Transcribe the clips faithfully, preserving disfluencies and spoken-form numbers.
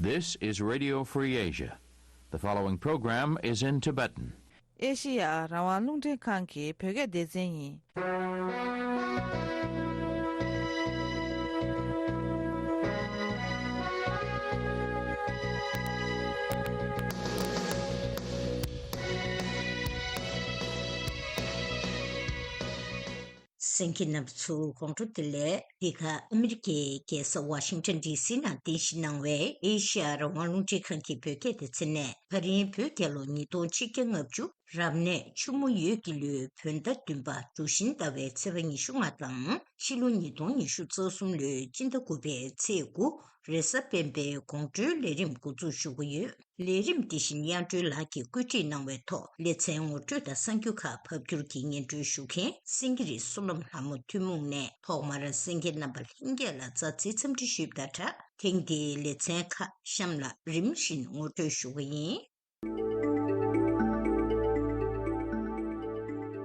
This is Radio Free Asia. The following program is in Tibetan. ཨེ་ཤི་ཡ་རང་དབང་རླུང་འཕྲིན་ཁང་གི་བོད་སྐད་སྡེ་ཚན་ཡིན། གསན་མཁན་རྣམ་པ་ཚོ་དགོང་དྲོ་བདེ་ལེགས། འདི་ག་ཨ་མི་རི་ཀའི་རྒྱལ་ས་ཝ་ཤིང་ཊོན་ཌི་སི་ནང་རྟེན་གཞི་གནང་བའི་ཨེ་ཤི་ཡ་རང་དབང་རླུང་འཕྲིན་ཁང་གི་བོད་སྐད་སྡེ་ཚན་ནས། ད་རིང་བོད་རྒྱལ་ལོ་ཉིས་སྟོང་ཆིག་བརྒྱ་ལྔ་བཅུ་རབ་གནས་ཆུ་མོ་ཡོས་ཀྱི་ལོའི་བོད་ཟླ་བདུན་པ་གྲུ་བཞིན་ཟླ་བའི་ཚེས་པ་ཉི་ཤུ་ལྔ་དང་། ཕྱི་ལོ་ཉིས་སྟོང་ཉི་ཤུ་རྩ་གསུམ་ལོའི་སྤྱི་ཟླ་དགུ་པའི་ཚེས་དགུ་རེས་གཟའ་སྤེན་པའི་དགོང་དྲོའི་ལས་རིམ་འགོ་འཛུགས་ཞུ་གི་ཡོད། ལས་རིམ་འདི་བཞིན་དབྱངས་སྒྲོལ་ལགས་ཀྱིས་བཀོད་སྒྲིག་གནང་བའི་ཐོག་ལེ་ཚན་ངོ་སྤྲོད་དང་གསར་འགྱུར་ཁག་ཕབ་སྒྱུར་གྱིས་སྙན་སྒྲོན་ཞུ་མཁན་སེང་གེ་རི་བསོད་ནམས་ལྷ་མོ་ཐུན་མོང་ནས་ཐོག་མར་གསན་མཁན་རྣམ་པ་ལྷན་རྒྱས་ལ་མཛའ་བརྩེའི་འཚམས་འདྲི་ཞུས་པ་དང་སྦྲགས། ཐེངས་འདིའི་ལེ་ཚན་ཁག་གཤམ་ལ་རིམ་བཞིན་ངོ་སྤྲོད་ཞུ་གི་ཡིན།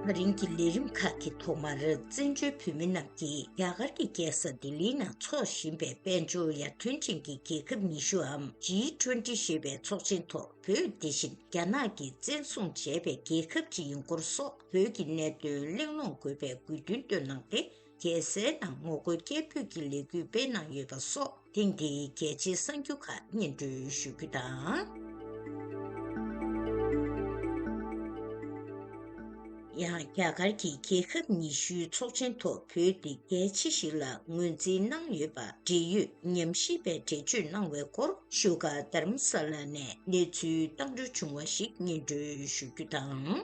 ད་རིང་གི་ལས་རིམ་ཁག་གི་ཐོག་མར་བཙན་བྱོལ་བོད་མི་རྣམས་ཀྱིས་རྒྱ་གར་གྱི་རྒྱལ་ས་ལྡི་ལིའི་ནང་འཚོགས་བཞིན་པའི་དཔལ་འབྱོར་ཡར་ཐོན་ཅན་གྱི་རྒྱལ་ཁབ་ཉི་ཤུའམ་ཇི་ཊུ་ཝེན་ཊི་ཞེས་པའི་ཚོགས་ཆེན་ཐོག་བོད་དེ་བཞིན་རྒྱ་ནག་གིས་བཙན་བཟུང་བྱས་པའི་རྒྱལ་ཁབ་ཅིག་ཡིན་སྐོར་སོགས་བོད་ཀྱི་གནད་དོན་གླེང་སློང་དགོས་པའི་དགོས་འདུན་བཏོན་གནང་སྟེ། རྒྱལ་སའི་ནང་ངོ་རྒོལ་སྐད་འབོད་ཀྱི་ལས་འགུལ་སྤེལ་གནང་ཡོད་པ་སོགས་ཐེངས་འདིའི་གལ་ཆེའི་གསར་འགྱུར་ཁག་སྙན་སྒྲོན་ཞུ་རྒྱུ་དང་། ཡང་རྒྱ་གར་གྱི་རྒྱལ་ཁབ་ཉི་ཤུའི་ཚོགས་ཆེན་ཐོག་བོད་འདི་གལ་ཆེ་ཞིག་ལ་ངོས་འཛིན་གནང་ཡོད་པ་འབྲེལ་ཡོད་ཉམས་ཞིབ་པས་འགྲེལ་བརྗོད་གནང་བའི་སྐོར་བཞུགས་སྒར་དྷ་རམ་ས་ལ་ནས་གནས་ཚུལ་བཏང་འགྲོལ་བྱུང་བ་ཞིག་སྙན་སྒྲོན་ཞུ་རྒྱུ་དང་།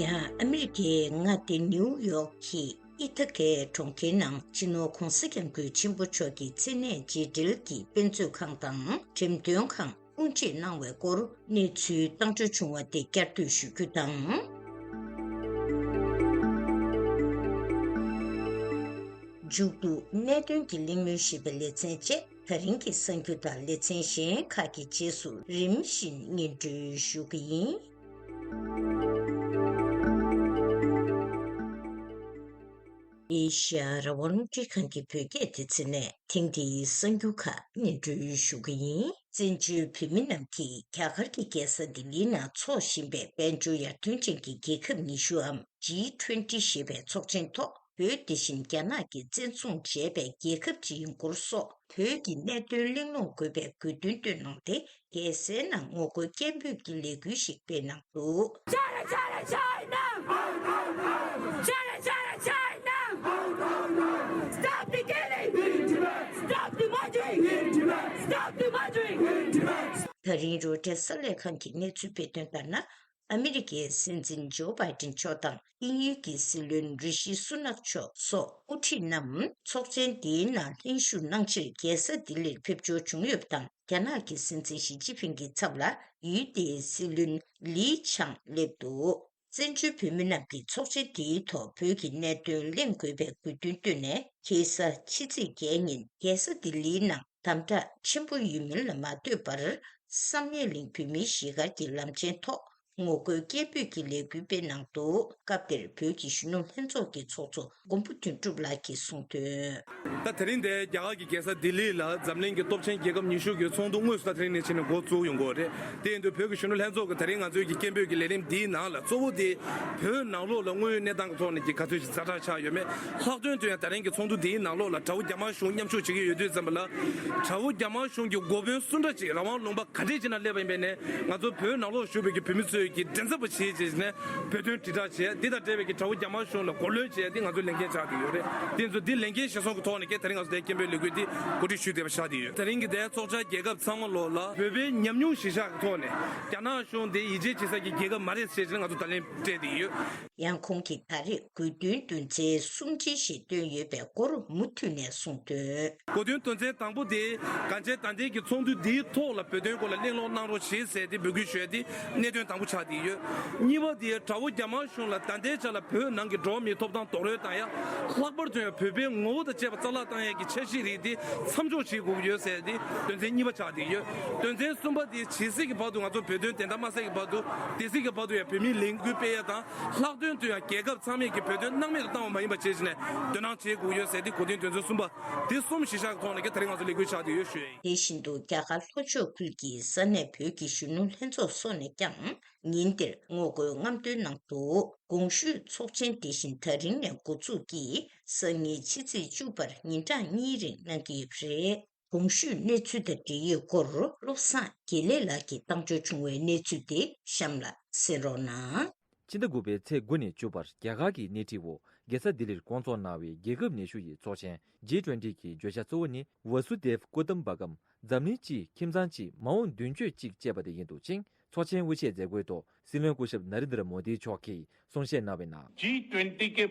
ཡང་ཨ་མི་རི་ཀའི་མངའ་སྡེ་ནིའུ་ཡོག་གི་ཨི་ཐ་ཀའི་གྲོང་ཁྱེར་ནང་སྤྱི་ནོར་༧གོང་ས་༧སྐྱབས་མགོན་ཆེན་པོ་མཆོག་གི་མཚན་གནས་རྗེས་འབྲེལ་གྱི་དཔེ་མཛོད་ཁང་དང་འགྲེམས་སྟོན་ཁང་དབུ་འབྱེད་གནང་བའི་སྐོར་གནས་ཚུལ་བཏང་འགྲོལ་བྱུང་བ་དེ་བསྐྱར་ཟློས་ཞུ་རྒྱུ་དང་། མཇུག་ཏུ་གནད་དོན་གྱི་གླེང་མོལ་ཞེས་པའི་ལེ་ཚན་བཅས་ད་རིང་གི་གསར་འགྱུར་དང་ལེ་ཚན་གཞན་ཁག་གི་རྗེས་སུ་རིམ་བཞིན་སྙན་སྒྲོན་ཞུ་གི་ཡིན། ཨེ་ཤ་ཡ་རང་དབང་རླུང་འཕྲིན་ཁང་གི་བོད་སྐད་སྡེ་ཚན་ནས་ཐེངས་འདིའི་གསར་འགྱུར་ཁག་སྙན་སྒྲོན་ཞུ་གི་ཡིན། བཙན་བྱོལ་བོད་མི་རྣམས་ཀྱིས་རྒྱ་གར་གྱི་རྒྱལ་ས་ལྡི་ལིའི་ནང་འཚོགས་བཞིན་པའི་དཔལ་འབྱོར་ཡར་ཐོན་ཅན་གྱི་རྒྱལ་ཁབ་ཉི་ཤུའམ་ཇི་ཊུ་ཝེན་ཊི་ཞེས་པའི་ཚོགས་ཆེན་ཐོག་བོད་དེ་བཞིན་རྒྱ་ནག་གིས་བཙན་བཟུང་བྱས་པའི་རྒྱལ་ཁབ་ཅིག་ཡིན་སྐོར་སོགས་བོད་ཀྱི་གནད་དོན་གླེང་སློང་དགོས་པའི་དགོས་འདུན་བཏོན་གནང་སྟེ། རྒྱལ་སའི་ནང་ངོ་རྒོལ་སྐད་འབོད་ཀྱི་ལས་འགུལ་ཞིག་སྤེལ་གནང་འདུག། China, China, China! China, China, China! Stop the killing! Stop the murdering! Stop the murdering! ད་རིང་རོའི་ཊར་གསར་ལས་ཁང་གིས་གནས་ཚུལ་སྤེལ་དོན་ལྟར་ན། ཨ་མི་རི་ཀའི་སྲིད་འཛིན་ཇོ་བྷའི་ཏིན་མཆོག་དང་དབྱིན་ཡུལ་གྱི་སྲིད་བློན་རི་ཤི་སུ་ནག་མཆོག་སོགས་དབུ་ཁྲིད་རྣམས་ཚོགས་ཆེན་འདིའི་ནང་ལྷན་ཞུགས་གནང་ཕྱིར་རྒྱལ་ས་ལྡི་ལིར་ཕེབས་འབྱོར་བྱུང་ཡོད་པ་དང་། རྒྱ་ནག་གི་སྲིད་འཛིན་ཞི་ཅིན་ཕིང་གི་ཚབ་ལ་ཡུལ་དེའི་སྲིད་བློན་ལི་ཆང་སླེབས་འདུག། བཙན་བྱོལ་བོད་མི་རྣམས་ཀྱིས་ཚོགས་ཆེན་འདིའི་ཐོག་བོད་ཀྱི་གནད་དོན་གླེང་དགོས་པའི་དགོས་འདུན་བཏོན་ནས། ཁ་སང་ཕྱི་ཚེས་བརྒྱད་ཉིན་རྒྱལ་ས་ལྡི་ལིའི་ནང་དམ་དྲག་ཆེན་པོ་ཡོད་མིན་ལ་མ་ལྟོས་པར། བསམ་ཡས་གླིང་བོད་མིའི་གཞིས་སྒར་གྱི་ལམ་ཆེན་ཐོག་ངོ་རྒོལ་སྐད་འབོད་ཀྱི་ལས་འགུལ་སྤེལ་གནང་འདུག། སྐབས་དེར་བོད་ཀྱི་གཞོན་ནུ་ལྷན་ཚོགས་ཀྱི་ཚོགས་གཙོ་མགོན་པོ་དོན་གྲུབ་ལགས་ཀྱིས་གསུངས་དོན། ད་དེ་རིང་འདིར་རྒྱ་གར་གྱི་རྒྱལ་ས་ལྡི་ལི་ལ་འཛམ་གླིང་གི་སྟོབས་ཆེན་རྒྱལ་ཁབ་ཉི་ཤུ་གི་ཚོགས་འདུ་དངོས་སུ་ད་དེ་རིང་ནས་ཕྱིན་ནས་འགོ་བཙུགས་ཡོང་གི་ཡོད་རེད། དེ་ཡིན་དུས་བོད་ཀྱི་གཞོན་ནུ་ལྷན་ཚོགས་ཀྱིས་ད་རིང་ང་ཚོའི་གི་སྐད་འབོད་ཀྱི་ལས་རིམ་འདིའི་ནང་ལ་གཙོ་བོ་དེ་བོད་ནང་ལོགས་ལ་དངོས་ཡོད་གནས་སྟངས་ཀྱི་ཐོག་ནས་ཀྱི་ག་ཚོད་ཅིག་ཛ་དྲག་ཆགས་ཡོད་མེད། ལྷག་དོན་དུ་ཡང་ད་རིང་གི་ཚོགས་འདུ་འདིའི་ནང་ལོགས་ལ་དགྲ་བོ་རྒྱ་དམར་གཞུང་མཉམ་ཞུགས་བྱེད་ཀྱི་ཡོད་དུས་ཙམ་པ་ལ། དགྲ་བོ་རྒྱ་དམར་གཞུང་གི་འགོ་དཔོན་སུ་འདྲ་ཅིག་རང་དབང་ལུང་པ་ག་འདྲས་ཅིག་ནང་སླེབས་པ་ཡིན་པས་ནས་ང་ཚོ་བོད་ནང་ལོགས་བཞུགས་པའི་གི་བོད་མི་ཚོས་ཀྱི་མགྲིན་ཚབ་པ་བྱེད་བྱས་ནས་བོད་དོན་དྲིལ་བསྒྲགས་བྱས། འདི་དང་འབྲེལ་བའི་གི་དགྲ་བོ་རྒྱ་དམར་གཞུང་ལ་མགོ་གློད་བྱས་ཏེ་ང་ཚོའི་ལས་འགན་ཆགས་བསྡད་ཡོད་རེད། དེ་ཚོ་འདི་ལས་འགན་གཞིར་བཟུང་གི་ཐོག་ནས་ཀྱི་ད་རིང་ང་ཚོ་དེ་སྐད་འབོད་ལས་འགུལ་འདི་གོ་སྒྲིག་ཞུས་བསྡད་པ་ཆགས་བསྡད་ཡོད། ད་རིང་གི་དེ་ཚོགས་བཅར་རྒྱལ་ཁབ་ཚང་མ་ལོགས་ལ་བོད་པའི་ཉམས་མྱོང་གཞིར་བཞག་གི་ཐོག་ནས་རྒྱ་ནག་གཞུང་དེ་ཡིད་ཆེས་བྱེད་ས་ཀྱི་རྒྱལ་ཁབ་མ་རེད་ཟེར་བྱས་ནས་ང་ཚོ་བརྡ་ལན་སྤྲད་བསྡད་ཡོད། ཡང་ཁོང་གིས་ད་རེས་དགོས་འདུན་དོན་ཚན་སུམ་ཅུ་ཞིག་བཏོན་ཡོད་པའི་སྐོར་མུ་མཐུད་ནས་གསུངས་དོན། དགོས་འདུན་དོན་ཚན་དང་པོ་དེ་གང་བྱས་ད་ལྟའི་གི་ཚོགས་འདུ་འདིའི་ཐོག་ལ་བོད་དོན་སྐོར་ལ་གླེང་སློང་གནང་རོགས་བྱེད་ཟེར་ཏེ་འབོད་སྐུལ་ཞུ་ཡ་དེ་གནད་དོན་དང་པོ་ཆགས་ དེ་ཡོད། གཉིས་པ་དེ་དགྲ་བོ་རྒྱ་དམར་གཞུང་ལ་ད་ལྟའི་ཆ་ལ་བོད་ནང་གི་འགྲོ་བ་མིའི་ཐོབ་ཐང་རྡོག་རོལ་བཏང་ཡ། ལྷག་པར་དུ་ཡང་བོད་པའི་ངོ་བོ་དང་བཅས་པ་རྩ་བརླག་བཏང་ཡ་གི་འཆར་གཞི་རིགས་དེ་མཚམས་འཇོག་བྱེད་དགོས་ཀྱི་ཡོད་ཟེར་ཏེ་དོན་ཚན་གཉིས་པ་ཆགས་བསྡད་ཡོད། དོན་ཚན་གསུམ་པ་དེ་ཇི་སྲིད་ཀྱི་བར་དུ་ང་ཚོ་བོད་དོན་བདེན་མཐའ་མ་གསལ་གྱི་བར་དུ། དེ་སྲིད་ཀྱི་བར་དུ་ཡང་བོད་མིའི་ལས་འགུལ་སྤེལ་ཡ་དང་། ལྷག་དོན་དུ་ཡང་རྒྱལ་ཁབ་ཚང་མས་ཀྱི་བོད་དོན་སྣང་མེད་དུ་བཏང་བ་མ་ཡིན་པ་བྱས་བྱས་ནས་དོ་སྣང་བྱེད་དགོས་ཡོད་ཟེར་ཏེ་གོ་དོན་དོན་ཚན་གསུམ་པ་དེ་གསུམ་གཞི་བཞག་གི་ཐོག་ནས་ཀྱི་ད་རེས་ང་ཚོ་ལས་འགུལ་ཆགས་བསྡད་ཡོད་ཞུ་ཡ་ཡིན། དེ་བཞིན་དུ་རྒྱ་གར་ལྷོ་ཕྱོགས་ཁུལ་གྱི་ས་གནས་བོད་ཀྱི་གཞོན་ནུ་ལྷན་ཚོགས་སོགས་ནས་ཀྱང་ཉིན་དེར་ངོ་རྒོལ་རྔམ་སྟོན་གནང་འདུག་གོང་ཞུས་ཚོགས་ཆེན་དེ་བཞིན་ད་རིང་ནས་འགོ་འཛུགས་ཀྱིས་སང་ཉིན་ཕྱི་ཚེས་བཅུ་བར་ཉིན་གྲངས་གཉིས་རིང་གནང་གི་ཡོད་པ་རེད། གོང་ཞུས་གནས་ཚུལ་དང་འབྲེལ་ཡོད་སྐོར་བློ་བཟང་དགེ་ལེགས་ལགས་ཀྱིས་བཏང་འབྱོར་བྱུང་བའི་གནས་ཚུལ་དེ་གཤམ་ལ་གསན་རོགས་གནང་། ཕྱི་ཟླ་དགུ་པའི་ཚེས་དགུ་ནས་བཅུ་བར་རྒྱ་གར་གྱི་སྣེ་ཁྲིད་འོག་རྒྱལ་ས་ལྡི་ལིར་སྐོང་ཚོགས་གནང་བའི་རྒྱལ་ཁབ་ཉི་ཤུ་ཡི་ཚོགས་ཆེན་ཇི་ཊུ་ཝེན་ཊི་གི་བརྗོད་བྱ་གཙོ་བོ་ནི་ཝ་སུ་དེབ་ཀུ་ཏུམ་བ་ཀམ། འཛམ་གླིང་གཅིག་ཁྱིམ་ཚང་གཅིག་མ་འོངས་མདུན་སྐྱོད་གཅིག་ཅེས་པ་དེ་ཡིན་འདུག་ཅིང་། ཚོགས་ཆེན་དབུ་འབྱེད་མཛད་སྒོའི་ཐོག་སྲིད་བློན་སྐུ་ཞབས་ནཱ་རེན་དྲ་མོ་དི་མཆོག་གིས་གསུང་བཤད་གནང་བའི་ནང་། G twenty के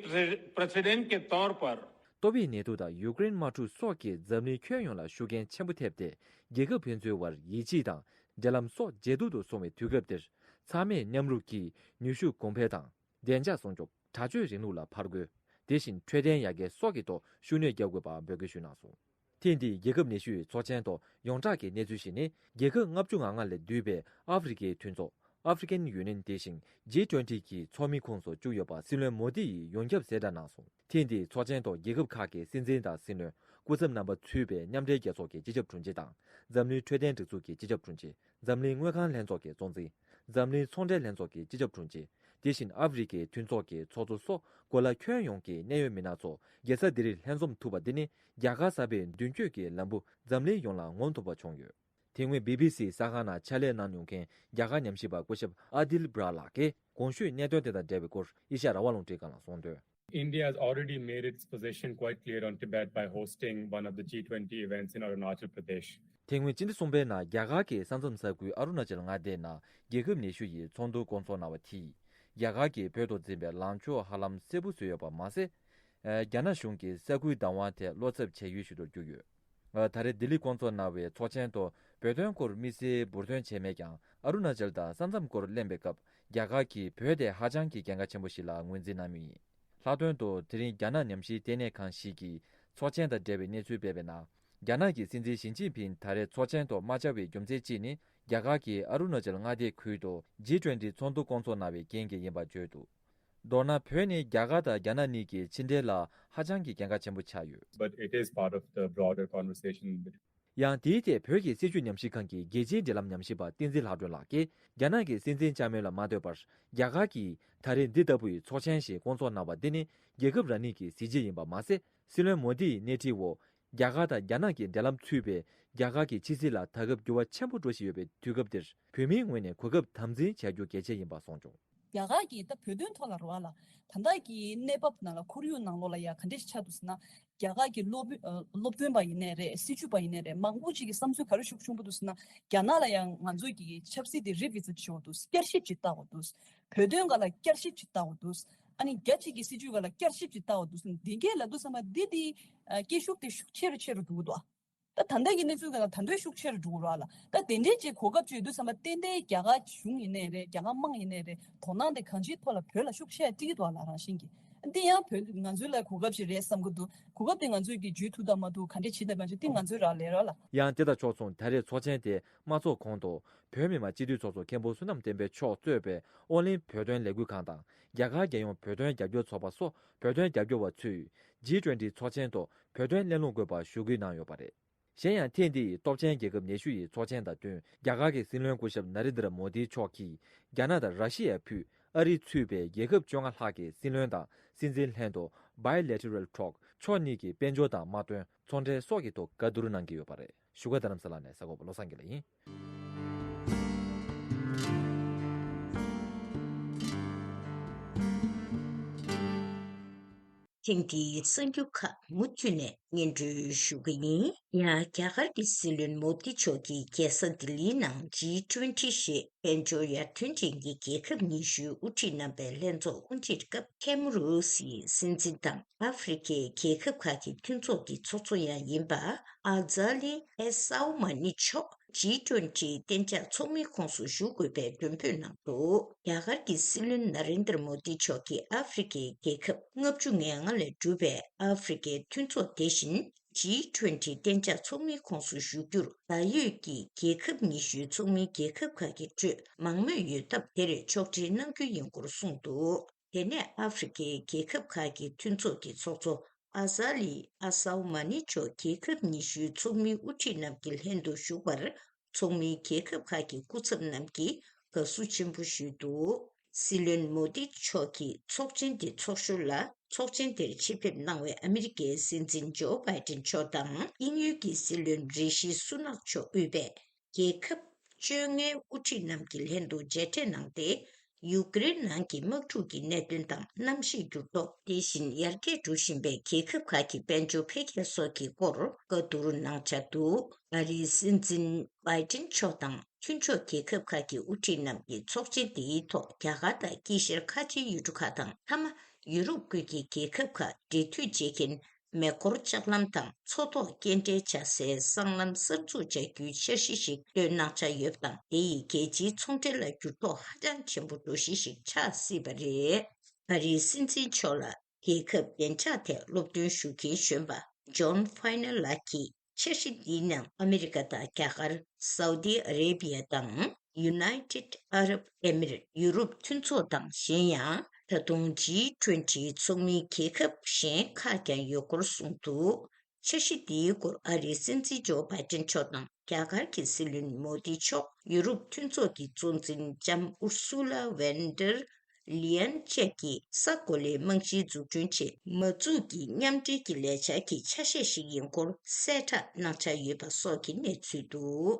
प्रेसिडेंट के तौर पर ཏོག་དབྱིབས་ནད་དུག་དང་ཡུཀ་རེན་དམག་འཁྲུག་སོགས་ཀྱིས་འཛམ་གླིང་ཁྱོན་ཡོངས་ལ་ཤུགས་རྐྱེན་ཆེན་པོ་ཐེབས་ཏེ། རྒྱལ་ཁབ་ཕན་ཚུན་བར་ཡིད་ཆེས་དང་འབྲེལ་ལམ་སོགས་ཇེ་སྡུག་ཏུ་སོང་བའི་དུས་སྐབས་འདིར། ཚང་མས་མཉམ་རུབ་ཀྱིས་ནུས་ཤུགས་གོང་འཕེལ་དང་། བདེ་འཇགས་སྲུང་སྐྱོབ། དྲག་སྤྱོད་རིང་ལུགས་ལ་ཕར་རྒོལ། དེ་བཞིན་འཕྲོད་བསྟེན་ཡར་རྒྱས་སོགས་ཀྱི་ཐོག་ཤུགས་སྣོན་རྒྱག་དགོས་པ་འབོད་སྐུལ་ཞུས་གནང་སོང་། ཐེངས་འདིའི་རྒྱལ་ཁབ་ཉི་ཤུའི་ཚོགས་ཆེན་ཐོག་ཡོངས་གྲགས་ཀྱི་གནས་ཚུལ་ཞིག་ནི། རྒྱལ་ཁབ་ལྔ་བཅུ་ང་ལྔ་ལས་བསྡུས་པའི་ཨ་ཧྥེ་རི་ཁའི་མཐུན་ཚོགས། African Union དེ་བཞིན་ཇི་ཊུ་ཝེན་ཊི་གི་ཚོགས་མི་ཁོངས་སུ་བཅུག་ཡོད་པ་སྲིད་བློན་མོ་དི་ཡིས་ཡོངས་ཁྱབ་གསལ་བསྒྲགས་གནང་སོང་། ཐེངས་འདིའི་ཚོགས་ཆེན་ཐོག་རྒྱལ་ཁབ་ཁག་གི་སྲིད་འཛིན་དང་སྲིད་བློན། སྐུ་ཚབ་རྣམ་པ་ཚུད་པའི་མཉམ་འབྲེལ་རྒྱལ་ཚོགས་ཀྱི་སྤྱི་ཁྱབ་དྲུང་ཆེ་དང་། འཛམ་གླིང་འཕྲོད་བསྟེན་སྒྲིག་འཛུགས་ཀྱི་སྤྱི་ཁྱབ་དྲུང་ཆེ། འཛམ་གླིང་དངུལ་ཁང་ལྷན་ཚོགས་ཀྱི་གཙོ་འཛིན། འཛམ་གླིང་ཚོང་འབྲེལ་ལྷན་ཚོགས་ཀྱི་སྤྱི་ཁྱབ་དྲུང་ཆེ། དེ་བཞིན་ཨ་ཧྥེ་རི་ཁའི་མཐུན་ཚོགས་ཀྱི་ཚོགས་གཙོ་སོགས་གོ་ལ་ཁྱོན་ཡོངས་ཀྱི་གནད་ཡོད་མི་སྣ་ཚོ་རྒྱལ་ས་ལྡི་ལིར་ལྷན་འཛོམས་ཐུབ་པ་འདི་ནི་རྒྱ་གར་གསར་པའི་མདུན་སྐྱོད་ཀྱི་ལམ་བུ་འཛམ་གླིང་ཡོངས་ལ་ངོམ་ཐུབ་པ་བྱུང་ཡོད། དེ་སྔོན་བི་བི་སི་གསར་ཁང་ནང་ཕྱག་ལས་གནང་མྱོང་མཁན་རྒྱ་གར་ཉམས་ཞིབ་པ་སྐུ་ཞབས་ཨ་དིལ་བྷྲ་ལགས་ཀྱིས་གོང་ཞུས་གནད་དོན་དེ་དང་འབྲེལ་བའི་སྐོར་ཨེ་ཤ་ཡ་རང་དབང་རླུང་འཕྲིན་ཁང་ལ་གསུངས་དོན། India has already made its position quite clear on Tibet by hosting one of the G twenty events in Arunachal Pradesh. དེ་སྔོན་སྤྱི་ཟླ་གསུམ་པའི་ནང་རྒྱ་གར་གྱི་ས་མཚམས་ས་ཁུལ་ཨ་རུ་ན་ཅལ་མངའ་སྡེའི་ནང་རྒྱལ་ཁབ་ཉི་ཤུ་ཡི་ཚོགས་འདུ་སྐོང་ཚོགས་གནང་བ་དེས། རྒྱ་གར་གྱིས་བོད་དུ་འཛིན་པའི་ལངས་ཕྱོགས་ཧ་ལམ་གསལ་པོ་བཟོས་ཡོད་པ་མ་ཟད། ཨ། རྒྱ་ནག་གཞུང་གིས་ས་ཁུལ་བདག་དབང་ཐད་བློ་འཚབ་བྱ་ཡུལ་ཞིག་ཏུ་གྱུར་ཡོད། ཨ། ད་རེས་ལྡི་ལི་སྐོང་ཚོགས་གནང་བའི་ཚོགས་ཆེན་ཐོག་བོད་དོན་སྐོར་དམིགས་བསལ་འབུར་ཐོན་བྱས་མེད་ཀྱང་། ཨ་རུ་ན་ཅལ་དང་ས་མཚམས་སྐོར་གླེང་བའི་སྐབས། རྒྱ་གར་གྱིས་བོད་དེ་ཧ་ཅང་གི་གལ་འགངས་ཆེན་པོ་ཞིག་ལ་ངོས་འཛིན་གནང་མུས་ཡིན། ལྷག་དོན་དུ། དེ་རིང་རྒྱ་ནག་ཉམས་ཞིབ་ལྟེ་གནས་ཁང་ཞིག་གིས་ཚོགས་ཆེན་དང་འབྲེལ་བའི་གནས་ཚུལ་སྤེལ་བའི་ནང་། རྒྱ་ནག་གི་སྲིད་འཛིན་ཞི་ཅིན་ཕིང་ད་རེས་ཚོགས་ཆེན་ཐོག་མ་བཅར་བའི་རྒྱུ་མཚན་གཅིག་ནི། རྒྱ་གར་གྱིས་ཨ་རུ་ན་ཅལ་མངའ་སྡེའི་ཁུལ་དུ་ཇི་ཊུ་ཝེན་ཊི་ཚོགས་འདུ་སྐོང་ཚོགས་གནང་བའི་རྐྱེན་གྱིས་ཡིན་པར་བརྗོད་འདུག་མདོར་ན། བོད་ནི་རྒྱ་གར་དང་རྒྱ་ནག་གཉིས་ཀྱི་ཕྱི་འབྲེལ་ལ་ཧ་ཅང་གི་གལ་འགངས་ཆེན་པོ་ཆགས་ཡོད། But it is part of the broader conversation between ཡང་དེའི་ཐད་བོད་ཀྱི་སྲིད་བྱུས་ཉམས་ཞིབ་ཁང་གི་རྒྱལ་སྤྱིའི་འབྲེལ་ལམ་ཉམས་ཞིབ་པ་བསྟན་འཛིན་ལྷག་སྒྲོན་ལགས་ཀྱིས། རྒྱ་ནག་གི་སྲིད་འཛིན་བཅའ་མོལ་ལ་མ་ལྟོས་པར། རྒྱ་གར་གྱིས་ད་རེས་འདི་ལྟ་བུའི་ཚོགས་ཆེན་ཞིག་སྐོང་ཚོགས་གནང་བ་འདི་ནི་རྒྱལ་ཁབ་རང་ཉིད་ཀྱི་གཟི་བརྗིད་ཡིན་པ་མ་ཟད། སྲིད་བློན་མོ་དི་ཡི་སྣེ་ཁྲིད་འོག་རྒྱ་གར་དང་རྒྱ་ནག་གི་འབྲེལ་ལམ་ཚུད་པའི་རྒྱ་གར་གྱི་ཕྱི་སྲིད་ལ་ད་སྐབས་འགྱུར་བ་ཆེན་པོ་འགྲོ་བཞིན་ཡོད་པའི་དུས་སྐབས་འདིར། བོད་མིའི་ངོས་ནས་གོ་སྐབས་དམ་འཛིན་བྱ་རྒྱུ་གལ་ཆེ་ཡིན་པ་གསུངས་བྱུང་། རྒྱ་གར་གྱིས་ད་བོད་དོན་ཐོག་ལ་རེད་བ་ལ། ད་ལྟ་གི་གནས་བབ་ནང་ལ་ཁོར་ཡུག་ནང་ལོགས་ལ་ཡ་ག་འདྲས་ཤིག་ཆགས་འདུག་ཟེར་ན། རྒྱ་གར་གྱི་སློབ་དཔོན་ཨ། སློབ་སྟོན་པ་ཡིན་ནའི་རེད། སྲིད་བྱུས་པ་ཡིན་ནའི་རེད། མང་པོ་ཅིག་གི་བསམ་ཚུལ་ག་རེ་ཤུགས་ཆེན་པོ་འདུག་ཟེར་ན། རྒྱ་ནག་ལ་ཡང་ང་ཚོས་ཀྱི་ཆབ་སྲིད་དེ་རི་བི་ཛིཊ་བྱེད་དགོས་འདུག་བསྐྱར་ཞིབ་ཅིག་བལྟ་དགོས་འདུག་བོད་དོན་སྒང་ལ་བསྐྱར་ཞིབ་ཅིག་བལྟ་དགོས་འདུག་ཨ་ནི་རྒྱ་གཅིག་གི་སྲིད་བྱུས་སྒང་ལ་བསྐྱར་ཞིབ་ཅིག་བལྟ་དགོས་འདུག་ཟེར་ན། འདི་གས་ལབ་དུས་ཙམ་པ་འདི་དེ་ཨ། སྐད་ཤུགས་དེ་ཤུགས་ཆེ་རུ་ཆེ་རུ་འགྲོ་གི་འདུག་ད་ད་ལྟ་གི་གནས་ཚུལ་སྒང་ལ་ད་དུང་ཤུགས་ཆེ་རུ་འགྲོ་གི་རེད་ལ། ད་དེ་འདྲའི་ཅིག་གོ་སྐབས་ཅིག་ཡོད་དུས་ཙམ་པ་ཏན་ཏན་རྒྱ་གར་གཞུང་ཡིན་ནའི་རེད། རྒྱ་གར་དམངས་ཡིན་ནའི་རེད། དོ་སྣང་དེ་གང་ཅིའི་ཐོག་ལ་བོད་ལ་ཤུགས་ཆེ་སྤྲད་ཀྱི་འདུག་ལ། རང་བཞིན་གྱིས་འདི་ཡང་བོད་ང་ཚོའི་ལ་གོ་སྐབས་ཅིག་རེད་བསམ་གྱི་འདུག་གོ་སྐབས་དེ་ང་ཚོས་ཀྱིས་འཇུས་ཐུབ་དང་མ་ཐུབ། ག་འདྲས་བྱེད་དང་མ་བྱེད་དེ་ང་ཚོའི་རག་ལས་རེད་ལ། ཡང་དེ་དང་ཕྱོགས་མཚུངས། ད་རེས་ཚོགས་ཆེན་དེ་མ་ཚོགས་གོང་དུ། བོད་མི་མང་སྤྱི་འཐུས་ཚོགས་གཙོ་མཁན་པོ་བསོད་ནམས་བསྟན་འཕེལ་མཆོག་གཙོས་པའི་ཨོ་གླིང་བོད་དོན་ལས་འགུལ་ཁང་དང་། རྒྱ་གར་རྒྱལ་ཡོངས་བོད་དོན་རྒྱབ་སྐྱོར་ཚོགས་པ་སོགས་བོད་དོན་རྒྱབ་སྐྱོར་བ་ཚོས་ཇི་ཊུ་ཝེན་ཊི་ཚོགས་ཆེན་ཐོག་བོད་དོན་གླེང་སློང་དགོས་པ་ཞུ་སྐུལ་གནང་ཡོད་པ་རེད། གཞན་ཡང་། ཐེངས་འདིའི་སྟོབས་ཆེན་རྒྱལ་ཁབ་ཉི་ཤུ་ཡི་ཚོགས་ཆེན་དང་བསྟུན། རྒྱ་གར་གྱི་སྲིད་བློན་སྐུ་ཞབས་ནཱ་རེན་དྲ་མོ་དི་མཆོག་གིས་རྒྱ་ནག་དང་ར་ཤི་ཡ་ཕུད་ཨ་རི་ཚུད་པའི་རྒྱལ་ཁབ་བཅོ་ལྔ་ལྷག་གི་སྲིད་བློན་དང་སྲིད་འཛིན་ལྷན་དུ་Bilateral Talk ཕྱོགས་གཉིས་ཀྱི་དཔལ་འབྱོར་དང་དམག་དོན། ཚོང་འབྲེལ་སོགས་ཀྱི་ཐོག་བཀའ་བསྡུར་གནང་གི་ཡོད་པ་རེད། བཞུགས་སྒར་རྡ་རམ་ས་ལ་ནས་གསར་འགོད་པ་བློ་བཟང་དགེ་ལེགས་ཡིན། ཐེངས་འདིའི་གསར་འགྱུར་ཁག་མུ་མཐུད་ནས་སྙན་སྒྲོན་ཞུ་གི་ཡིན། ཡང་རྒྱ་གར་གྱི་སྲིད་བློན་མོ་དི་མཆོག་གིས་རྒྱལ་ས་ལྡི་ལིའི་ནང་ཇི་ཊུ་ཝེན་ཊི་ཞེས་དཔལ་འབྱོར་ཡར་ཐོན་ཅན་གྱི་རྒྱལ་ཁབ་ཉི་ཤུའི་དབུ་ཁྲིད་རྣམ་པའི་ལྷན་ཚོགས་དབུ་འབྱེད་སྐབས། ཁེམ་རུ་སིའི་སྲིད་འཛིན་དང་ཨ་ཧྥེ་རི་ཁའི་རྒྱལ་ཁབ་ཁག་གི་མཐུན་ཚོགས་ཀྱི་ཚོགས་གཙོ་ཡང་ཡིན་པ་ཨ་ཛཱ་ལི་ཨེ་སའུ་མ་ནི་མཆོག་ཇི་ཊུ་ཝེན་ཊི་གཏན་འཇགས་ཚོགས་མིའི་ཁོངས་སུ་ཞུགས་དགོས་པའི་མགྲོན་འབོད་གནང་འདུག་རྒྱ་གར་གྱི་སྲིད་བློན་ན་རེན་དྲ་མོ་དི་མཆོག་གིས་ཨ་ཧྥེ་རི་ཁའི་རྒྱལ་ཁབ་ལྔ་བཅུ་ང་ལྔ་ལས་གྲུབ་པའི་ཨ་ཧྥེ་རི་ཁའི་མཐུན་ཚོགས་དེ་བཞིན་ཇི་ཊུ་ཝེན་ཊི་གཏན་འཇགས་ཚོགས་མིའི་ཁོངས་སུ་ཞུགས་རྒྱུར་ད་ཡོད་ཀྱི་རྒྱལ་ཁབ་ཉི་ཤུའི་ཚོགས་མིའི་རྒྱལ་ཁབ་ཁག་གི་ཁྲོད་མང་མོས་ཡོད་སྟབས། དེར་ཕྱོགས་སྒྲིག་གནང་རྒྱུ་ཡིན་སྐོར་གསུངས་འདུག་དེ་ནས་ཨ་ཧྥེ་རི་ཁའི་རྒྱལ་ཁབ་ཁག་གི་མཐུན་ཚོགས་ཀྱི་ཚོགས་གཙོ་ཨ་ཛཱ་ལི་ཨ་སའུ་མ་ནི་མཆོག་རྒྱལ་ཁབ་ཉི་ཤུའི་ཚོགས་མིའི་དབུ་ཁྲིད་རྣམས་ཀྱི་ལྷན་དུ་བཞུགས་པར། ཚོགས་མིའི་རྒྱལ་ཁབ་ཁག་གི་སྐུ་ཚབ་རྣམས་ཀྱིས་དགའ་བསུ་ཆེན་པོ་ཞུས་འདུག་སྲིད་བློན་མོ་དི་མཆོག་གིས་ཚོགས་ཆེན་དེ་འཚོགས་ཞོར་ལ། ཚོགས་ཆེན་དེར་ཆེད་ཕེབས་གནང་བའི་ཨ་མི་རི་ཀའི་སྲིད་འཛིན་ཇོ་བྷའི་ཏིན་མཆོག་དང་། དབྱིན་ཡུལ་གྱི་སྲིད་བློན་རི་ཤི་སུ་ནག་མཆོག་དབུས་པའི་རྒྱལ་ཁབ་བཅོ་ལྔའི་དབུ་ཁྲིད་རྣམས་ཀྱི་ལྷན་དུ་མཇལ་འཕྲད་གནང་སྟེ། ཡུཀ་རེན་ནང་གི་དམག་འཁྲུག་གི་གནད་དོན་དང་། གནམ་གཤིས་འགྱུར་ལྡོག་དེ་བཞིན་ཡར་རྒྱས་འགྲོ་བཞིན་པའི་རྒྱལ་ཁབ་ཁག་གི་དཔལ་འབྱོར་འཕེལ་རྒྱས་སོགས་ཀྱི་སྐོར་བཀའ་བསྡུར་གནང་འཆར་འདུག་ཨ་རིའི་སྲིད་འཛིན་བྷའི་ཏིན་མཆོག་དང་མཐུན་ཕྱོགས་རྒྱལ་ཁབ་ཁག་གི་དབུ་ཁྲིད་རྣམས་ཀྱིས་ཚོགས་ཆེན་དེའི་ཐོག་རྒྱ་གར་དང་དཀྱིལ་ཤར་ཁ་ཆེའི་ཡུལ་གྲུ་ཁག་དང་། མཐའ་མ་ཡུ་རོབ་ཁུལ་གྱི་རྒྱལ་ཁབ་ཁག་འབྲེལ་མཐུད་བྱེད་མཁན་མེ་འཁོར་ལྕགས་ལམ་དང་མཚོ་ཐོག་སྐྱེལ་འདྲེན་བྱ་སའི་སྲང་ལམ་གསར་འཛུགས་བྱ་རྒྱུའི་འཆར་གཞི་ཞིག་བཏོན་གནང་འཆར་ཡོད་པ་དང་། དེ་ཡིས་རྒྱལ་སྤྱིའི་ཚོང་འབྲེལ་ལ་འགྱུར་ལྡོག་ཧ་ཅང་ཆེན་པོ་འགྲོ་གཞི་ཞིག་ཆགས་སྲིད་པ་རེད། ཨ་རིའི་སྲིད་འཛིན་མཆོག་ལ་རྒྱལ་ཁབ་བདེ་འཇགས་ཐད་སློབ་སྟོན་ཞུ་མཁན་གཞོན་པ་ཇོན་ཕའི་ནེལ་ལགས་ཀྱིས། འཆར་གཞི་འདིའི་ནང་ཨ་མི་རི་ཀ་དང་རྒྱ་གར། སའུ་ཏི་ཨ་རེ་བི་ཡ་དང་། United Arab Emirates། ཡུ་རོབ་མཐུན་ཚོགས་དང་། གཞན་ཡང་ད་དུང་ཇི་ཊུ་ཝེན་ཊི་ཚོགས་མིའི་རྒྱལ་ཁབ་གཞན་ཁག་ཀྱང་ཡོད་སྐོར་གསུངས་འདུག་འཆར་གཞི་འདིའི་སྐོར་ཨ་རིའི་སྲིད་འཛིན་ཇོ་བྷའི་ཏིན་མཆོག་དང་རྒྱ་གར་གྱི་སྲིད་བློན་མོ་དི་མཆོག་ཡུ་རོབ་མཐུན་ཚོགས་ཀྱི་གཙོ་འཛིན་ལྕམ་ཨུར་སུ་ལ་ཝན་ཏེར་ལི་ཡན་བཅས་ཀྱིས་ས་གོ་ལའི་རྨང་གཞིའི་འཛུགས་སྐྲུན་ཆེད་མ་འཛུགས་ཀྱི་མཉམ་འབྲེལ་གྱི་ལས་འཆར་གྱི་ཆ་ཤས་ཤིག་ཡིན་སྐོར་གསལ་བསྒྲགས་གནང་འཆར་ཡོད་པ་སོགས་ཀྱི་གནས་ཚུལ་འདུག་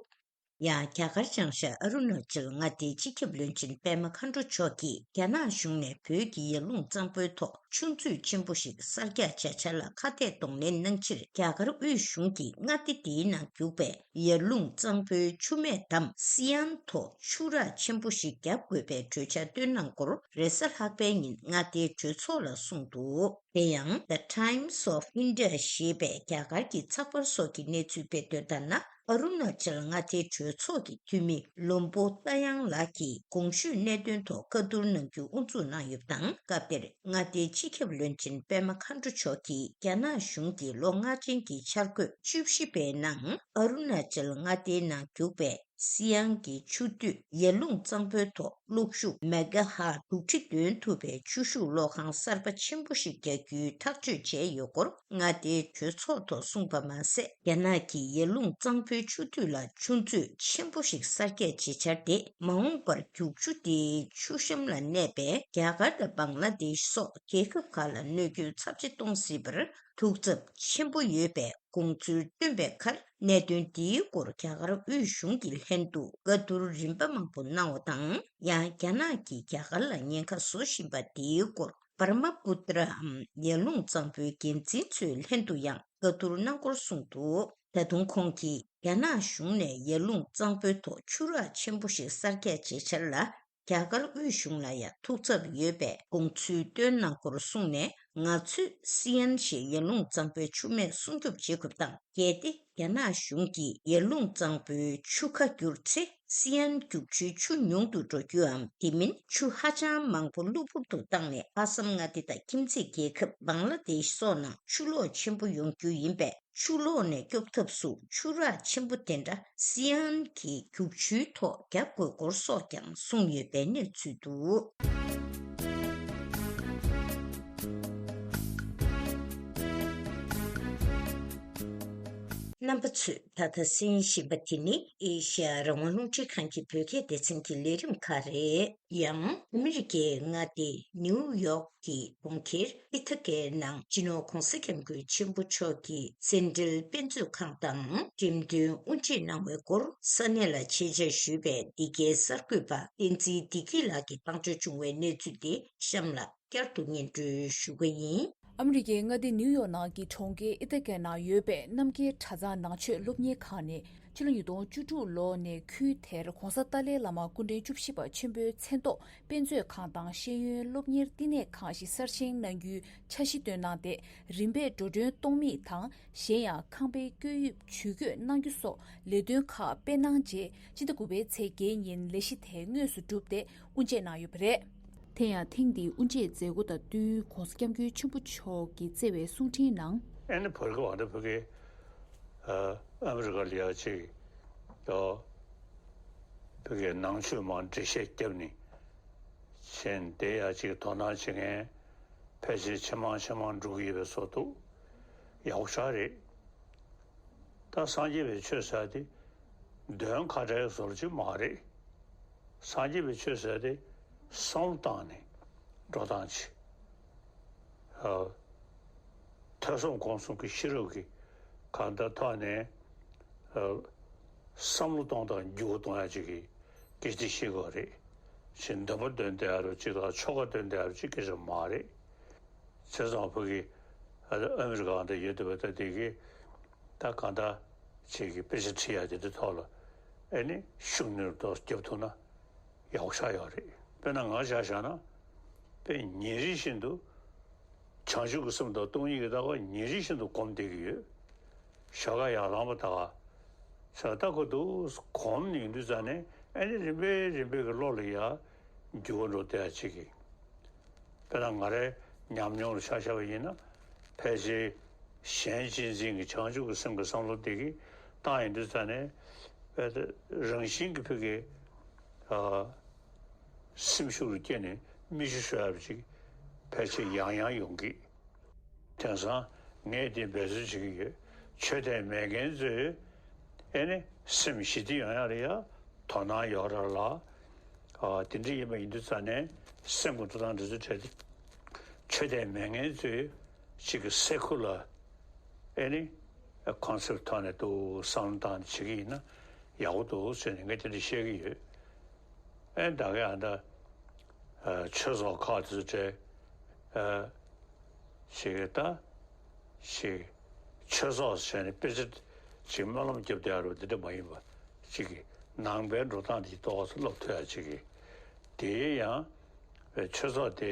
ཡང་རྒྱ་གར་བྱང་ཤར་ཨ་རུ་ན་ཅལ་མངའ་སྡེའི་སྤྱི་ཁྱབ་བློན་ཆེན་པད་མ་མཁའ་འགྲོ་མཆོག་གིས་རྒྱ་ནག་གཞུང་ནས་བོད་ཀྱི་ཡར་ཀླུང་གཙང་པོའི་ཐོག་ཆུ་མཛོད་ཆེན་པོ་ཞིག་གསར་རྒྱག་བྱ་འཆར་ལ་ཁ་གཏད་གདོང་ལེན་གནང་ཕྱིར། རྒྱ་གར་དབུས་གཞུང་གིས་མངའ་སྡེ་འདིའི་ནང་རྒྱུག་པའི་ཡར་ཀླུང་གཙང་པོའི་ཆུ་སྨད་འདམ་སི་ཨན་ཐོག་ཆུ་རགས་ཆེན་པོ་ཞིག་བརྒྱབ་དགོས་པའི་གྲོས་འཆར་བཏོན་གནང་སྐོར་རེས་གཟའ་ལྷག་པའི་ཉིན་མངའ་སྡེའི་གྲོས་ཚོགས་ལ་གསུངས་འདུག་དེ་ཡང་The Times of India ཞེས་པས་རྒྱ་གར་གྱི་ཚགས་པར་སོགས་ཀྱི་གནས་ཚུལ་སྤེལ་དོན་ལྟར་ན། ཨ་རུ་ན་ཅལ་མངའ་སྡེའི་གྲོས་ཚོགས་ཀྱི་འཐུས་མི་བློན་པོ་རྟ་དབྱངས་ལགས་ཀྱིས་གོང་ཞུས་གནད་དོན་ཐོག་བཀའ་བསྡུར་གནང་རྒྱུ་དབུ་འཛུགས་གནང་ཡོད་པ་དང་། སྐབས་དེར་མངའ་སྡེའི་སྤྱི་ཁྱབ་བློན་ཆེན་པད་མ་མཁའ་འགྲོ་མཆོག་གིས་རྒྱ་ནག་གཞུང་གིས་ལོ་ལྔ་ཅན་གྱི་འཆར་འགོད་བཅུ་བཞི་པའི་ནང་ཨ་རུ་ན་ཅལ་མངའ་སྡེའི་ནང་རྒྱུག་པའི་སི་ཨན་གྱི་ཆུ་སྟོད་ཡར་ཀླུང་གཙང་པོའི་ཐོག་གློག་ཤུགས་མེ་ག་ཧ་དྲུག་ཁྲི་འདོན་ཐུབ་པའི་ཆུ་ཤུགས་གློག་ཁང་གསར་པ་ཆེན་པོ་ཞིག་རྒྱག་རྒྱུའི་ཐག་གཅོད་བྱས་ཡོད་སྐོར་མངའ་སྡེའི་གྲོས་ཚོགས་ཐོག་གསུངས་པ་མ་ཟད། རྒྱ་ནག་གིས་ཡར་ཀླུང་གཙང་པོའི་ཆུ་སྟོད་ལ་ཆུ་མཛོད་ཆེན་པོ་ཞིག་གསར་རྒྱག་བྱེད་འཆར་དེ། མ་འོངས་པར་རྒྱུག་ཆུ་དེའི་ཆུ་གཤམ་ལ་གནས་པའི་རྒྱ་གར་དང་བང་ལ་དེཤ་སོགས་རྒྱལ་ཁབ་ཁག་ལ་གནོད་སྐྱོན་ཚབས་ཆེ་གཏོང་སྲིད་པར་ཐུགས་འཚབ་ཆེན་པོ་ཡོད་པའི་དགོངས་ཚུལ་བཏོན་པའི་ཁར། གནད་དོན་འདིའི་སྐོར་རྒྱ་གར་དབུས་གཞུང་གི་ལྷན་དུ་བཀའ་བསྡུར་རིམ་པ་མང་པོ་གནང་བ་དང་། ཡང་རྒྱ་ནག་གིས་རྒྱ་གར་ལ་ཉེན་ཁ་བཟོ་བཞིན་པ་འདིའི་སྐོར་བར་མ་པུ་ཏྲའམ་ཡར་ཀླུང་གཙང་པོའི་འགན་འཛིན་ཚོའི་ལྷན་དུ་ཡང་བཀའ་བསྡུར་གནང་སྐོར་གསུངས་འདུག་ད་དུང་ཁོང་གིས་རྒྱ་ནག་གཞུང་ནས་ཡར་ཀླུང་གཙང་པོའི་ཐོག་ཆུ་རགས་ཆེན་པོ་ཞིག་གསར་རྒྱག་བྱེད་འཆར་ལ། རྒྱ་གར་དབུས་གཞུང་ལ་ཡང་ཐུགས་འཚབ་ཡོད་པའི་དགོངས་ཚུལ་བཏོན་གནང་སྐོར་གསུངས་ནས། ང་ཚོས་སི་ཨན་ཞེས་ཡར་ཀླུང་གཙང་པོའི་ཆུ་སྨད་སྲུང་སྐྱོབ་བྱེད་དགོས་པ་དང་། གལ་ཏེ་རྒྱ་ནག་གཞུང་གིས་ཡར་ཀླུང་གཙང་པོའི་ཆུ་ཁ་བསྒྱུར་ཚེ། སི་ཨན་རྒྱུག་ཆུའི་ཆུ་ཉུང་དུ་འགྲོ་རྒྱུའམ། དེ་མིན་ཆུ་ཧ་ཅང་མང་པོ་གློ་བུར་དུ་བཏང་ནས། ཨ་སམ་མངའ་སྡེ་དང་ཁྱིམ་མཚེས་རྒྱལ་ཁབ་བང་ལ་དེཤ་སོགས་ནང་ཆུ་ལོག་ཆེན་པོ་ཡོང་རྒྱུ་ཡིན་པས། ཆུ་ལོག་ནས་སྐྱོབ་ཐབས་སུ་ཆུ་རགས་ཆེན་པོ་དེ་འདྲ་སི་ཨན་གྱི་རྒྱུག་ཆུའི་ཐོག་བརྒྱབ་དགོས་སྐོར་སོགས་ཀྱང་གསུངས་ཡོད་པའི་གནས་ཚུལ་འདུག་རྣམ་པ་ཚོས་ད་ལྟ་གསན་བཞིན་པ་དེ་ནི་ཨེ་ཤ་ཡ་རང་དབང་རླུང་འཕྲིན་ཁང་གི་བོད་སྐད་སྡེ་ཚན་གྱི་ལས་རིམ་ཁག་རེད། ཡང་ཨ་མི་རི་ཀའི་མངའ་སྡེ་ནིའུ་ཡོག་གི་གྲོང་ཁྱེར་ཨི་ཐ་ཀའི་ནང་སྤྱི་ནོར་༧གོང་ས་༧སྐྱབས་མགོན་ཆེན་པོ་མཆོག་གི་མཚན་འབྲེལ་དཔེ་མཛོད་ཁང་དང་འགྲེམས་སྟོན་དབུ་འབྱེད་གནང་བའི་སྐོར་ས་གནས་ལ་ཆེད་བཅར་ཞུས་པའི་འདི་གའི་གསར་འགོད་པ་བསྟན་འཛིན་བདེ་སྐྱིད་ལགས་ཀྱིས་བཏང་འབྱོར་བྱུང་བའི་གནས་ཚུལ་དེ་གཤམ་ལ་བསྐྱར་དུ་སྙན་སྒྲོན་ཞུ་གི་ཡིན། ཨ་མི་རི་ཀའི་མངའ་སྡེ་ནིའུ་ཡོག་ནང་གི་གྲོང་ཁྱེར་ཨི་ཐ་ཀའི་ནང་ཡོད་པའི་རྣམ་རྒྱལ་གྲྭ་ཚང་ནང་ཆོས་སློབ་གཉེར་ཁང་ནས། ཕྱི་ལོ་ཉིས་སྟོང་བཅུ་དྲུག་ལོ་ནས་ཁུལ་དེར་༧གོང་ས་ཏཱ་ལའི་བླ་མ་སྐུ་ཕྲེང་བཅུ་བཞི་པ་ཆེན་པོའི་མཚན་ཐོག་དཔེ་མཛོད་ཁང་དང་ཤེས་ཡོན་སློབ་གཉེར་བསྟི་གནས་ཁང་ཞིག་གསར་བཞེངས་གནང་རྒྱུའི་འཆར་གཞི་བཏོན་གནང་སྟེ། རིམ་པས་འགྲོ་གྲོན་གཏོང་མིག་དང་། གཞན་ཡང་ཁང་པའི་བཀོད་དབྱིབས་ཇུས་འགོད་གནང་རྒྱུ་སོགས་ལས་དོན་ཁག་སྤེལ་གནང་རྗེས། སྤྱི་ཟླ་དགུ་པའི་ཚེས་བརྒྱད་ཉིན་ལས་གཞི་དེ་དངོས་སུ་གྲུབ་སྟེ་དབུ་འབྱེད་གནང་ཡོད་པ་རེད། དེ་ཡང་ཐེངས་འདིའི་དབུ་འབྱེད་མཛད་སྒོ་དང་བསྟུན་༧གོང་ས་༧སྐྱབས་མགོན་ཆེན་པོ་མཆོག་གིས་བསྩལ་བའི་གསུང་འཕྲིན་ནང་། ཨ་ནི་བར་སྐབས་ཨ་ནི་བོད་ཀྱི་ཨ་ཨ་མི་རི་ཀ་ལ་ཡ་ཅིག་ཡོ་བོད་ཀྱི་ནང་ཆོས་མང་འགྲེལ་བཤད་བརྒྱབ་ནས་ཕྱིན་དེ་ཡ་ཅིག་དོ་སྣང་བྱེད་མཁན་ཕལ་ཆེར་ཇེ་མང་ཇེ་མང་འགྲོ་གི་ཡོད་པའི་བཟོ་འདུག་ཡག་པོ་ཞེ་དྲག་རེད། ད་སངས་རྒྱས་པའི་ཆོས་ཟེར་དེ་འདོན་ཁ་བྲལ་བཟོ་འདྲ་ཅིག་མ་རེད། སངས་རྒྱས་པའི་ཆོས་ཟེར་དེ་བསམ་བློ་བཏང་ནས་འགྲོ་སྟངས་ཅིག་ཨ། ཐོས་བསམ་སྒོམ་གསུམ་གྱི་ཤེས་རབ་ཀྱི་གང་ལྟར་ཐོག་ནས་ཨ། བསམ་བློ་གཏོང་སྟངས་འགྱུར་བ་གཏོང་ཡ་ཅིག་གི་སྐད་ཆ་ཤེས་དགོས་རེད། ཅིག་འདོན་པ་འདོན་བསྡད་ཡ་རུ་ཅིག་དང་ཆོ་ག་འདོན་བསྡད་ཡ་རུ་ཅིག་སྐད་ཆ་མ་རེད། བྱས་ཙང་བོད་ཀྱི་ཨ་ཨ་མི་རི་ཀ་འདི་ཡོད་འདུག་པ། ད་དེ་གི་ད་གང་ལྟར་ཅིག་གི་དཔེ་ཆ་ཁྲིད་ཡ་དེ་འདྲ་ཐོག་ལ་ཨེ་ནི་ཤུགས་སྣོན་ཏོག་རྒྱབ་ཐུབ་ན་ཡག་པོ་ཆགས་ཡོད་རེད། དཔེར་ན་ང་ཆ་བཞག་ན་དཔེ་ཉིན་རེ་བཞིན་དུ་བྱང་ཆུབ་ཀྱི་སེམས་དང་སྟོང་ཉིད་ཀྱི་ལྟ་བ་ཉིན་རེ་བཞིན་དུ་སྒོམ་བསྡད་ཀྱི་ཡོད། ཞོགས་ཀ་ཡར་ལངས་པ་དང་ས་ལྟ་ཁོ་འདུག་སྒོམ་ནས་ཡིན་དུས་ཙང་ནས་ཨེ་ནི་རིམ་པས་རིམ་པས་ཀྱི་བློ་ལ་ཡ་འགྱུར་བ་འགྲོ་བསྡད་ཡ་ཅིག་གི་དཔེར་ན་ང་རའི་ཉམས་མྱོང་ལ་ཆ་བཞག་པ་ཡིན་ན། ཕལ་ཆེར་གཞན་གཅེས་འཛིན་གྱི་བྱང་ཆུབ་ཀྱི་སེམས་ཀྱི་བསམ་བློ་འདི་གིས་བཏང་ཡིན་དུས་ཙང་ནས་དཔེ་རང་བཞིན་གྱི་ཕུགས་ཀྱི་ཨ། སེམས་ཤུགས་ལ་སྐྱེས་ནས་མིག་ཆུ་ཤོར་ཡ་ཅིག་ཕལ་ཆེར་ཡང་ཡང་ཡོང་གི་དེང་སང་ངས་འདི་འབད་རྩོལ་བྱེད་ཀྱི་ཡོད། ཆོས་དད་མེད་མཁན་ཚོས་ཨེ་ནི་སེམས་ཞི་བདེ་ཡོང་ཡ་ལ་ཡ་དོ་སྣང་ཡོད་ར་ལ། ཨ་དེ་འདྲ་ཡིན་པ་ཡིན་དུས་ཙང་ནས་སེམས་ཀྱི་འགྲོ་སྟངས་འདི་ཚོ་གྲས་དེ་ཆོས་དད་མེད་མཁན་ཚོས་ཅིག་གི་སེ་ཁུ་ལ་ཨེ་ནི་ཀོན་སེབ་ཐོག་ནས་འདུག་བསམ་བློ་བཏང་ནས་བྱེད་ཀྱི་ཡིན་ན་ཡག་པོ་འདུག་ཟེར་ནས་ངས་དེ་འདྲ་བཤད་ཀྱི་ཡོད། ཨེ་ད་ག་ཨ་ད་ཨ་ཆོས་ཚོགས་ཁག་དེ་ཚོ་གྲས་ཨ། ཞིག་ད་ཞིག་ཆོས་ཚོགས་བྱས་ནས་དཔེ་ཆ་ཞིག་སྨོན་ལམ་རྒྱབ་བསྡད་ཡ་རུ་འདི་འདྲ་མ་ཡིན་པ་ཞིག་གི་ནང་པའི་འགྲོ་སྟངས་འདི་ཏོག་ཙམ་སློབ་ཐུབ་ཡ་ཞིག་གི་དེ་ཡང་ཆོས་ཚོགས་དེ་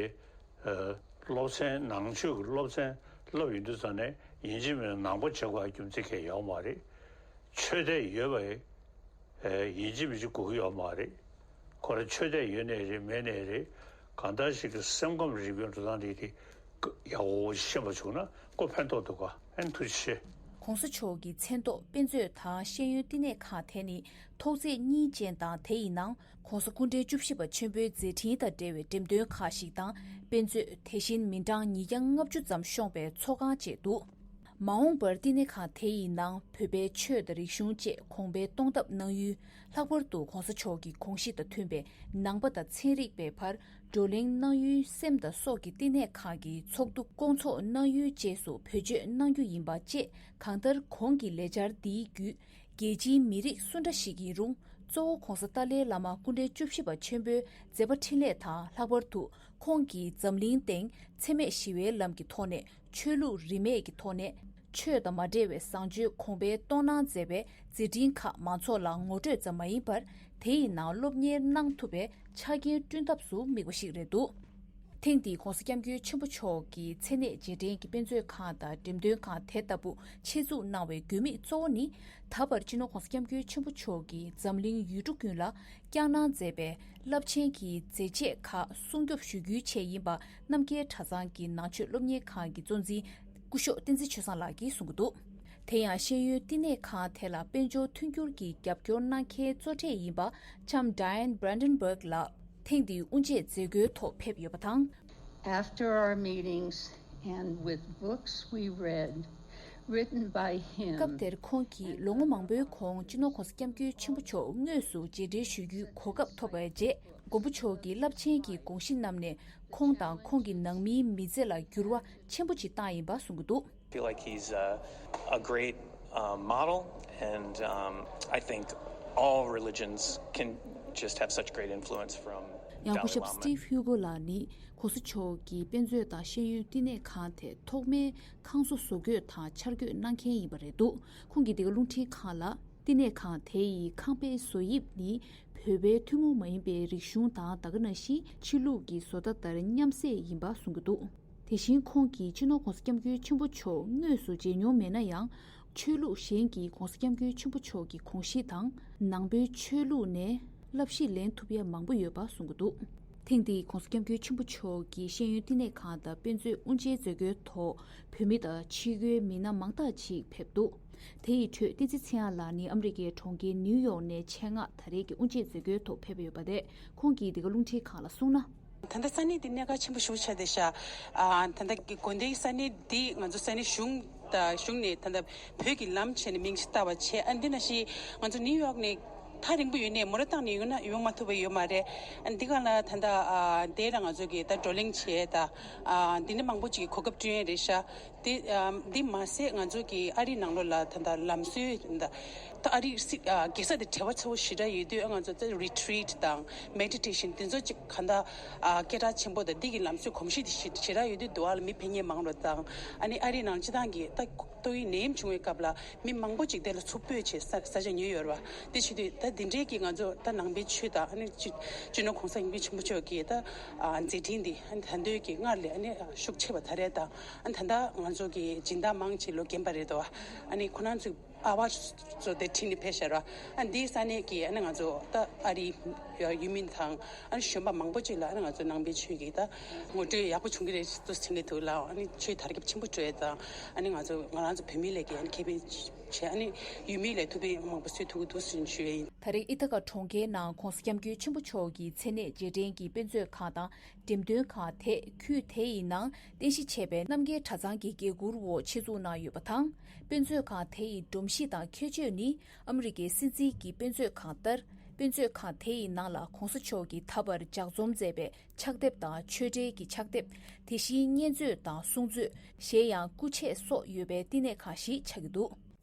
སློབ་ཚན་ནང་ཆོས་ཀྱི་སློབ་ཚན་སློབ་ཡོང་དུས་ཙང་ནས་ཡིན་གཅིག་མིན་ནང་པ་བྱེད་དགོས་རྒྱུ་མཚན་གང་ཡང་ཡོད་མ་རེད། ཆོས་དད་ཡོད་པ་ཡིན་གཅིག་མིན་གཅིག་དགོས་ཀྱི་ཡོད་མ་རེད། ཁོ་རང་ཆོས་དད་ཡོད་ནའི་རེད་མེད་ནའི་རེད། གང་ལྟར་ཞིག་གི་སེམས་ཁམས་རིག་པའི་འགྲོ་སྟངས་དེ་དེ་ཡག་པོ་ཤེས་པ་བྱུང་ན་ཁོ་ཕན་ཐོགས་འདུག་ག་ཨན་ཐུགས་རྗེ་ཆེ། ྋགོང་ས་མཆོག་གི་མཚན་ཐོག་དཔེ་མཛོད་དང་ཤེས་ཡོན་བསྟི་གནས་ཁང་དེ་ནི་ཐོག་བརྩེགས་གཉིས་ཅན་དང་དེ་ཡི་ནང་ྋགོང་ས་སྐུ་ཕྲེང་བཅུ་བཞི་པ་ཆེན་པོའི་མཛད་འཕྲིན་དང་འབྲེལ་བའི་འགྲེམས་སྟོན་ཁང་ཞིག་དང་དཔེ་མཛོད་དེ་བཞིན་མི་གྲངས་ཉིས་བརྒྱ་ལྔ་བཅུ་ཙམ་ཤོང་པའི་ཚོགས་ཁང་བཅས་འདུག་མ་འོངས་པར་བསྟི་གནས་ཁང་དེ་ཡི་ནང་བོད་པའི་ཆོས་དང་རིག་གཞུང་བཅས་གོང་འཕེལ་གཏོང་ཐབས་གནང་ཡུལ། ལྷག་པར་དུ་ྋགོང་ས་མཆོག་གི་དགོངས་གཞི་དང་མཐུན་པའི་ནང་པ་དང་ཚན་རིག་པའི་བར་བགྲོ་གླེང་གནང་ཡུལ་སེམས་དང་སྲོག་གི་བསྟི་གནས་ཁང་གི་ཚོགས་འདུ་བསྐོང་ཚོགས་གནང་ཡུལ་བཅས་སུ་བེད་སྤྱོད་གནང་རྒྱུ་ཡིན་པ་བཅས་གང་ལྟར་གོང་གི་ལས་འཆར་འདིའི་བརྒྱུད་རྒྱལ་སྤྱིའི་མི་རིགས་སུ་འདྲ་ཞིག་ཡིན་རུང་གཙོ་བོ་ྋགོང་ས་ཏཱ་ལའི་བླ་མ་སྐུ་ཕྲེང་བཅུ་བཞི་པ་ཆེན་པོའི་མཛད་པ་འཕྲིན་ལས་དང་ལྷག་པར་དུ་ཁོང་གིས་འཛམ་གླིང་སྟེང་འཚེ་མེད་ཞི་བའི་ལམ་གྱི་ཐོག་ནས་ཆོས་ལུགས་རིས་མེད་ཀྱི་ཐོག་ནས་ཆོས་དང་མ་འབྲེལ་བའི་བཟང་སྤྱོད་གོང་འཕེལ་གཏོང་གནང་མཛད་པའི་མཛད་འཕྲིན་ཁག་མང་ཚོགས་ལ་ངོ་སྤྲོད་ཙམ་མ་ཡིན་པར་དེ་ཡི་ནང་སློབ་གཉེར་གནང་ཐུབ་པའི་ཆ་རྐྱེན་བསྐྲུན་ཐབས་སུ་དམིགས་པ་ཞིག་རེད་འདུག་ཐེངས་འདིའི་ྋགོང་ས་ྋསྐྱབས་མགོན་ཆེན་པོ་མཆོག་གི་མཚན་གནས་རྗེས་དྲན་གྱི་དཔེ་མཛོད་ཁང་དང་འགྲེམས་སྟོན་ཁང་དེ་ལྟ་བུ་ཆེད་འཛུགས་གནང་བའི་དགོས་དམིགས་གཙོ་བོ་ནི། ད་བར་སྤྱི་ནོར་ྋགོང་ས་ྋསྐྱབས་མགོན་ཆེན་པོ་མཆོག་གིས་འཛམ་གླིང་ཡུལ་གྲུ་ཀུན་ལ་བསྐྱངས་གནང་མཛད་པའི་རླབས་ཆེན་གྱི་མཛད་རྗེས་ཁག་སྲུང་སྐྱོབ་ཞུ་རྒྱུའི་ཆེད་ཡིན་པ་རྣམ་རྒྱལ་གྲྭ་ཚང་གི་ནང་ཆོས་སློབ་གཉེར་ཁང་གི་གཙོ་འཛིན་སྐུ་ཞབས་བསྟན་འཛིན་ཆོས་བཟང་ལགས་ཀྱིས་གསུང་གི་འདུག་དེ་ཡང་ཤེས་ཡོན་བསྟི་གནས་ཁང་དེ་ལ་དཔལ་འབྱོར་མཐུན་འགྱུར་གྱི་རྒྱབ་སྐྱོར་གནང་མཁན་གཙོ་གྲས་ཡིན་པ་ལྕམ་Diane Brandenburg་ལགས་ཐེངས་འདིའི་དབུ་འབྱེད་མཛད་སྒོའི་ཐོག་ཕེབས་ཡོད་པ་དང་། After our meetings and with books we read, written by him. སྐབས་དེར་ཁོང་གིས་ལོ་ངོ་མང་པོའི་གོང་སྤྱི་ནོར་ྋགོང་ས་ྋསྐྱབས་མགོན་ཆེན་པོ་མཆོག་དངོས་སུ་མཇལ་འཕྲད་ཞུ་རྒྱུའི་གོ་སྐབས་ཐོབ་པའི་རྗེས། མགོན་པོ་མཆོག་གིས་རླབས་ཆེན་གྱི་དགོངས་གཞི་བསྣམས་ནས་ཁོང་དང་ཁོང་གི་ནང་མིའི་མི་ཚེ་ལ་འགྱུར་བ་ཆེན་པོ་ཅིག་བཏང་ཡིན་པ་གསུང་གི་འདུག feel like he's a, a great uh, model, and um, I think all religions can just have such great influence from ཡང་སྐུ་Dalai ཞབས་Lama. Steve Hugo་ལགས་ནི་ྋགོང་ས་མཆོག་གི་དཔེ་མཛོད་དང་ཤེས་ཡོན་བསྟི་གནས་ཁང་དེ་ཐོག་མའི་ཁང་བཟོ་བཟོ་བཀོད་དང་འཆར་འགོད་གནང་མཁན་ཡིན་པ་རེད་འདུག་ཁོང་གིས་འདི་ག་རླུང་འཕྲིན་ཁང་ལ། བསྟི་གནས་ཁང་དེ་ཡི་ཁང་པའི་བཟོ་དབྱིབས་ནི་བོད་པའི་ཐུན་མོང་མ་ཡིན་པའི་རིག་གཞུང་དང་ད་ག་ནང་བཞིན་ཕྱི་ལུགས་ཀྱི་བཟོ་ལྟ་ལྟར་མཉམ་བསྲེས་ཡིན་པ་གསུང་གི་འདུག་དེ་བཞིན་ཁོང་གིས་སྤྱི་ནོར་༸གོང་ས་༸སྐྱབས་མགོན་ཆེན་པོ་མཆོག་དངོས་སུ་མཇལ་མྱོང་མེད་ན་ཡང་། ཆོས་ལུགས་གཞན་གྱིས་༸གོང་ས་༸སྐྱབས་མགོན་ཆེན་པོ་མཆོག་གི་དགོངས་གཞི་དང་། ནང་པའི་ཆོས་ལུགས་ནས་བསླབ་གཞི་ལེན་ཐུབ་ཡ་མང་པོ་ཡོད་པ་གསུང་གི་འདུག་ཐེངས་འདིའི་༸གོང་ས་༸སྐྱབས་མགོན་ཆེན་པོ་མཆོག་གི་ཤེས་ཡོན་བསྟི་གནས་ཁང་དང་དཔེ་མཛོད་དབུ་འབྱེད་མཛད་སྒོའི་ཐོག་བོད་མི་དང་ཕྱི་རྒྱལ་མི་སྣ་མང་དག་ཅིག་ཕེབས་འདུག་དེ་ཡི་ཁྲོད་བསྟན་འཛིན་ཚེ་དབྱངས་ལགས་ནི་ཨ་མི་རི་ཀའི་གྲོང་ཁྱེར་ནིའུ་ཡོག་ནས་ཆེད་མངགས་ད་རེས་ཀྱི་དབུ་འབྱེད་མཛད་སྒོའི་ཐོག་ཕེབས་ཡོད་པ་རེད། ཁོང་གིས་འདི་ག་རླུང་འཕྲིན་ཁང་ལ་གསུངས་ན། ད་ལྟ་ས་གནས་འདི་གནད་འགག་ཆེན་པོ་ཞེ་པོ་ཆགས་བསྡད་ཤག་ཨ། ད་ལྟ་དགོན་སྡེའི་ས་གནས་འདི་ང་ཚོ་ས་གནས་གཞུང་དང་གཞུང་ནས་ད་ལྟ་བོད་ཀྱི་ལམ་བྱས་ནས་མིང་ཅིག་བཏགས་པ་བྱས། ཨ། འདི་ནང་བཞིན་ང་ཚོ་ནིའུ་ཡོག་ནས་ཐག་རིང་པོ་ཡོད་ནས་མོ་ཊ་བཏང་ནས་ཡོང་ན་ཡོང་མ་ཐུབ་པ་ཡོད་མ་རེད། ཨ། འདི་ག་ལ་ད་ལྟ་ཨ། དེ་ལ་ང་ཚོ་གི་ད་བགྲོ་གླེང་བྱས་ད། ཨ། འདི་ནས་མང་པོ་ཅིག་གི་གོ་སྐབས་བསྐྲུན་ཡས་རེད་ཤག་དེ། ཨ། འདི་མ་ཟད་ང་ཚོ་གི་ཨ་རིའི་ནང་ལོགས་ལ་ད་ལྟ་ལམ་སྲོལ་ད་ད་ཨ་རིའི་སི་ཨ། རྒྱལ་ས་དེ་བྲེལ་བ་ཚ་པོ་ཞེ་དྲག་ཡོད་དུས། ཨ། ང་ཚོ་ད་རི་ཊི་རིཊ་དང་མེ་ཌི་ཊེ་ཤན་དེ་ཚོ་ཅིག་གང་ལྟར་ཨ། སྐད་གྲགས་ཆེན་པོ་དང་འདི་གི་ལམ་སྲོལ་གོམས་གཤིས་དེ་ཞེ་ཞེ་དྲག་ཡོད་དུས་འདུག་ཨ་ལ་མི་ཕེབས་མཁན་མང་རུ་དང་། ཨ་ནི་ཨ་རིའི་ནང་སྤྱི་བཏང་གི་ད་ཏོག་དབྱིབས་ནད་ཡམས་བྱུང་བའི་སྐབས་ལ་མི་མང་པོ་ཅིག་དེ་ལ་ཚུར་སྤོས་བྱས་ས་ས་ཆ་ཉོས་ཡོད་རེད་བ། དེ་བྱེད་དུས་ད་འདི་འདྲའི་གི་ང་ཚོ་ད་ནང་པའི་ཆོས་དང་ཨ་ནི་སྤྱི་སྤྱི་ནོར་༸གོང་ས་༸སྐྱབས་མགོན་ཆེན་པོ་མཆོག་གི་ད་ཨ། མཛད་འཕྲིན་འདི་ཨ་ནི་ད་འདོད་ཀྱི་སྔར་ལས་ཨ་ནི་ཤུགས་ཆེ་བ་ད་རེས་དང་། ཨ་ནི་ད་ལྟ་ང་ཚོ་གི་སྦྱིན་བདག་མང་ཆེ་ལོ་རྒན་པ་རེད་དོ། ཨ་ནི་ཁོ་རང་ཚོའི་ཨ་བ་ཚོ་དེ་ཁྲིད་ནས་ཕེབས་ཤར་བ། ཨ་ནི་འདིའི་ས་གནས་ཀྱི་ཨ་ནི་ང་ཚོ་ད་ཨ་རིའི་ཡུལ་མི་དང་ཨ་ནི་གཞོན་པ་མང་པོ་ཅིག་ལ་ཨ་ནི་ང་ཚོ་ནང་པའི་ཆོས་ཀྱི་ད་ངོ་སྤྲོད་ཡག་པོ་བྱུང་གི་རེད་ཅེས་དྲན་གྱི་འདུག་ལ། ཨ་ནི་ཆོས་དར་ཁྱབ་ཆེན་པོ་འགྲོ་ཡས་དང་། ཨ་ནི་ང་ཚོ་ང་རང་ཚོ་བོད་མི་ལ་ཀྱི་ཨ་ནི་ཁེ་ཕན་བྱས། ཨ་ནི་ཡུལ་མི་ལ་ཐུགས་ཕན་མང་པོ་གསོས་ཐུབ་ཀྱི་འདུག་ཟེར་ཞུ་ཡས་ཡིན། ད་རེས་ཨི་ཐ་ཀ་གྲོང་ཁྱེར་ནང་༸གོང་ས་༸སྐྱབས་མགོན་ཆེན་པོ་མཆོག་གི་མཚན་གནས་རྗེས་དྲན་གྱི་དཔེ་མཛོད་ཁང་དང་འགྲེམས་སྟོན་ཁང་དེ་ཁུལ་དེ་ཡི་ནང་རྟེན་གཞི་བྱས་པའི་རྣམ་རྒྱལ་གྲྭ་ཚང་གི་འགན་འཁུར་འོག་ཆེད་འཛུགས་གནང་ཡོད་པ་དང་། དཔེ་མཛོད་ཁང་དེ་ཡི་སྒྲོམ་གཞི་དང་ཁྱད་ཆོས་ནི། ཨ་མི་རི་ཀའི་སྲིད་འཛིན་གྱི་དཔེ་མཛོད་ཁང་ལྟར། དཔེ་མཛོད་ཁང་དེ་ཡི་ནང་ལ་༸གོང་ས་མཆོག་གིས་ད་བར་ལྗགས་རྩོམ་མཛད་པའི་ཕྱག་དེབ་དང་ཆོས་འབྲེལ་གྱི་ཕྱག་དེབ། དེ་བཞིན་མཉེས་མཛོད་དང་གསུང་མཛོད། གཞན་ཡང་སྐུ་ཆས་སོགས་ཡོད་པའི་བསྟི་གནས་ཁང་ཞིག་ཆགས་ཀྱི་འདུག་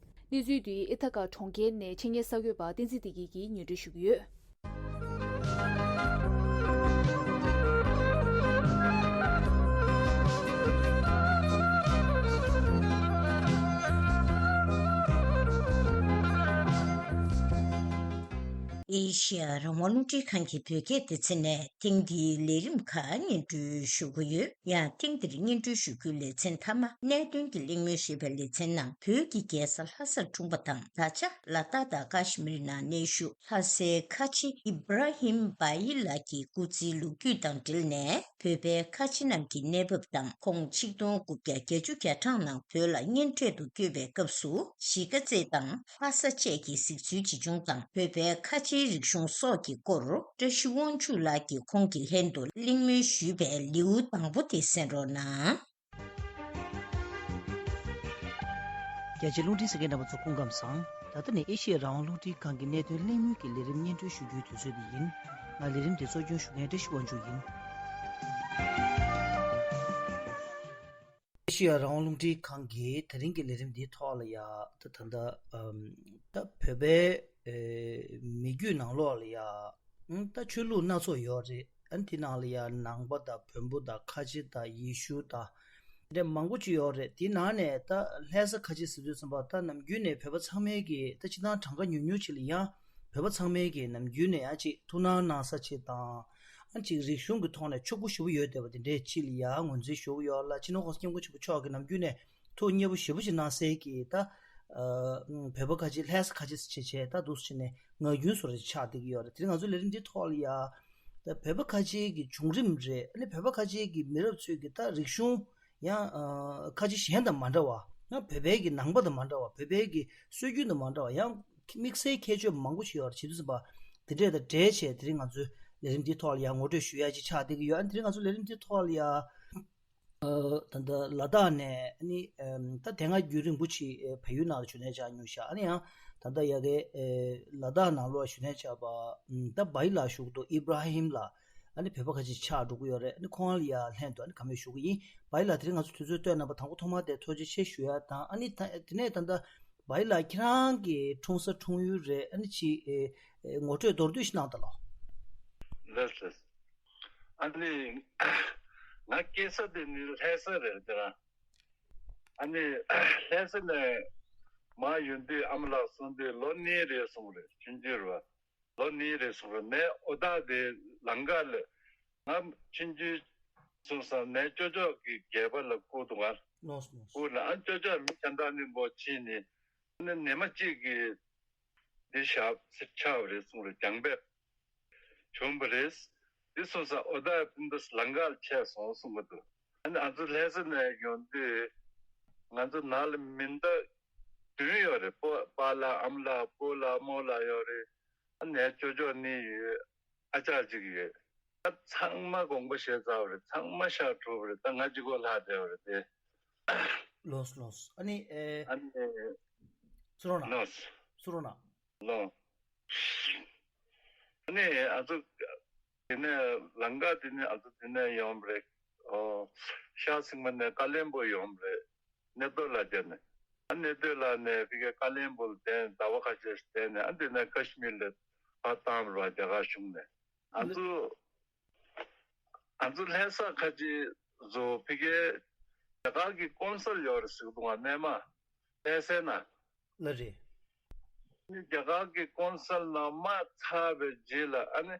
གནས་ཚུལ་འདི་ཨི་ཐ་ཀ་གྲོང་ཁྱེར་ནས་ཆེད་གཉེར་གསར་འགོད་པ་བསྟན་འཛིན་བདེ་སྐྱིད་ཀྱིས་སྙན་སྒྲོན་ཞུ་གི་ཡོད། ཨེ་ཤི་ཡ་རང་དབང་རླུང་འཕྲིན་ཁང་གི་བོད་སྐད་སྡེ་ཚན་ནས་ཐེངས་འདིའི་ལས་རིམ་ཁག་སྙན་སྒྲོན་ཞུ་གི་ཡོད། ཡང་ཐེངས་འདིར་སྙན་སྒྲོན་ཞུ་རྒྱུའི་ལེ་ཚན་མཐའ་མ། གནད་དོན་གྱི་གླེང་མོལ་ཞེས་པའི་ལེ་ཚན་ནང་བོད་ཀྱི་རྒྱལ་ས་ལྷ་སར་འཁྲུངས་པ་དང་། ད་ཆ་ལ་དྭགས་དང་ཀ་ཤི་མིར་ནང་གནས་བཞུགས་ལྷ་སའི་ཁ་ཆེ་ཨི་བྷ་ར་ཧིམ་བྷ་ཡི་ལགས་ཀྱི་སྐུ་ཚེའི་ལོ་རྒྱུས་དང་འབྲེལ་ནས། བོད་པའི་ཁ་ཆེ་རྣམས་ཀྱི་གནས་བབ་དང་། ཁོང་ཆིག་སྟོང་དགུ་བརྒྱ་བརྒྱད་ཅུ་གྱ་གྲངས་ནང་བོད་ལ་གཉེན་འཕྲད་དུ་བསྐྱོད་པའི་སྐབས་སུ་གཞིས་ཀ་རྩེ་དང་ལྷ་ས་བཅས་ཀྱི་གཟིགས་ཚུལ་ཇི་བྱུང་དང་། བོད་པའི་ཁ་ཆེའི་རིག་གཞུང་སོགས་ཀྱི་སྐོར་བཀྲ་ཤིས་དབང་ཕྱུག་ལགས་ཀྱིས་ཁོང་གི་ལྷན་དུ་གླེང་མོལ་ཞུས་པའི་ལེའུ་དང་པོ་དེ་གསན་རོགས་གནང་། རྒྱ་ཆེའི་རླུང་འཕྲིན་གསན་མཁན་རྣམ་པ་ཚོ་སྐུ་ཁམས་བཟང་། ད་ལྟ་ནི་ཨེ་ཤི་ཡ་རང་དབང་རླུང་འཕྲིན་ཁང་གི་གནད་དོན་གླེང་མོལ་གྱི་ལས་རིམ་སྙན་སྒྲོན་ཞུ་རྒྱུའི་དུས་ཚོད་འདི་ཡིན། ང་ལས་རིམ་འདི་གཙོ་སྐྱོང་ཞུ་མཁན་བཀྲ་ཤིས་དབང་ཕྱུག་ཡིན། ཨེ་ཤི་ཡ་རང་དབང་རླུང་འཕྲིན་ཁང་གིས་དེ་རིང་གི་ལས་རིམ་འདིའི་ཐོག་ལ་ཡ་ད་ད་ལྟ་ཨམ་ད་བོད་པའི་ཨེ་མི་རྒྱུད་ནང་ལོགས་ལ་ཡ་ཨང་ད་ཆོས་ལུགས་སྣ་ཚོགས་ཡོད་རེད། ཨ་ནི་དེ་ནང་ལ་ཡ་ནང་པ་དང་བོན་པོ་དང་ཁ་ཆེ་དང་ཡེ་ཤུ་དང་དེ་འདྲ་མང་པོ་ཅིག་ཡོད་རེད། དེའི་ནང་ནས་ད་ལྷ་ས་ཁ་ཆེ་ཟེར་དུས་ཙམ་པ་ད་ནམ་རྒྱུན་ནས་བོད་པ་ཚང་མས་ཀྱི་ད་སྤྱི་བཏང་གྲངས་ཀ་ཉུང་ཉུང་ཅིག་ལ་ཡ་བོད་པ་ཚང་མས་ཀྱི་ནམ་རྒྱུན་ནས་ཡ་ཅིག་ཐུགས་སྣང་གནང་ས་ཅིག་དང་། ཨ་ཅིག་རིག་གཞུང་གི་ཐོག་ནས་ཕྱུག་པོ་ཞེ་པོ་ཡོད་བསྡད་པ་དེ་འདྲའི་ཅིག་ལ་ཡ་ངོས་འཛིན་ཞུ་གི་ཡོད་ལ། སྤྱི་ནོར་༸གོང་ས་༸སྐྱབས་མགོན་ཆེན་པོ་མཆོག་གིས་ནམ་རྒྱུན་ནས་ཐུགས་མཉེས་པོ་ཞེ་པོ་ཅིག་གནང་སའི་གི་ད་ཨ་བོད་པ་ཁ་ཆེ་ལྷ་ས་ཁ་ཆེ་ཟེར་བྱས་བྱས་ད་འདུག་སེ་བྱས་ནས་ངག་རྒྱུན་བཟོ་འདྲ་ཅིག་ཆགས་བསྡད་ཀྱི་ཡོད་རེད། དེ་རིང་ང་ཚོའི་ལས་རིམ་འདིའི་ཐོག་ལ་ཡ་ད་བོད་པ་ཁ་ཆེ་གི་བྱུང་རིམ་རེད། ཨ་ནི་བོད་པ་ཁ་ཆེ་གི་མི་རབས་ཚོས་ཀྱི་ད་རིག་གཞུང་ཡང་ཨ་ཁ་ཆེ་གཞན་དང་མ་འདྲ་བ། ཡང་བོད་པའི་གི་ནང་པ་དང་མ་འདྲ་བ། བོད་པའི་གི་སྲོལ་རྒྱུན་དང་མ་འདྲ་བ། ཡང་དམིགས་བསལ་ཁྱད་ཆོས་མང་པོ་ཞིག་ཡོད་རེད། བྱེད་དུས་ཙམ་པ་དེ་འདྲས་དང་འབྲེལ་བྱས་དེ་རིང་ང་ཚོའི་ལས་རིམ་འདིའི་ཐོག་ལ་ཡང་ངོ་སྤྲོད་ཞུ་ཡ་ཅིག་ཆགས་བསྡད་ཀྱི་ཡོད། ཨ་ནི་དེ་རིང་ང་ཚོའི་ལས་རིམ་འདིའི་ཐོག་ལ་ཡ་ཨ་ད་ལྟ་ལ་དྭགས་ནས་ཨ་ནི་ཨམ་ད་དེ་སྔ་རྒྱུན་རིང་པོ་ཅིག་ཨེ་བལ་ཡུལ་ནང་ལ་བཞུགས་གནས་བཅགས་མྱོང་ཤག་ཨ་ནི་ཡང་ད་ལྟ་ཡ་གི་ཨེ་ལ་དྭགས་ནང་ལོགས་ལ་བཞུགས་གནས་བཅགས་པ་ཨམ་ད་བྷའི་ལགས་བཞུགས་འདུག་ཨི་བྷ་ར་ཧིམ་ལགས། ཨ་ནི་བོད་པ་ཁ་ཤས་ཆགས་འགྲོ་གི་ཡོད་རེད། ཨ་ནི་ཁོང་ལ་ཡ་ལྷན་དུ་ཨ་ནི་བཀའ་མོལ་ཞུ་གི་ཡིན། བྷའི་ལགས་དེ་རིང་ང་ཚོ་དུས་ཚོད་བཏོན་གནང་བ་དང་པོ་ཐོག་མ་དེ་ཐུགས་རྗེ་ཆེ་ཞུ་ཡ་དང་། ཨ་ནི་ད་དེ་ནས་ད་ལྟ་བྷའི་ལགས་ཁྱེད་རང་གི་འཁྲུངས་ས་འཁྲུངས་ཡུལ་རེད། ཨ་ནི་ཅིག་ཨེ་ཨེ་ངོ་སྤྲོད་མདོར་བསྡུས་ཤིག་གནང་དང་ལོ། ལགས་ལགས། ཨ་ནི་ང་སྐྱེས་ས་དེ་ནི་ལྷ་ས་རེད་དེ་རང་། ཨ་ནི་ལྷ་ས་ནས་ མར་ཡོང་དུས་ཨ་མ་ལགས་གསུངས་དུས་ལོ་གཉིས་རེད་གསུངས་རེད། ཆུང་ཆུང་རེད་བ། ལོ་གཉིས་རེད་གསུངས་རེད། ནས་ཨོ་ད་དེ་ལམ་ཁ་ལ་ང་ཆུང་ཆུང་སོང་ཙང་ནས་ཅོ་ཅོག་གི་སྒལ་པ་ལ་བཀུག་འདུག་ག་ལོས་ལོས། བཀུག་ནས་ཨ་ཅོ་ཅོག་མི་གཞན་དག་གཉིས་པོ་ཕྱིན་ནས་ཨ་ནི་ཉི་མ་གཅིག་གི་འདི་ཞག་ཚེ་ཆགས་པ་རེད་གསུངས་རེད། རྒྱང་འབེབས་བྱུང་བ་རེད། འདི་སོང་ཙང་ཨོ་ད་སྤུན་ཟླ་ལམ་ཁ་ལ་ཆས་སོང་གསུང་གི་འདུག་ཨ་ནི་ང་ཚོ་ལྷ་ས་ནས་ཡོང་དུས་ང་ཚོ་ནང་ལ་མི་ཟླ་བདུན་ཡོད་རེད། པོ་པཱ་ལགས་ཨ་མ་ལགས་སྤོ་ལགས་རྨོ་ལགས་ཡོད་རེད། ཨ་ནི་ཅོ་ཅོག་གཉིས་ཡོད། ཨ་ཅག་གཅིག་ཡོད། ད་ཚང་མ་དགོངས་པ་བཞེས་ཚར་བ་རེད། ཚང་མ་ཤག་གྲུབ་པ་རེད། ད་ང་གཅིག་པོ་ལྷག་བསྡད་པ་རེད་དེ། ལོས་ལོས། ཨ་ནི་ཨེ། ཨ་ནི། སུ་རོ་ན། ལོས། སུ་རོ་ན། ལོས། ཨ་ནི་ང་ཚོ་དེ་ནས་ལམ་ཁ་དེ་ནས་ང་ཚོ་དེ་ནས་ཡོང་བ་རེད། ཨོ། ཤར་སེང་མ་ནས་ཀ་ལོན་སྦུག་ཡོང་བ་རེད། གནས་སྟོད་ལ་བསྡད་ནས། ཨ་གནས་སྟོད་ལ་ནས་ཕ་གིར་ཀ་ལོན་སྦུག་ལ་བསྡད་ནས་ཟླ་བ་ཁ་ཤས་ཤིག་བསྡད་ནས་ཨ་དེ་ནས་ཀ་ཤི་མིར་ལ་ཕར་བཏང་བ་རེད་བ། རྒྱ་གར་གཞུང་ནས། ང་ཚོ་ང་ཚོ་ལྷ་ས་ཁ་ཆེ་བཟོ་ཕ་གིར་རྒྱ་གར་གྱི་ཀོན་སལ་ཡོད་རེད་ཟེར་གི་འདུག་ག་སྔོན་མ་ལྷ་སའི་ནང་། ལགས་རེད། རྒྱ་གར་གྱི་ཀོན་སལ་ནང་མར་ཚར་བའི་རྗེས་ལ་ཨ་ནི་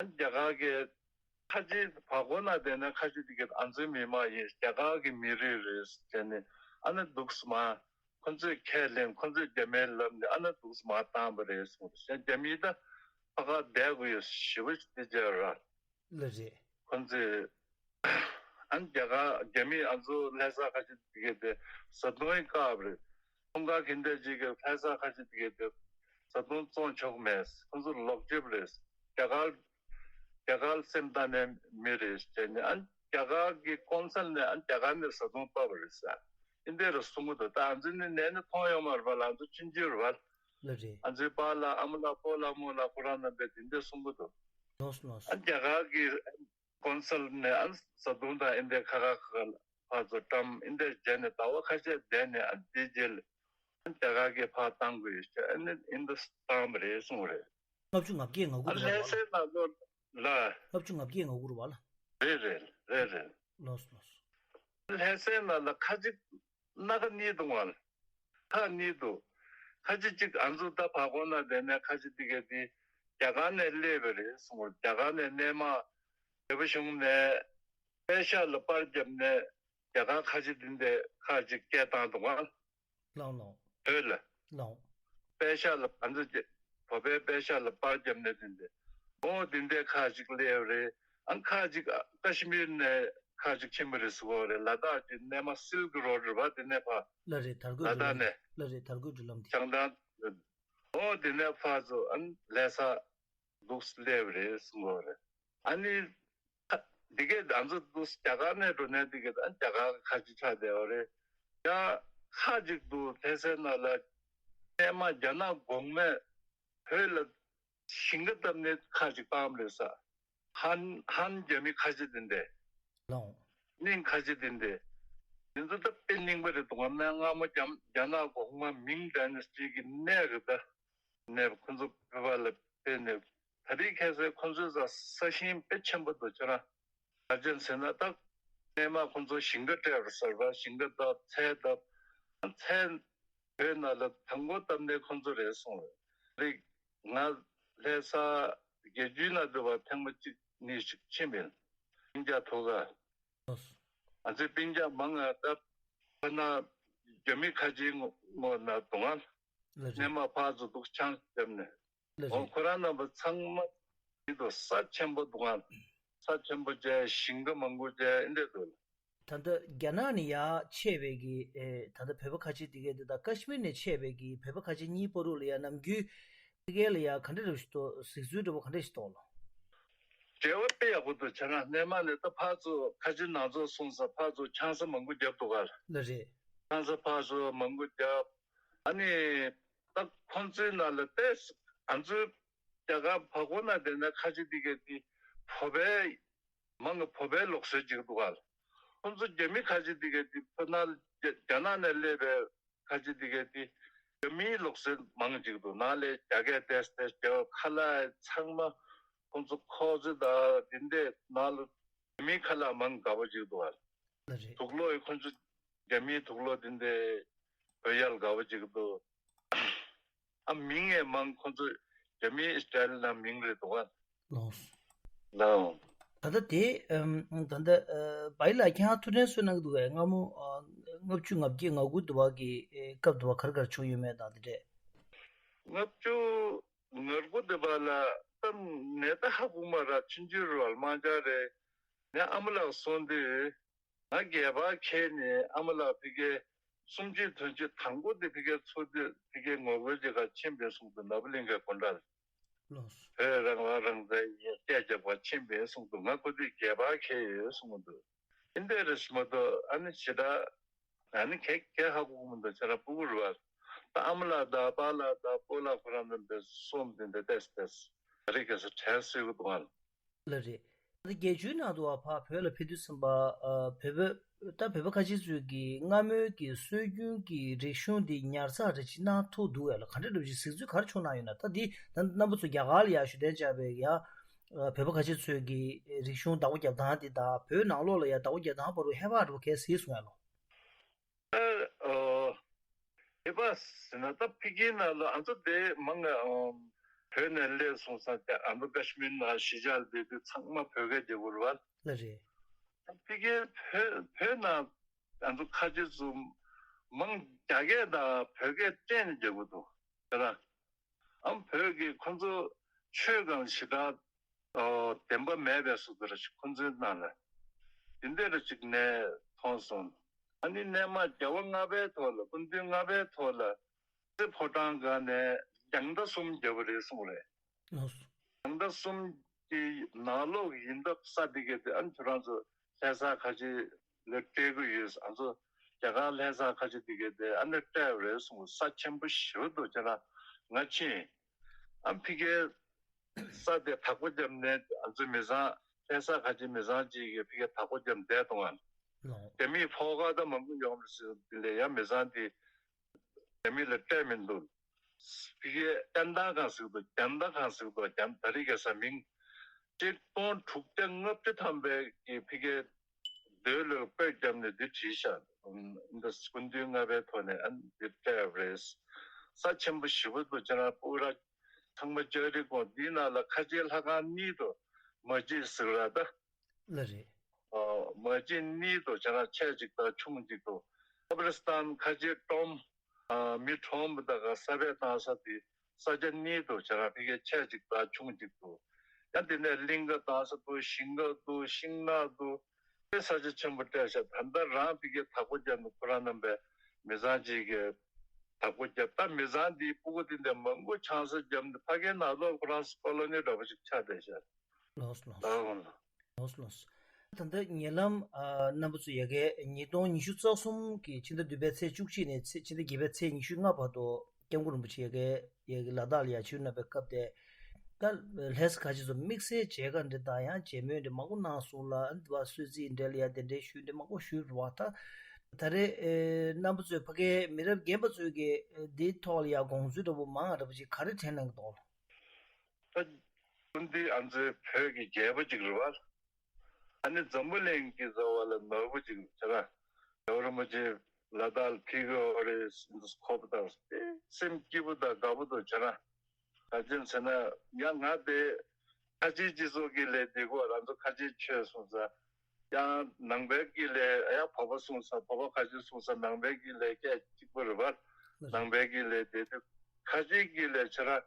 རྒྱ་གར་གྱི་ཁ་ཆེ་བར་སྐོར་ན་བསྡད་ན་ཁ་ཆེ་དེ་གའི་ཨ་ཚོའི་མི་མང་ཡིན། རྒྱ་གར་གྱི་མི་རིགས་རེད་ཟེར་ནས་ཨ་ནི་འདུག་སེ་མར་ཁོ་ཚོས་ཁས་ལེན། ཁོ་ཚོས་རྒྱ་མིར་ལབ་ནས་ཨ་ནི་འདུག་སེ་མར་བཏང་བ་རེད་གསུངས་རེད། རྒྱ་མི་ད་ཕ་གར་བསྡད་དགོས་ཡོད་ཞེ་པོ་ཅིག་དེ་བྱས་ར། ལགས་རེད། ཁོ་ཚོས་ཨ་ནི་རྒྱ་གར་རྒྱ་མིས་ཨ་ཚོ་ལྷ་ས་ཁ་ཆེ་དེ་གའི་དེ་བཟའ་བཏུང་ཡི་བཀག་པ་རེད། འཁྲུངས་སྐར་གྱི་འདས་ཅིག་གི་ལྷ་ས་ཁ་ཆེ་དེ་གའི་དེ་བཟའ་བཏུང་བཙོང་ཆོག་གི་མེད། ཁོ་ཚོ་ལོག་སྤྱོད་པ་རེད། རྒྱ་གར་རྒྱ་གར་སེམས་གཏད་ནས་མི་རེད་ཟེར་ནས་ཨ་ནི་རྒྱ་གར་གྱི་ཀོན་སལ་ནས་ཨ་ནི་རྒྱ་གར་ནས་བཟའ་བཏུང་ཕབ་པ་རེད་ཟེར། ཨིན་དེ་རུ་གསུང་གི་འདུག་ད་ཨ་ཚོ་ནི་ནས་ནི་མཐོང་ཡོད་མ་རེད་པ། ལ་ཨ་ཚོ་ཆུང་ཆུང་རེད་པ། ལགས་རེད། ཨ་ཚོའི་པཱ་ལགས་ཨ་མ་ལགས་སྤོ་ལགས་རྨོ་ལགས་ཁོ་རང་རྣམ་པས་དེ་འདྲས་གསུང་གི་འདུག་ལགས་ལགས། ཨ་རྒྱ་གར་གྱི་ཀོན་སལ་ནས་ཨ་བཟའ་བཏུང་དང་ཨིན་དེ་ཁ་ཁ་ཁ་ཁ་ཕར་ཚུར་བཀྲམ་ཨིན་དེ་བྱས་ནས་ཟླ་བ་ཁ་ཤས་བསྡད་ནས་ཨ་དེ་རྗེས་ལ་ཨ་རྒྱ་གར་གྱིས་ཕར་བཏང་དགོས་ཡོད་ཅེས་ཨ་ནི་ཨིན་དེ་བཏང་བ་རེད་གསུངས་པ་རེད། ལྔ་བཅུ་ང་བརྒྱད་ང་དགུ་ཨ་རེད་བ། ལྷ་སའི་ནང་ལོ་ལ། ལྔ་བཅུ་ང་བརྒྱད་ང་དགུ་རེད་བ་ལ། རེད་རེད་རེད་རེད། ལགས་ལགས། ལྷ་སའི་ནང་ལ་ཁ་ཅིག་སྣ་ཁ་གཉིས་འདུག་བ། ཁག་གཉིས་འདུག་ཁ་ཅིག་ཅིག་ཨ་ཚོ་ད་བར་སྐོར་ན་བསྡད་ནས་ཁ་ཅིག་དེ་ག་དེ་རྒྱ་གར་ནས་སླེབས་པ་རེད་གསུངས། རྒྱ་གར་ནས་སྔོན་མ་བོད་པ་གཞུང་ནས་པེ་ཤག་ལ་པར་བརྒྱབ་ནས་རྒྱ་གར་ཁ་ཆེ་འདི་འདྲས་ཁག་ཅིག་སྐད་བཏང་འདུག་ག་ལགས་ལགས། བོད་ལ། ལགས། པེ་ཤག་ལ་ང་ཚོ་བོད་པའི་པེ་ཤག་ལ་པར་བརྒྱབ་ནས་འདི་འདྲས། འོ་འདི་འདྲས་ཁག་ཅིག་སླེབས་རེད། ཨང་ཁག་ཅིག་ཀ་ཤི་མིར་ནས་ཁག་ཅིག་ཕྱིན་པ་རེད་ཟེར་གོ་རེད། ལ་དྭགས་ཀྱི་སྔོན་མ་སིལ་ཀི་རོ་ཌི་རེད་པ། དེ་ནས་ཕར་ལགས་རེད། དར་གོས་ལ་དྭགས་ནས། ལགས་རེད། དར་གོས་འགྲུལ་ལམ་དེ། བྱང་ཐང་། འོ་དེ་ནས་ཕར་ཚུར་ཨ་ནི་ལྷ་ས་འདུག་སླེབས་རེད་གསུང་གི་རེད། ཨ་ནི་ཁ་འདི་གས་ང་ཚོ་འདུག་རྒྱ་གར་ནས་འགྲོ་ནས་འདི་གས་ཨ་རྒྱ་གར་ཁ་ཅིག་ཆགས་བསྡད་པ་རེད། ཡང་ཁག་ཅིག་འདུག་ལྷ་སའི་ནང་ལ་སྔོན་མ་རྒྱ་ནག་གོང་མས་བོད་ལ་ཞིང་ཁ་བཏབ་ནས་ཁག་ཅིག་བཏང་བ་རེད་ཟེར། ཧན་ཧན་རྒྱ་མི་ཁ་ཆེ་དེ་འདྲས། ལགས། གླིང་ཁ་ཆེ་དེ་འདྲས། དེ་ཚོ་ད་དཔེ་རྙིང་པ་རེད་འདུག་ག་སྔ་མོ་རྒྱ་རྒྱ་ནག་གོང་མ་མིང་ཌའི་ནེ་སི་ཊི་གི་གནས་རེད་ད། ནས་ཁོ་ཚོ་བོད་པ་ལ་ཕེབས་ནས་ད་རེས་ཁ་སང་ཁོ་ཚོའི་ས་ས་ཞིང་དཔེ་ཆེན་པོ་འདུག་ཁྱེད་རང་ག་རེ་བྱས་ཟེར་ན་ད་སྔོན་མ་ཁོ་ཚོ་ཞིང་ཁ་སྤྲད་པ་ཟེར་བ། ཞིང་ཁ་བཏབ་ཚལ་བཏབ་ཚལ་བོད་ནང་ལ་དང་པོ་བཏབ་ནས་ཁོ་ཚོ་རེད་གསུངས་རེད། ང་ལྷ་ས་བརྒྱད་ཅུའི་ནང་དུ་བ་ཐེངས་མ་གཅིག་གཉིས་ཤིག་ཕྱིན་པ་ཡིན། སྤུན་ཀྱག་ཐུག་ག་ང་ཚོའི་སྤུན་ཀྱག་མང་ང་ད་ཕ་ན་རྒྱ་མི་ཁ་ཆེའི་ངོ་ངོ་ན་དུང་ང་ལགས་རེད། སྔོན་མ་ཕར་ཚུར་འདུག་ཆང་བརྒྱབ་ནས། ལགས་འོ་རེད། ཁོ་རང་རྣམ་པ་ཚང་མ་འདི་དུ་ས་ཆེན་པོ་འདུག་ཨ། ས་ཆེན་པོ་བྱས་ཞིང་ཁ་མང་པོ་བྱས་ཨེ་འདྲས་འདུག་ད་ལྟ་རྒྱ་ནག་ནས་ཡར་ཆས་པའི་གི་ཨེ་ད་ལྟ་བོད་པ་ཁ་ཆེ་དེ་གས་དེ་དང་ཀ་ཤི་མིར་ནས་ཆས་པའི་གི་བོད་པ་ཁ་ཆེ་གཉིས་བར་དུ་ལ་ཡ་ནམ་རྒྱུན་དེ་གས་ལ་ཡ་ག་འདྲ་རེ་ཞིག་འདུག་གཟིགས་ཚུལ་འདྲ་པོ་ག་འདྲ་ཞིག་འདུག་ལགས། འབྲེལ་བ་དཔེ་ཡག་པོ་འདུག་ཁྱེད་རང་སྔོན་མ་ནས་ད་ཕར་ཚུར་ཁ་ཆེ་ནང་ཚོགས་སོང་ཙང་ཕར་ཚུར་ཆང་ས་མང་པོ་བརྒྱབ་འདུག་ག་ལགས་རེད། ཆང་ས་ཕར་ཚུར་མང་པོ་བརྒྱབ། ཨ་ནི་ད་ཁོང་ཚོའི་ནང་ལ་ཏེ་ང་ཚོའི་རྒྱ་གར་བར་སྐོར་ན་བསྡད་ན་ཁ་ཆེ་འདི་གས་འདི་བོད་པའི་མང་གི་བོད་པའི་ལུགས་སྲོལ་ཅིག་འདུག་ག་ཁོང་ཚོ་རྒྱ་མི་ཁ་ཆེ་འདི་གས་འདི་ཕ་ན་རྒྱ་རྒྱ་ནག་ནས་སླེབས་པའི་ཁ་ཆེ་འདི་གས་འདི་རྒྱ་མིའི་ལུགས་སྲོལ་མང་ཅིག་འདུག་ནང་ལས་རྒྱ་སྐད་ཏེས་ཏེས་རྒྱ་ཁ་ལག་ཚང་མ་ཁོང་ཚོ་ཁོག་ཚོད་དང་འདི་འདྲས་ནང་ལ་རྒྱ་མིའི་ཁ་ལག་མང་དགའ་པོ་ཅིག་འདུག་ག་ལགས་རེད། དུག་ལོག་ཡི་ཁོང་ཚོ་རྒྱ་མིའི་དུག་ལོག་འདི་འདྲས་བོད་ཡལ་དགའ་པོ་ཅིག་འདུག་ཨ་མིང་ངས་མང་ཁོང་ཚོ་རྒྱ་མིའི་ཨིས་ཊ་ལི་ནང་མིང་རེད་འདུག་ཨ། ལགས། ལའོ། ད་ལྟ་དེ་ཨམ། ད་ལྟ་ཨ། བྷ་ཡི་ལགས་ཁྱེད་རང་ཐུགས་དྲན་གསོ་གནང་གི་འདུག་གས། སྔ་མོ་ཨ། ལྔ་བཅུ་ང་བརྒྱད་ང་དགུ་དུ་བ་གི་ཨེ། སྐབས་དུ་བ་ག་རེ་ག་རེ་བྱུང་ཡོད་མེད་དང་དེ་འདྲས། ལྔ་བཅུ་ང་དགུ་དུ་བ་ལ་ད་ནས་ད་ཧ་གོ་མ་ར་ཆུང་ཆུང་རུ་བ་དམངས་ཆ་རེད། ངས་ཨ་མ་ལགས་སོང་དུས། ང་སྒལ་པར་འཁྱེར་ནས་ཨ་མ་ལགས་ཕ་གིའི་གསུམ་བཅུའི་དོན་གཅིག་དང་པོ་དེ་ཕ་གིའི་ཚོགས་འདུ་ཕ་གིའི་ངོ་རྒོལ་གྱི་ཁར་ཕྱིན་པའི་གསུང་དུ་ནོར་བུ་གླིང་གའི་སྐུ་འདྲ་ལ། ལགས་སོ། བོད་རང་དབང་རང་བཙན་ཡིན་སྐད་རྒྱབ་པར་ཕྱིན་པའི་གསུང་དུ་ང་ཁོ་དེ་སྒལ་པར་འཁྱེར་ཡོད་གསུང་གི་འདུག་དེ་འདྲ་རེད་མ་གཏོགས་ཨ་ནི་ཞེ་དྲག་ཨ་ནི་གས་གས་ཧ་གོ་གི་མི་འདུག་ཁྱེད་རང་སྤུ་གུ་རེད་བ། ད་ཨ་མ་ལགས་དང་པཱ་ལགས་དང་སྤོ་ལགས་ཁོ་རང་རྣམ་པའི་གསུང་དེ་འདྲ་ཏེས་ཏེས་རིག་ག་ས་དྲན་སྲིད་གི་འདུག་ང་ལ། ལ་རེད། ད་བརྒྱད་ཅུའི་ནང་དུ་བ་ཕར་བོད་ལ་ཕེབས་དུས་ཙམ་པ་ཨ། བོད་པ་ད་བོད་པ་ཁ་ཆེ་ཚོས་ཀྱི་སྔ་མོའི་གི་སྲོལ་རྒྱུན་གྱི་རིག་གཞུང་འདི་ཉར་ཚགས་རེ་ཅིག་གནང་ཐུབ་འདུག་གས་ལ། ག་འདྲ་འདྲ་ཞིག་གཟིགས་ཚུལ་ག་རེ་བྱུང་གནང་ཡོད་ན། ད་འདི་ད་རྣམ་པ་ཚོ་རྒྱ་གར་ལ་ཡ་ཞུ་གཏན་བཅར་བའི་ཡ་ཨ། བོད་པ་ཁ་ཆེ་ཚོས་ཀྱི་རིག་གཞུང་བདག་པོ་རྒྱབ་སྟངས་འདི་དང་བོད་ནང་ལོགས་ལ་ཡ་བདག་པོ་རྒྱབ་སྟངས་བར་དུ་ཧེ་བག་འགྲོ་གས་གཟིགས་སོང་ཡ་ལོ། ཨ། ཨོ། དེ་པ་ཟེར་ན་ད་ཕ་གིའི་ནང་ལ་ཨ་ཚོ་དེ་མང་ང་ཨམ། བོད་ནས་སླེབས་སོང་ཙང་ཨ་ཚོ་ཀ་ཤི་མིར་ནང་གཞིས་ཆགས་བསྡད་དུས་ཚང་མ་བོད་སྐད་རྒྱག་གི་རེད་བ། ལ་རེད། ཕ་གིའི་བོད་བོད་ནང་ཨ་ཚོ་ཁ་ཆེ་ཚོ་མང་རྒྱ་སྐད་དང་བོད་སྐད་སྤྲད་ནས་རྒྱག་གི་འདུག་དེ་ལ། ཨམ། བོད་ཀྱི་ཁོ་ཚོ་ཆོས་སྒང་ཞེ་དྲག་ཨོ། བདེན་པ་མེད་པའི་བཟོ་འདྲ་ཞིག་ཁོ་ཚོའི་ནང་ལ་འདི་འདྲ་ཅིག་ནས་མཐོང་སོང་། ཨ་ནི་སྔོན་མ་རྒྱལ་བ་ལྔ་པའི་ཐོག་ལ་སྐུ་མདུན་ལྔ་པའི་ཐོག་ལ་རྩེ་ཕོ་བྲང་སྒང་ནས་རྒྱང་མཐའ་གསུམ་བརྒྱབ་པ་རེད་གསུངས་རེད། ལགས་སོ། རྒྱང་མཐའ་གསུམ་གྱི་ནང་ལོགས་ཡིན་སྟབས་ས་འདི་གས་དེ་ཨ་ནི་ཁྱོད་རང་ཚོ་ལྷ་ས་ཁ་ཆེ་ལ་སྤྲད་གི་ཡོད། ཨ་ཚོ་རྒྱ་གར་ལྷ་ས་ཁ་ཆེ་འདི་གས་དེ་ཨ་ནི་སྤྲད་པ་རེད་གསུངས། ས་ཆེན་པོ་ཞེ་པོ་འདུག་ཁྱེད་རང་ང་ཕྱིན་ཨ་ཕ་གིའི་ས་དེ་བདག་པོ་བརྒྱབ་ནས་ང་ཚོའི་མི་ཚང་ལྷ་ས་ཁ་ཆེ་མི་ཚང་གཅིག་གིས་ཕ་གིར་བདག་པོ་བརྒྱབ་བསྡད་གཏོང་ང་། ལགས། རྒྱ་མིས་ཕོགས་ཁ་ད་མང་པོ་ཡོང་རེད་ཟེར། དེ་ལས་ཡང་མི་ཚང་དེ་རྒྱ་མི་ལ་སྤྲད་མི་འདུག་ཕ་གིའི་སྤྲད་མདའ་ཁང་ཟེར་གི་འདུག་རྒྱང་མདའ་ཁང་ཟེར་གི་འདུག་རྒྱང་ད་རེས་ཀྱི་ས་མིང་ཆིག་སྟོང་དྲུག་བརྒྱ་ལྔ་བཅུ་ཐམ་པའི་གི་ཕ་གིའི་མདོ་ལ་སྤོས་བརྒྱབ་ནས་འདི་བྲིས་ཤག་འདི་སྐུ་མདུན་ལྔ་པའི་ཐོག་ནས་ཨ་འདི་སྤྲད་པ་རེད། ས་ཆེན་པོ་ཞེ་པོ་འདུག་ཁྱེད་རང་སྤུ་གུ་ར་ཚང་མ་ལྕགས་རི་དགོན་འདིའི་ནང་ལ་ཁ་ཆེའི་ལྷ་ཁང་གཉིས་འདུག་མ་གཅིག་ཟེར་ར་ད། ལ་རེད། ཨ། མ་གཅིག་གཉིས་འདུག་ཁྱེད་རང་ཆེ་གཅིག་དང་ཆུང་གཅིག་འདུག་ཀ་བི་རི་སི་ཐན་ཁ་ཆེའི་སྒྲོམ། ཨ། མི་གྲོངས་པ་དག་ག་ས་བོན་བཏང་ས་དེ་ས་ཆ་གཉིས་འདུག་ཁྱེད་རང་ཕ་གིའི་ཆེ་གཅིག་དང་ཆུང་གཅིག་འདུག་ཡང་དེ་ནས་གླིང་ག་བཏང་ས་འདུག་ཤིང་ག་འདུག་ཤིང་ནགས་འདུག་དེ་ས་ཆ་ཆེན་པོ་སྤྲད་ཤག་ད་ལྟ་རང་ཕ་གིའི་བདག་པོ་བརྒྱབ་ནས་ཁོ་རང་རྣམ་པའི་མི་ཚང་གཅིག་གིས་བདག་པོ་བརྒྱབ། ད་མི་ཚང་འདིའི་སྤུ་གུ་དེ་འདྲ་མང་པོ་ཆང་ས་བརྒྱབ་ནས་ཕ་གིའི་ནང་ལོགས་ཁོ་རང་ཚོ་ཀོ་ལོ་ནི་འདྲ་པོ་ཞིག་ཆགས་བསྡད་ཤག་ལགས་སོ། ལགས་སོ། ལགས་སོ། ལགས་སོ། ད་ལྟ་ཉེ་ལམ་ཨ། རྣམ་པ་ཚོ་ཡ་གི་ཉིས་སྟོང་ཉི་ཤུ་རྩ་གསུམ་གྱི་ཕྱི་ཟླ་བདུན་པའི་ཚེས་བཅུ་གཅིག་ནས་ཚེས་ཕྱི་ཟླ་བརྒྱད་པའི་ཚེས་ཉི་ཤུ་ལྔ་བར་དུ་སྐྱབས་མགོན་རིན་པོ་ཆེ་ཡ་གི་ཡ་གི་ལ་དྭགས་ལ་ཡ་ཆེད་གནང་བའི་སྐབས་དེ། ད་ལྷ་ས་ཁ་ཆེ་ཚོ་དམིགས་བསལ་མཇལ་ཁ་འདི་དང་ཡང་མཇལ་མོལ་འདི་མང་པོ་གནང་སོང་ལ། ཨ་ནི་དུ་བ་གསོལ་ཚིགས་འདྲ་ལ་ཡ་དེ་འདྲའི་ཞུས་འདི་མང་པོ་ཞུས་རེད་བ། ད་ད་རེས་ཨེ། རྣམ་པ་ཚོས་ཕ་གིའི་མི་རབས་རྒན་པ་ཚོས་ཀྱི་འདིའི་ཐོག་ལ་ཡ་དགོངས་ཚུལ་འདྲ་པོ་མང་ང་འདྲ་པོ་ཅིག་ག་རེ་དྲན་གནང་གི་འདུག་ད་སྐུ་མདུན་ཨ་ནི་བོད་ཀྱི་རྒྱལ་པོ་ཅིག་རེད་བ། ཨ་ནི་འཛམ་བུ་གླིང་གི་རྩ་བ་ལ་ནོར་བུ་ཅིག་རེད་བ། རྒྱལ་བ་རིན་པོ་ཆེ་ལ་དྭགས་ལ་ཕེབས་ཀྱི་ཡོད་རེད་ཟེར་ནས་གོ་བ་དང་སེམས་སྐྱིད་པོ་དང་དགའ་པོ་འདུག་བྱས་ན། ག་ཅི་ཟེར་ན་ཡང་ང་དེ་ཁ་ཆེའི་སྤྱི་ཚོགས་ཀྱི་ལས་འདི་གོ་རང་ཚོ་ཁ་ཆེའི་ཆོས་གསུང་ས། ཡང་ནང་པའི་གི་ལས་ཡང་བོད་པ་གསུང་ས་བོད་པ་ཁ་ཆེ་གསུང་ས་ནང་པའི་གི་ལས་སྐད་གཅིག་པ་རེད་བ། ནང་པའི་གི་ལས་དེ་དུས་ཁ་ཆེའི་གི་ལས་བྱས་ན་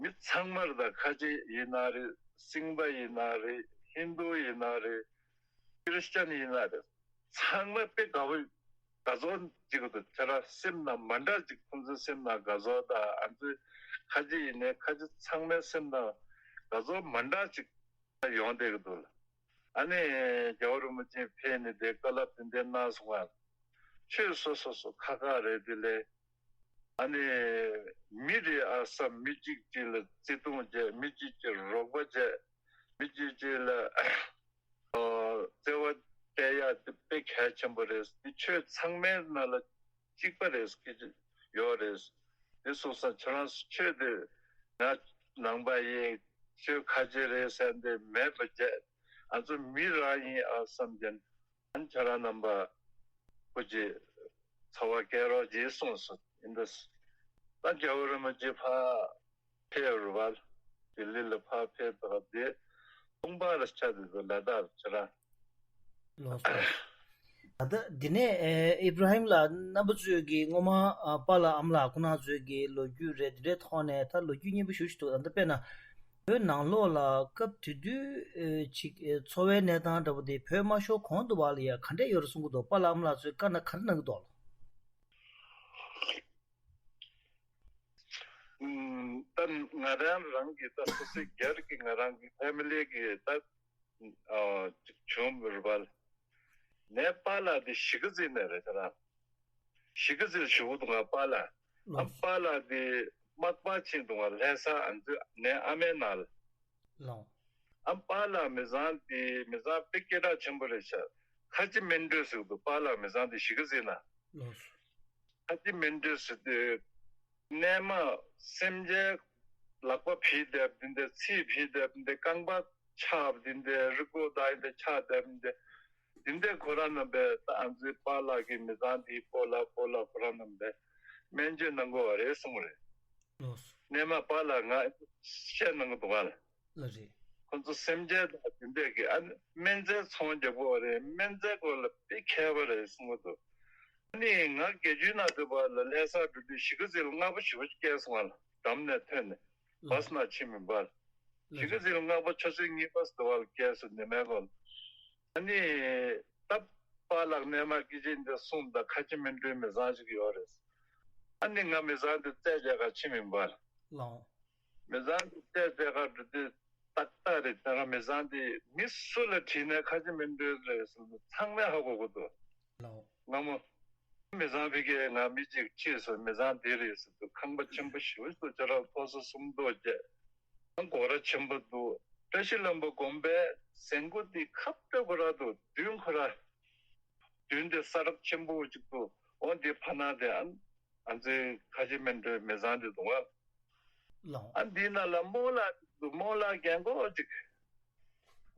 མི་ཚང་མར་ད་ཁ་ཆེ་ཡིན་ན་རེད། སིང་པ་ཡིན་ན་རེད། ཧིན་རྡུ་ཡིན་ན་རེད། ཁི་རི་སི་ཅན་ཡིན་ན་རེད། ཚང་མ་དཔེ་དགའ་པོ་དགའ་ཚོར་ཅིག་འདུག་དེ་ལ་སེམས་ནང་མ་འདྲ་ཅིག་ཁོང་ཚོའི་སེམས་ནང་དགའ་ཚོར་དང་ཨ་ཚོའི་ཁ་ཆེ་ཡིན་ནའི་ཁ་ཆེ་ཚང་མའི་སེམས་ནང་དགའ་ཚོར་མ་འདྲ་ཅིག་ཡོང་བསྡད་ཀྱི་འདུག་ལ། ཨ་ནི་རྒྱལ་བ་རིན་པོ་ཆེ་ཕེབས་ནས་དེ་བཀའ་སློབ་དེ་འདྲ་གནང་སོང་ང་། ཆོས་སོ་སོ་སོ་ཁག་ཁག་རེད་དེ་ལས། ཨ་ནི་མི་རེ་ཨ་བསམ་མི་གཅིག་གཅིག་ལ་བརྩེ་དུང་བྱས། མི་གཅིག་གཅིག་རོགས་པ་བྱས། མི་གཅིག་གཅིག་ལ་ཨ་བརྩེ་བ་སྤྲད་ཡག་དེ་དཔེ་གལ་ཆེན་པོ་རེད། འདི་ཆོས་ཚང་མའི་ནང་ལ་གཅིག་པ་རེད། སྐད་ཆ་ཡོད་རེད། དེ་སོང་ཙང་ཁྱེད་རང་ཚོ་ཆོས་དེ་ང་ནང་པ་ཡིན། ཆོས་ཁ་ཆེ་རེད་ཟེར་འདི་མེད་པ་བྱས། ང་ཚོ་མི་རང་ཡིན་ཨ་བསམ་བྱས། ཨ་ནི་ཁྱེད་རང་རྣམ་པ་སྐུ་མཁྱེན་ཚོར་བ་སྐྱེ་རོགས་གྱིས་གསུངས་སོང་། ཡིན་ད། ད་རྒྱལ་བ་རིན་པོ་ཆེ་ཕར་ཕེབས་རུ་བ། ལྡི་ལི་ལ་ཕར་ཕེབས་དོགས་དེ་ལུང་པ་ལ་ཆ་དེ་ཚོ་ལ་དྭགས་ལ་ཆ་ར། ལགས་སོ། ད་ལྟ་འདི་ནས་ཨེ་ཨི་བྷ་ར་ཧིམ་ལགས། རྣམ་པ་ཚོས་ཀྱི་སྔོན་མ་ཨ་པཱ་ལགས་ཨ་མ་ལགས་ཁོང་རྣམ་ཚོའི་གི་ལོ་རྒྱུས་རེད། འདི་འདྲའི་ཐོག་ནས་ད་ལོ་རྒྱུས་སྙན་པོ་ཞེ་པོ་ཅིག་འདུག་ད་ལྟ་དཔེར་ན་བོད་ནང་ལོགས་ལ་སྐབས་དེ་དུས་ཨེ་ཅིག་ཨེ་འཚོ་བའི་གནས་སྟངས་འདྲ་པོ་དེ་བོད་མ་ཤོར་གོང་དུ་བ་ལ་ཡ་ག་འདྲས་ཡོད་རེད་གསུང་གི་འདུག་པཱ་ལགས་ཨ་མ་ལགས་ཚོས་བཀའ་གནང་ག་རེ་གནང་གི་འདུག་ཨུམ། ད་ང་རང་རང་གི་ད་སོ་སོའི་སྒེར་གྱི་ང་རང་གི་ཕེ་མི་ལི་གི་ད་ཨ་ཅིག་བྱུང་བར་བལ། ནས་པཱ་ལགས་དེ་གཞིས་ཀ་རྩེ་ནས་རེད་ད་ར། གཞིས་ཀ་རྩེར་བཞུགས་འདུག་ང་པཱ་ལགས། ཨ་ལགས། པཱ་ལགས་དེ་མག་པ་ཕྱིན་འདུག་ང་ལྷ་ས་ཨ་ནི་ནས་ཨ་མའི་ནང་ལ། ལགས། ཨ་པཱ་ལགས་མི་ཚང་དེ་མི་ཚང་དཔེ་སྐད་གྲགས་ཆེན་པོ་རེད་ཤག་ཁ་ཆེ་སྨན་སྤྲོད་ཟེར་འདུག་པཱ་ལགས་མི་ཚང་དེ་གཞིས་ཀ་རྩེ་ན། ལགས། ཁ་ཆེ་སྨན་སྤྲོད་ཟེར་དུས། གནས་མ་སེམས་ཅན་ལག་པ་བྱས་བསྡད་པ་འདི་འདྲ་ཚིགས་བྱས་བསྡད་པ་འདི་འདྲ་རྐང་པ་ཆག་པ་འདི་འདྲ་རི་མགོ་དང་འདི་འདྲ་ཆག་བསྡད་པ་འདི་འདྲ་འདི་འདྲ་ཁོ་རང་རྣམ་པས་ད་ཨ་ཙི་པཱ་ལགས་ཀྱི་མི་ཚང་འདིའི་སྤོ་ལགས་སྤོ་ལགས་ཁོ་རང་རྣམ་པས་སྨན་བཅོས་གནང་དགོས་པ་རེད་གསུངས་པ་རེད། ལགས་སོ། གནས་མ་པཱ་ལགས་ང་བཤད་གནང་གི་འདུག་ག་ལ། ལགས་རེད། ཁོ་ཚོ་སེམས་ཅན་དང་དེ་འདྲས་ཀྱི་ཨ་ནི་སྨན་རྫས་ཚོང་རྒྱག་གི་ཡོད་རེད། སྨན་རྫས་སྐོར་ལ་དཔེ་མཁས་པ་རེད་གསུང་གི་འདུག་ཨ་ནི་ང་དགེ་ཆོས་ནང་དུ་བ་ལ་ལྷ་ས་འགྲོ་དུས་གཞིས་ཀ་རྩེ་ལ་སྔ་པོ་ཞེ་པོ་ཅིག་བསྐྱལ་སོང་བ་ལ་འགྲམ་ནས་ཐོན་ནས་བྷ་སི་ནང་ཕྱིན་མིན་པ་ལ། གཞིས་ཀ་རྩེ་ལ་སྔ་པོ་ཆུ་ཚོད་གཉིས་པ་ཙམ་དུ་བ་ལ་བསྐྱལ་སོང་ནི་མེད་གོ་ལ། ཨ་ནི་ད་པཱ་ལགས་གནས་མ་སྐད་ཆ་འདི་གསུངས་དང་ཁ་ཆེ་སྨན་སྤྲོད་མི་ཚང་ཞིག་ཡོད་རེད། ཨ་ནི་ང་མི་ཚང་འདི་རྩད་རྒྱག་ག་ཕྱིན་མིན་པ་ལ། ལགས། མི་ཚང་གི་བལྟས་བལྟས་ཁ་འགྲོ་དུས་ཏག་ཏག་རེད། ད་ང་མི་ཚང་དེ་མི་སུ་ལ་དྲིས་ནས་ཁ་ཆེ་སྨན་སྤྲོད་རེད་ཟེར་དུས་ཚང་མས་ཧ་གོ་གི་འདུག་ལགས། སྔ་མོ་མི་ཚང་ཕ་གིར་ང་མི་གཅིག་ཁྲིད་སོང་། མི་ཚང་འདི་རེད་ཟེར་དུས་ཁང་པ་ཆེན་པོ་ཞེ་པོ་ཞིག་འདུག་ཅ་ལག་ཕོ་སོ་གསུམ་འདུག་བྱས། སྒོ་ར་ཆེན་པོ་འདུག་བཀྲ་ཤིས་ལྷུན་པོ་དགོན་པའི་ཟན་ཁུ་དེ་ཁ་སྤྲོད་ཁོ་ར་འདུག་མདུན་ཁོ་ར། མདུན་དེ་ས་རབ་ཆེན་པོ་ཅིག་འདུག་འོ་འདི་ཕ་ན་དེ་ཨ་ཨ་ཙི་ཁ་ཆེ་སྨན་སྤྲོད་མི་ཚང་དེ་འདུག་ཨ། ལགས། ཨ་འདི་ན་ལ་རྨོ་ལགས་ཅིག་འདུག་རྨོ་ལགས་རྒན་གོག་ཅིག་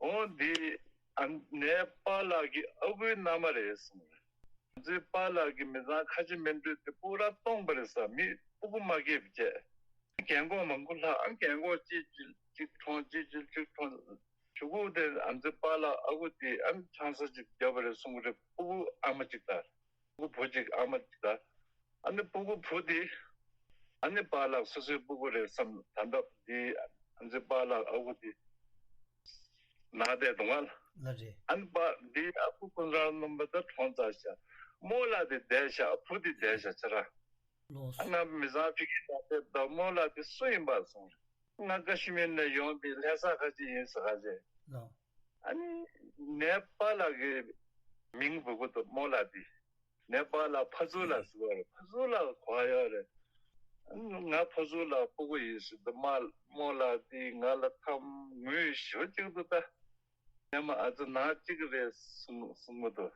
འོ་འདི་ཨ་ནས་པཱ་ལགས་ཀྱི་ཨ་ཁུའི་མནའ་མ་རེད་གསུངས། ཨ་ཙི་པཱ་ལགས་ཀྱི་མི་ཚང་ཁ་ཆེ་སྨན་སྤྲོད་དེ་སྤུ་ར་སྟོང་པ་རེད་ས། མི་སྤུ་གུ་མ་སྐྱེས་པ་བྱས། རྒན་གོག་མང་པོ་ལྷག་ཨ་རྒན་གོག་གཅིག་གཅིག་གཅིག་གྲོངས། གཅིག་གཅིག་གཅིག་གྲོངས། གཞུག་གུ་དེ་ཨ་ཙི་པཱ་ལགས་ཨ་ཁུ་དེ་ཨ་ཆང་ས་ཅིག་བརྒྱབ་པ་རེད་གསུང་གི་རེད། སྤུ་གུ་ཨ་མ་ཅིག་དང་སྤུ་གུ་བུ་ཅིག་ཨ་མ་ཅིག་དང་། ཨ་ནི་སྤུ་གུ་བུ་དེ་ཨ་ནི་པཱ་ལགས་སོ་སོའི་སྤུ་གུ་རེད་བསམ། ད་ལྟ་དེ་ཨ་ཙི་པཱ་ལགས་ཨ་ཁུ་དེ་ནང་བསྡད་འདུག་ག་ལ། ལགས་རེད། ཨ་ནི་པཱ་དེ་ཨ་ཁུ་ཀུན་བཟང་རྣམ་པ་ད་གྲོངས་ཚར་ཤག་རྨོ་ལགས་དེ་བསྡད་ཤག་བུ་དེ་བསྡད་ཤག་ཅ་ལག་ལགས་སོ། ང་མི་ཚང་ཕ་གིར་ཡར་ཕེབས་དུས་རྨོ་ལགས་དེ་སུ་ཡིན་པ་གསུངས། ང་ཀ་ཤི་མིར་ནས་ཡོང་དེ་ལྷ་ས་ཁ་ཆེ་ཡིན་ཟེར་ག་ཟེར། ལགས། ཨ་ནི་ནས་པཱ་ལགས་ཀྱི་མིང་འབོད་གི་འདུག་རྨོ་ལགས་དེ། ནས་པཱ་ལགས་ཕ་ཟུར་ལགས་ཟེར་བ་རེད། ཕ་ཟུར་ལགས་གོ་ཡོད་རེད། ཨ་ནི་ང་ཕ་ཟུར་ལགས་སྤུ་གུ་ཡིན་ཟེར་དུས་མ་རྨོ་ལགས་དེ་ང་ལ་ཐམ་ངུས་ཞེ་པོ་ཅིག་འདུག་ད། ཉི་མ་ཨ་ཙི་ནང་གཅིག་རེད་གསུང་གསུང་གི་འདུག་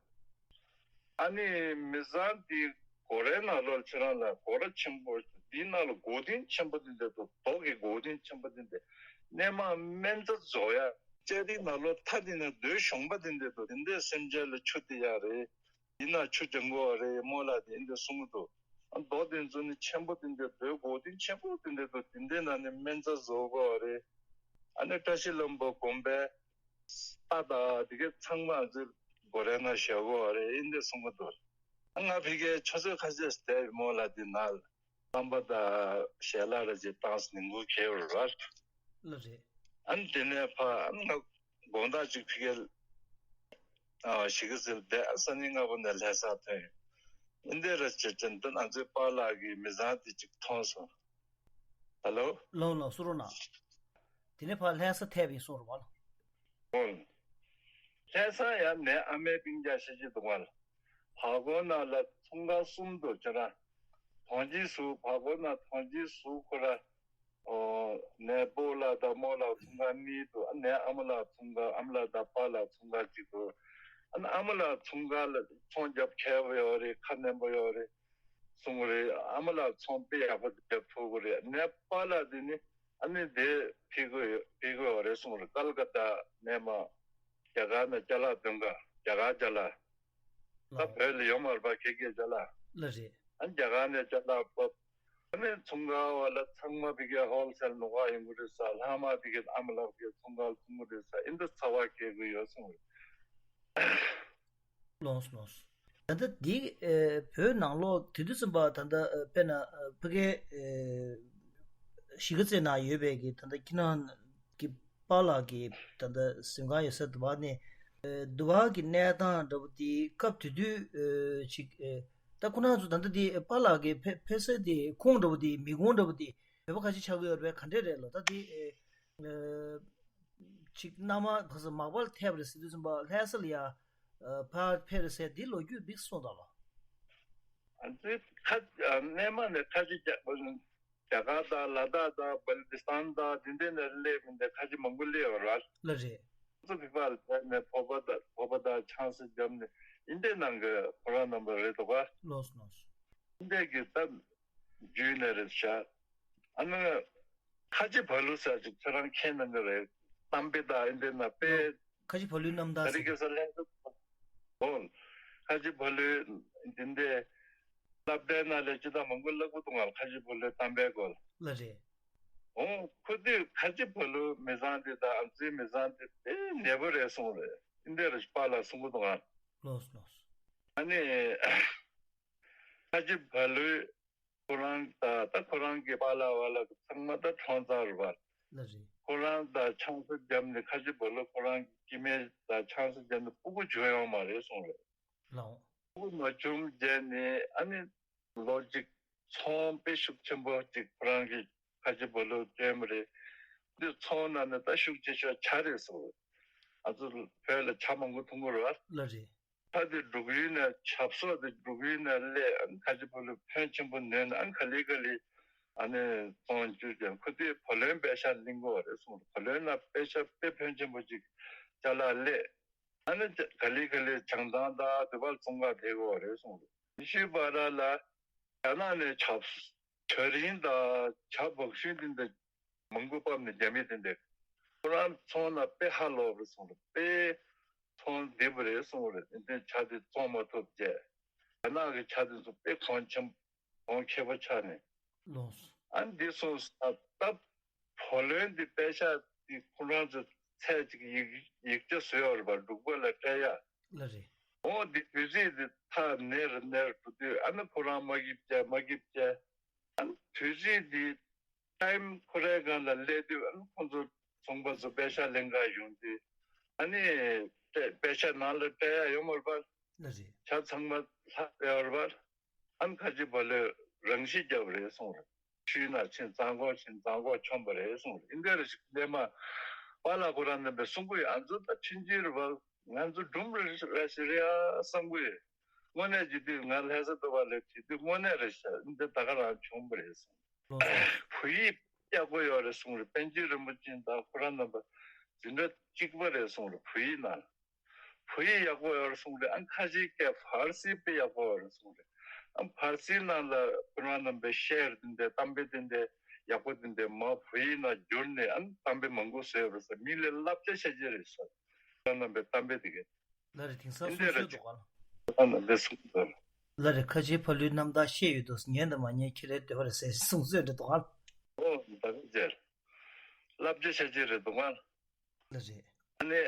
ཨ་ནི་མི་ཚང་འདི་སྒོ་རའི་ནང་ལོགས་ཁྱེད་རང་ལ་སྒོ་ར་ཆེན་པོ་འདིའི་ནང་ལ་སྒོ་རྡུང་ཆེན་པོ་འདི་འདྲ་འདུག་རྡོ་གི་སྒོ་རྡུང་ཆེན་པོ་འདི་འདྲ། གནས་མ་སྨན་རྩྭ་བཙོ་ཡ། ལྕགས་རིའི་ནང་ལོགས་མཐའ་འདི་ན་རྡོའི་གཞོང་པ་འདི་འདྲ་འདུག་འདི་འདྲའི་སེམས་ཅན་ལ་ཆུ་འདི་ཡག་རེད། འདི་ན་ཆུ་སྦྱང་དགོས་པ་རེད་རྨོ་ལགས་དེ་འདི་འདྲ་གསུང་གི་འདུག་ཨ་རྡོ་འདི་ཚོ་ནི་ཆེན་པོ་འདི་འདྲ་རྡོའི་སྒོ་རྡུང་ཆེན་པོ་འདི་འདྲ་འདུག་འདི་འདྲའི་ནང་ནས་སྨན་རྩྭ་བཟོ་དགོས་པ་རེད། ཨ་ནི་བཀྲ་ཤིས་ལྷུན་པོ་དགོན་པའི་རྟ་དང་དེ་གའི་ཚང་མ་ཨ་ཙི་སྒོ་རའི་ནང་བཞག་དགོས་པ་རེད་འདི་འདྲ་གསུང་གི་འདུག་ཨ་ང་ཕ་གིར་ཆུ་ཚོད་ཁ་ཤས་བསྡད་རྨོ་ལགས་དེ་ནང་རྣམ་པ་དང་ཞལ་ལག་ར་ཅིག་བཏང་སོང་ནི་ངུ་གལ་བ་རེད། ལགས་རེད། ཨ་ནི་དེ་ནས་ཕར་ཨ་ནི་ང་དགོང་དག་ཅིག་ཕ་གིར་ཨ་གཞིས་ཀ་རྩེ་ལ་བསྡད། ཨ་སང་ཉིན་སྔ་པོ་ནས་ལྷ་ས་ཐོན། ཨིན་དེ་ར་བྱེད་ཅན་དུ་ང་ཚོའི་པཱ་ལགས་ཀྱི་མི་ཚང་དེ་ཅིག་མཐོང་སོང་། ཧ་ལོ། ལགས་ལགས་གསུང་རོགས་གནང་། དེ་ནས་ཕར་ལྷ་ས་ཐེབས་ཡིན་གསུང་རོགས་བ་ལ། ཨོ། ལྷ་ས་ཡ་ནས་ཨ་མའི་སྤུན་ཀྱག་ཤེས་ཀྱི་འདུག་བ་ལ། བར་སྐོར་ནང་ལ་ཚོང་ཁང་གསུམ་འདུག་ཁྱེད་རང་། ཐོང་ཅི་ཟུག་བར་སྐོར་ན་ཐོང་ཅི་ཟུག་ཁོ་ར། ཨོ། ནས་སྤོ་ལགས་དང་རྨོ་ལགས་ཚོང་ཁང་གཉིས་འདུག་ཨ་ནས་ཨ་མ་ལགས་ཚོང་ཁང་ཨ་མ་ལགས་དང་པཱ་ལགས་ཚོང་ཁང་གཅིག་འདུག་ཨ་ནི་ཨ་མ་ལགས་ཚོང་ཁང་ལ་ཚོང་རྒྱབ་མཁས་པོ་ཡོད་རེད། ཁ་སྣོན་པོ་ཡོད་རེད་གསུང་གི་རེད། ཨ་མ་ལགས་ཚོང་དཔེ་ཡག་པོ་རྒྱབ་ཐུབ་ཀྱི་རེད། ནས་པཱ་ལགས་དེ་ནི་ཨ་ནི་དེ་ཕེབས་ཀྱི་ཡོད་ཕེབས་ཀྱི་ཡོད་རེད་གསུང་གི་རེད། ཀལ་ཀ་ཏ་ནས་མ་རྒྱ་གར་ནས་ཅ་ལག་འདོན་ག་རྒྱ་གར་ཅ་ལག་ད་བོད་ལ་ཡོད་མ་རེད་པ་ཁྱེད་ཀྱི་ཅ་ལག་ལགས་རེད། ཨ་རྒྱ་གར་ནས་ཅ་ལག་ཕབ། ཨ་ནི་ཚོང་ཁང་བ་ལ་ཚང་མ་བི་གའི་ཧོལ་སེལ་ནང་ཡོང་གི་རེད་ས། ལྷག་མ་བི་གའི་ཨ་མ་ལགས་བི་གའི་ཚོང་ཁང་ཚོང་གི་རེད་ས། ཨིན་ད་ཚ་བ་སྐྱེ་གི་ཡོད་སོང་རེད། ལོངས་ལོངས། ད་ལྟ་འདི་ཨེ་བོད་ནང་ལོགས་དེ་དུས་ཙམ་པ་ད་ལྟ་ཨེ་དཔེར་ན་ཨེ་ཕ་གའི་ཨེ་གཞིས་ཀ་རྩེ་ནང་ཡོད་པའི་གི་ད་ལྟ་ཁྱེད་རང་གི་པཱ་ལགས་ཀྱི་ད་ལྟ་གཟིམ་ཁང་ཡོད་ས་དུ་བ་ནས་ཨེ་དུ་བ་གི་གནས་སྟངས་འདྲ་པོ་དེ་སྐབས་དེ་དུས་ཨེ་ཅིག་ཨེ་ད་ཁོ་རང་ཚོ་ད་ལྟ་དེ་པཱ་ལགས་ཀྱི་ཕེ་ཕེབས་ས་དེ་ཁོངས་འདྲ་པོ་དེ་མི་ཁོངས་འདྲ་པོ་དེ་བོད་པ་ཁ་ཤས་ཆགས་ཀྱི་ཡོད་རེད་པས། ག་འདྲས་རེད་ལོ། ད་དེ་ཨེ་ཨེ་ཅིག་མནའ་མ་ག་ས་མག་པར་ཐེབས་རེད་ཟེར་དུས་ཙམ་པ་ལྷ་ས་ལ་ཡ་ཨ་ཕར་ཕེབས་རེད་ཟེར་འདི་ལོ་རྒྱུས་འདི་གསུངས་དང་ལོ། ཨ་ཙི་ཁ་ཨ་སྣེ་མ་ནས་ཁ་ཅིག་རྒྱ་རྒྱ་གར་དང་ལ་དྭགས་དང་པ་ལི་སི་ཐན་དང་འདི་འདྲ་ནས་སླེབས་མི་འདི་ཁ་ཅིག་མང་པོ་སླེབས་ཡོད་རེད། ལ་རེད། ཚོ་བི་པ་ལ་ཕེབས་ནས་བོད་པ་དང་བོད་པ་དང་ཆང་ས་བརྒྱབ་ནས་འདི་འདྲ་ནང་གི་ཁོ་རང་རྣམ་པ་རེད་འདུག་ག་ལོས་ལོས། འདི་འདྲ་གི་ད་བརྒྱུད་ནས་རེད་ཤག་ཨ་ནི་ཁ་ཆེ་བ་ལུ་ཟེར་ཅིག་ཁྱོད་རང་མཁྱེན་གནང་གི་རེད། གཏམ་དཔེ་དང་ཨིན་དེ་ན་དཔེ། ཁ་ཆེ་བ་ལུའི་རྣམ་ཐར་ད་རེས་ཟེར། ཁ་ས་ལྷན་ས་འོང་། ཁ་ཆེ་བ་ལུའི་འདི་འདྲའི་སློབ་གྲྭའི་ནང་ལས་ཅི་ད་མང་པོ་བསླབ་གི་འདུག་ང་ཁ་ཆེ་བ་ལུའི་གཏམ་དཔེའི་སྐོར། ལ་རེད། འོང་ཁོ་དུས་ཁ་ཆེ་བ་ལུའི་མི་ཚང་དེ་དང་ཨམ་ཆིའི་མི་ཚང་དེ་དཔེ་ནད་པོ་རེད་གསུངས་རེད། ཨིན་དེ་རེད་པཱ་ལགས་གསུང་གི་འདུག་ང་། ལོས་ལོས། ཨ་ནི། ཁ་ཆེ་བ་ལུའི་ཁོ་རང་ད་ད་ཁོ་རང་གི་པཱ་ལགས་བ་ལ་ཚང་མ་ད་ཁྲོང་ཚང་རུ་བར། ལ་རེད། ཁོ་རང་ད་ཆང་ས་བརྒྱབ་ནས་ཁ་ཆེ་བ་ལུ་ཁོ་རང་གི་སྐྱེ་དམན་ད་ཆང་ས་བརྒྱབ་ནས་སྤུ་གུ་བྱུང་ཡོང་མ་རེད་གསུངས་རེད། ལའོ། སྤུ་གུ་མ་བྱུང་རྗེས་ནས་ཨ་ནི་ལོ་གཅིག་ཚོང་དཔེ་ཤུགས་ཆེན་པོ་གཅིག་ཁོ་རང་གི་ཁ་ཆེ་བ་ལུ་སྟོན་པ་རེད། འདི་ཚོང་ནང་ནས་ད་ཤུགས་ཆེ་ཤོས་ཇ་རེད་གསུངས་རེད། ང་ཚོ་བོད་ལ་ཇ་མང་པོ་འཐུང་གི་རེད་བ། ལ་རེད། ཁ་དེ་འབྲུག་ཡུལ་ནས་ཆབ་སོགས་དེ་འབྲུག་ཡུལ་ནས་སླེབས་ཨ་ནི་ཁ་ཆེ་བ་ལུ་ཕོན་ཆེན་པོ་ནོན་ཨ་ནི་ག་ལེ་ག་ལེ་ཨ་ནི་བཙོང་བཅུག་ཀྱང་ཁོ་དེ་བུ་ལོན་པེ་ཤག་ལེན་གོ་རེད་གསུངས། བུ་ལོན་ན་པེ་ཤག་དཔེ་ཕོན་ཆེན་པོ་ཅིག་ཅ་ལག་སླེབས་ཨ་ནི་ག་ལེ་ག་ལེ་བྱང་ཐང་དང་དེ་བར་བཙོང་ག་བསྡད་གོ་རེད་གསུངས། ཉི་ཤུའི་བར་ལ་རྒྱ་ནག་ནས་ཆབ་ཇ་རིན་དང་ཇ་བག་ཤིང་དེ་འདྲ་མང་པོ་ཕབ་ནས་རྒྱ་མི་དེ་འདྲ་ཁོ་རང་ཚོང་ལ་དཔེ་ཧ་ལོག་རེད་གསུངས་རེད། དཔེ་ཚོང་བདེ་པོ་རེད་གསུངས་རེད། དེ་འདྲའི་ཇ་དེ་བཙོང་མ་ཐུབ་བྱས་རྒྱ་ནག་གི་ཇ་དེ་ཚོ་དཔེ་གོང་ཆེན་གོང་ཁེ་པོ་ཆགས་ནས། ལོས། ཨ་འདི་གསུངས་ས་ད་བུ་ལོན་འདི་པེ་ཤག་འདི་ཁོ་རང་ཚོ་ཚད་ཅིག་ཡིག་ཡིག་ཆ་བཟོས་ཡོད་རེད་པ། འབྲུག་པ་ལ་སྤྲད་ཡ། ལ་རེད། འོ་འདི་དུས་ཚིགས་འདི་ཐག་ཉེ་རུ་ཉེ་རུ་འགྲོ་དུས་ཨ་ནི་ཁོ་རང་མ་གིབ་བྱས་མ་གིབ་བྱས་ཨ་ནི་དུས་ཚིགས་འདི་ཊའིམ་ཁོ་རའི་སྒང་ལ་སླེབས་དུས་ཨ་ནི་ཁོང་ཚོ་ཚོང་པ་ཚོ་པེ་ཤག་ལེན་ག་ཡོང་དུས་ཨ་ནི་སྤྲད་པེ་ཤག་ནང་ལ་སྤྲད་ཡ་ཡོད་མ་རེད་པ། ལ་རེད། ཇ་ཚང་མ་ལྷག་ཡོད་རེད་པ། ཨ་ནི་ཁ་ཆེ་བ་ལོས་རང་ཤི་བརྒྱབ་རེད་གསུངས་རེད། ཆུའི་ནང་ཕྱིན་གཙང་ཁོག་ཕྱིན་གཙང་ཁོག་མཆོངས་པ་རེད་གསུངས་རེད། འདི་འདྲ་ཞིག་སླེབས་མ་པཱ་ལགས་ཁོ་རང་རྣམ་པས་གསུང་གི་ཡོད། ང་ཚོ་ད་ཆུང་ཆུང་རེད་པ། ང་ཚོ་སྒྲུང་རེ་རེ་ཞིག་རེད་ཡ་བསམ་གི་ཡོད། དངོས་གནས་བྱེད་དུས་ང་ལྷ་ས་འདྲ་བ་ལ་བྱེད་དུས་དངོས་གནས་རེད་ཤག་འདི་ད་ག་རང་བྱུང་བ་རེད་གསུངས། ལོས། བོད་ཡིག་ཡག་པོ་ཡོད་རེད་གསུངས་རེད། པཎ་ཆེན་རིན་པོ་ཆེ་དང་ཁོ་རང་རྣམ་པ་འཛིན་གྲྭ་གཅིག་པ་རེད་གསུངས་རེད། བོད་ཡིག་ནང་བོད་ཡིག་ཡག་པོ་ཡོད་རེད་གསུངས་རེད། ཨ་ཁ་ཆེའི་སྐད་ཕར་སི་དཔེ་ཡག་པོ་ཡོད་རེད་གསུངས་རེད། ཨ་ཕར་སི་ནང་ལ་ཁོ་རང་རྣམ་པའི་ཤེར་དེ་འདྲའི་གཏམ་དཔེ་དེ་འདྲའི་ཡག་པོ་དེ་འདྲའི་མ་བོད་ཡིག་ནང་བསྒྱུར་ནས་ཨ་གཏམ་དཔེ་མང་པོ་བཟོས་ཡོད་རེད་ཟེར། མི་ལ་བསླབ་བྱ་བྱ་བྱ་རེད་ཟེར། ཁོ་རང་རྣམ་པའི་གཏམ་དཔེ་དེ་གས། ལ་རེ་དེང་སང་འདི་སུ་འདྲ་བཟོས་རེད་འདུག་ག་ལ། ཁོ་རང་རྣམ་པའི་གསུང་དོན། ལ་རེ་ཁ་ཆེའི་ཕ་ལུའི་རྣམ་ཐར་བཤད་ཡོད་དུས་ཉན་དང་མ་ཉན་ཁྱེད་རའི་འདོད་པ་རེད་ཟེར་གསུང་བཟོས་རེད་འདུག་ག་ལ། ཨོ་ད་ག་ཅེར། བསླབ་བྱ་བྱ་བྱ་རེད་འདུག་ག་ལ། ལ་རེད། ཨ་ནི།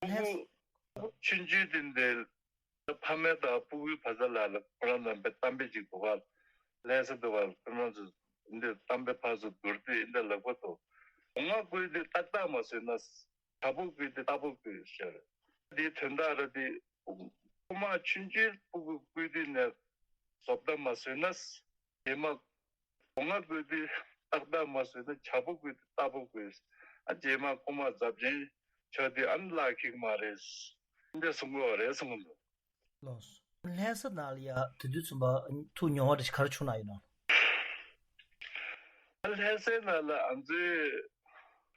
ཕྲུ་གུ་ཆུང་ཆུང་དེ་འདྲའི་ཕ་མ་དང་ཕྲུ་གུའི་བར་ལ་ལ་ཁོ་རང་རྣམ་པའི་གཏམ་དཔེ་ཅིག་འདུག་ག་ལྷ་ས་འདུག་ག་ཁོ་རང་ཚོ་འདི་གཏམ་དཔེ་ཕར་ཚུར་བསྡུར་དུས་འདི་ལག་པ་ཐོག་སྒོ་ང་བསྐུར་དུས་ཏག་ཏག་མ་བཟོས་ན་ཇ་ཕོར་བསྐུར་དུས་ཏག་ཕོར་བསྐུར་ཟེར། འདིའི་དོན་དག་ར་དེ་ཁོ་མ་ཆུང་ཆུང་ཕྲུ་གུ་བསྐུར་དུས་ནས་བཟོ་ལྟ་མ་བཟོས་ན། རྗེས་མ་སྒོ་ང་བསྐུར་དུས་ཏག་ཏག་མ་བཟོས་ན་ཇ་ཕོར་བསྐུར་དུས་ཏག་ཕོར་བསྐུར། ཨ་རྗེས་མ་ཁོ་མ་འཛབ་ཆེན་ཆགས་དུས་ཨ་ནི་བརླག་ཁེག་མ་རེད། འདི་གསུང་གི་ཡོད་རེད་གསུང་གི་འདུག་ལོས། ལྷ་ས་ནང་ལ་ཡ་དེ་དུས་ཚུན་པ་ཐུག་མྱོང་བ་རེ་ཞིག་ག་རེ་བྱུང་ན་ཡིན་ནམ། ལྷ་སའི་ནང་ལ་ང་ཚོའི་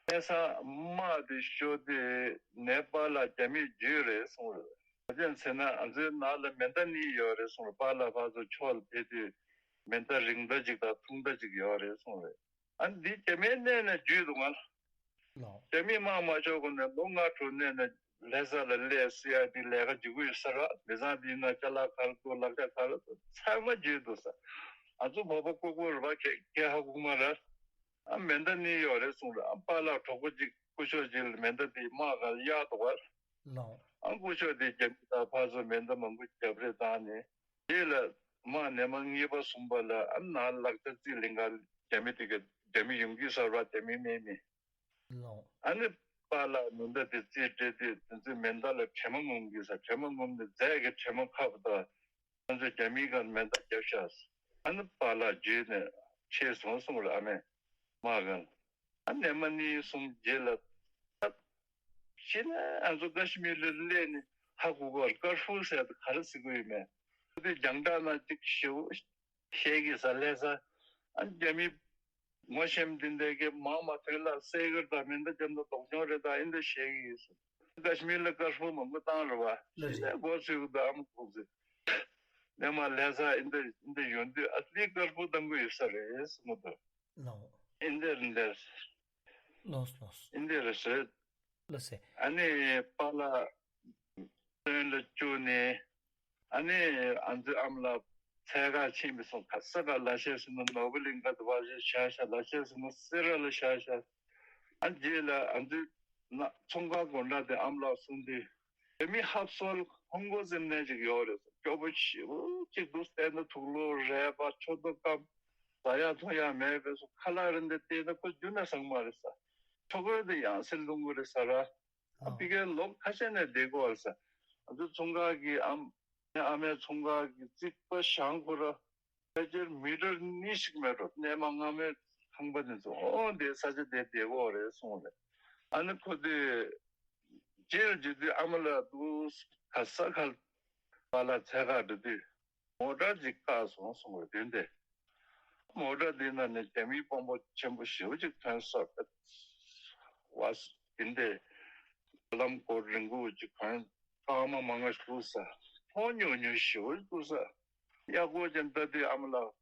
ལྷ་ས་དམག་དེ་ཤོར་དུས་ནེ་པཱལ་ལ་རྒྱ་མིས་བརྒྱུད་རེད་གསུངས་རེད། ག་ཅན་ཟེར་ན་ང་ཚོའི་ནང་ལ་མེ་མདའ་གཉིས་ཡོད་རེད་གསུངས་རེད། པཱ་ལགས་ཕར་ཚུར་ཕྱོགས་ལ་ཕེབས་དུས་མེ་མདའ་རིང་མདའ་གཅིག་དང་ཐུང་མདའ་གཅིག་ཡོད་རེད་གསུངས་རེད། ཨ་འདི་རྒྱ་མིའི་སྣེ་ནས་བརྒྱུད་འདུག་ག་ལ། ལོ། རྒྱ་མི་དམག་མ་ཤོར་གོང་ནས་ལོ་ལྔ་དྲུག་སྔོན་ནས་ལྷ་ས་ལ་སླེབས་སི་ཨའི་ཌི་ལས་ཀ་བྱེད་ཀྱི་ཡོད་ས་རེད། མི་ཚང་འདིའི་ནང་ཅ་ལག་ག་རེ་འདུག་ལག་ཆ་ག་རེ་འདུག་ཚང་མ་བརྒྱུད་འདུག་ས། ཨ་ཚོ་བོད་པ་ལྐུགས་པ་རེད་པ། ཁྱེད་ཁྱེད་ཧ་གོ་མ་རེད། ཨ་མེ་མདའ་གཉིས་ཡོད་རེད་གསུངས་རེད། ཨ་པཱ་ལགས་གྲོགས་པོ་གཅིག་སྐུ་ཞབས་གཅིག་ལ་མེ་མདའ་དེ་དམག་སྒར་གཡར་འདུག་ག་ལགས། ཨ་སྐུ་ཞབས་དེ་རྒྱ་མི་དང་ཕར་ཚུར་མེ་མདའ་མང་པོ་རྒྱབ་རེས་བཏང་ནས། རྗེས་ལ་དམག་ནས་མ་གཉིས་པ་གསུམ་པ་ལ་ཨ་ནཱ་ལག་ཆ་རྩིས་ལེན་ག་རྒྱ་མི་དེ་ག་རྒྱ་མི་ཡོང་གི་ས་ར་རྒྱ་མི་མེད་མེད། ལགས། ཨ་ནི་པཱ་ལགས་མེ་མདའ་དེ་རྩིས་སྤྲད་དུས་དེ་ཚོའི་མེ་མདའ་ལ་དྲེད་མ་ངོམ་གི་ས། དྲེད་མ་ངོམ་ནས་རྫས་ཀྱི་དྲེད་མ་ཁ་བ་དང་། ང་ཚོས་རྒྱ་མིའི་སྒང་མེ་མདའ་བརྒྱབ་ཤག་ཨ་ནི་པཱ་ལགས་འཇུས་ནས་ཆས་སོང་གསུངས་རེད། ཨ་མས་དམག་སྒར། ཨ་ནེ་མ་གཉིས་གསུམ་རྗེས་ལ། ད་གཞི་ནས་ང་ཚོ་ཀ་ཤི་མིར་ལ་སླེབས་ནས་ཧ་གོ་གི་རེད། ཀར་ཧྥུ་ཟེར་དེ་ག་རེ་ཟེར་གི་ཡོད་མེད། དེ་རྒྱང་བསྒྲགས་ནང་གཅིག་ཞེ་པོ་བཤད་ཀྱི་ས་ལས་ས། ཨ་རྒྱ་མི་ངོ་ཤེས་མི་དེ་འདྲ་གི་མང་མ་ཐོན་ལ་སེ་གོལ་དང་མེ་མདའ་བརྒྱབ་ན་སྡུག་གྱོང་རེད་དང་ཨེ་འདྲ་བཤད་ཀྱི་ཡོད་ཟེར། ཀ་ཤི་མིར་ལ་ཀར་ཧྥུ་མང་པོ་བཏང་རེད་བ། ལགས་རེད། ཞེ་ནས་མགོ་ཚོས་གི་འདུག་ཨ་མ་ཁོང་ཚོས། ནས་མ་ལས་ས་ཨེ་འདྲ་ཨེ་འདྲ་ཡོང་དུས་ཨ་ལི་ཀར་ཧྥུ་བཏང་གི་ཡོད་ས་རེད་གསུངས་གི་འདུག་ལགས། ཨེ་འདྲ་རེད་འདྲ། ལགས་ལགས། ཨེ་འདྲ་རེད་ཟེར། ལགས་སེ། ཨ་ནི་པཱ་ལགས་སྟོན་ལ་བཅུག་ནས། ཨ་ནི་ཨ་ཚོའི་ཨ་མ་ལགས་འཚོལ་ག་ཕྱིན་པ་སོང་། ག་ས་ག་ལ་ཤས་ཟིན་ན་ནོར་བུ་གླིང་ག་དུ་བ་ཞིག་བཞག་ཤག་ལ་ཤས་ཟིན་ན་སེ་ར་ལ་བཞག་ཤག་ཨ་རྗེས་ལ་ཨ་ཚོའི་ན་ཚོང་ཁང་སྒོ་འགྲམ་དེ་ཨ་མ་ལགས་གསུངས་དུས། རྒྱ་མི་ཧབ་སོལ་ཧོང་ཀོང་ཟེར་མཁན་ཅིག་ཡོད་རེད། སྐྱོ་པོ་ཞེ་པོ་ཅིག་འདུག་བལྟས་ན་དུག་ལོག་རལ་པ་མཆུ་ཏོ་སྐམ། ཟ་ཡག་འཐུང་ཡག་མེད་པས་སོ། ཁ་ལག་རེ་འདི་བལྟས་ན་ཁོ་རྒྱུན་ནས་ཟ་གི་མ་རེད་ས། ཆོ་ག་དེ་ཡང་སེ་ལུང་གི་རེད་ས་ར། ཨ་ཕ་གིར་ལོ་ཁ་ཤས་ནས་བསྡད་དགོས་རེད་ས། ང་ཚོ་ཚོང་ཁང་གི་ཨམ་ཨ་མའི་ཚོང་ཁང་གི་རྩིག་པ་བཞེངས་ཁོ་ར། ཕལ་ཆེར་མི་ཊར་གཉིས་ཤིག་མེད་འགྲོ། གནས་མ་སྔ་མའི་ཁང་པ་འདི་ཚོ་ཨོ་འདི་ས་ཆ་དེ་བསྡད་དགོས་རེད་གསུངས་རེད། ཨ་ནི་ཁོ་དེ་རྗེས་ལ་རྗེས་དུས་ཨ་མ་ལགས་འདུག་ག་ས་ག་པཱ་ལགས་འཚོལ་ག་འགྲོ་དུས། མོ་ཊ་ཅིག་བཀག་སོང་གསུངས་པ་དེ་འདྲ། མོ་ཊ་འདི་ནང་ནས་རྒྱ་མིའི་དཔོན་པོ་ཆེན་པོ་ཞེ་པོ་ཅིག་ཐོན་ས་རེད། བ་དེ་འདྲ། ལམ་སྐོར་རིང་པོ་ཅིག་གོན། ཐག་མ་མང་ང་བླུགས་ས། ཐོག་ཉུང་ཉུང་ཞེ་པོ་བླུགས་ས། གཡག་སྐོར་ཅན་ལྟ་དུས་ཨ་མ་ལགས་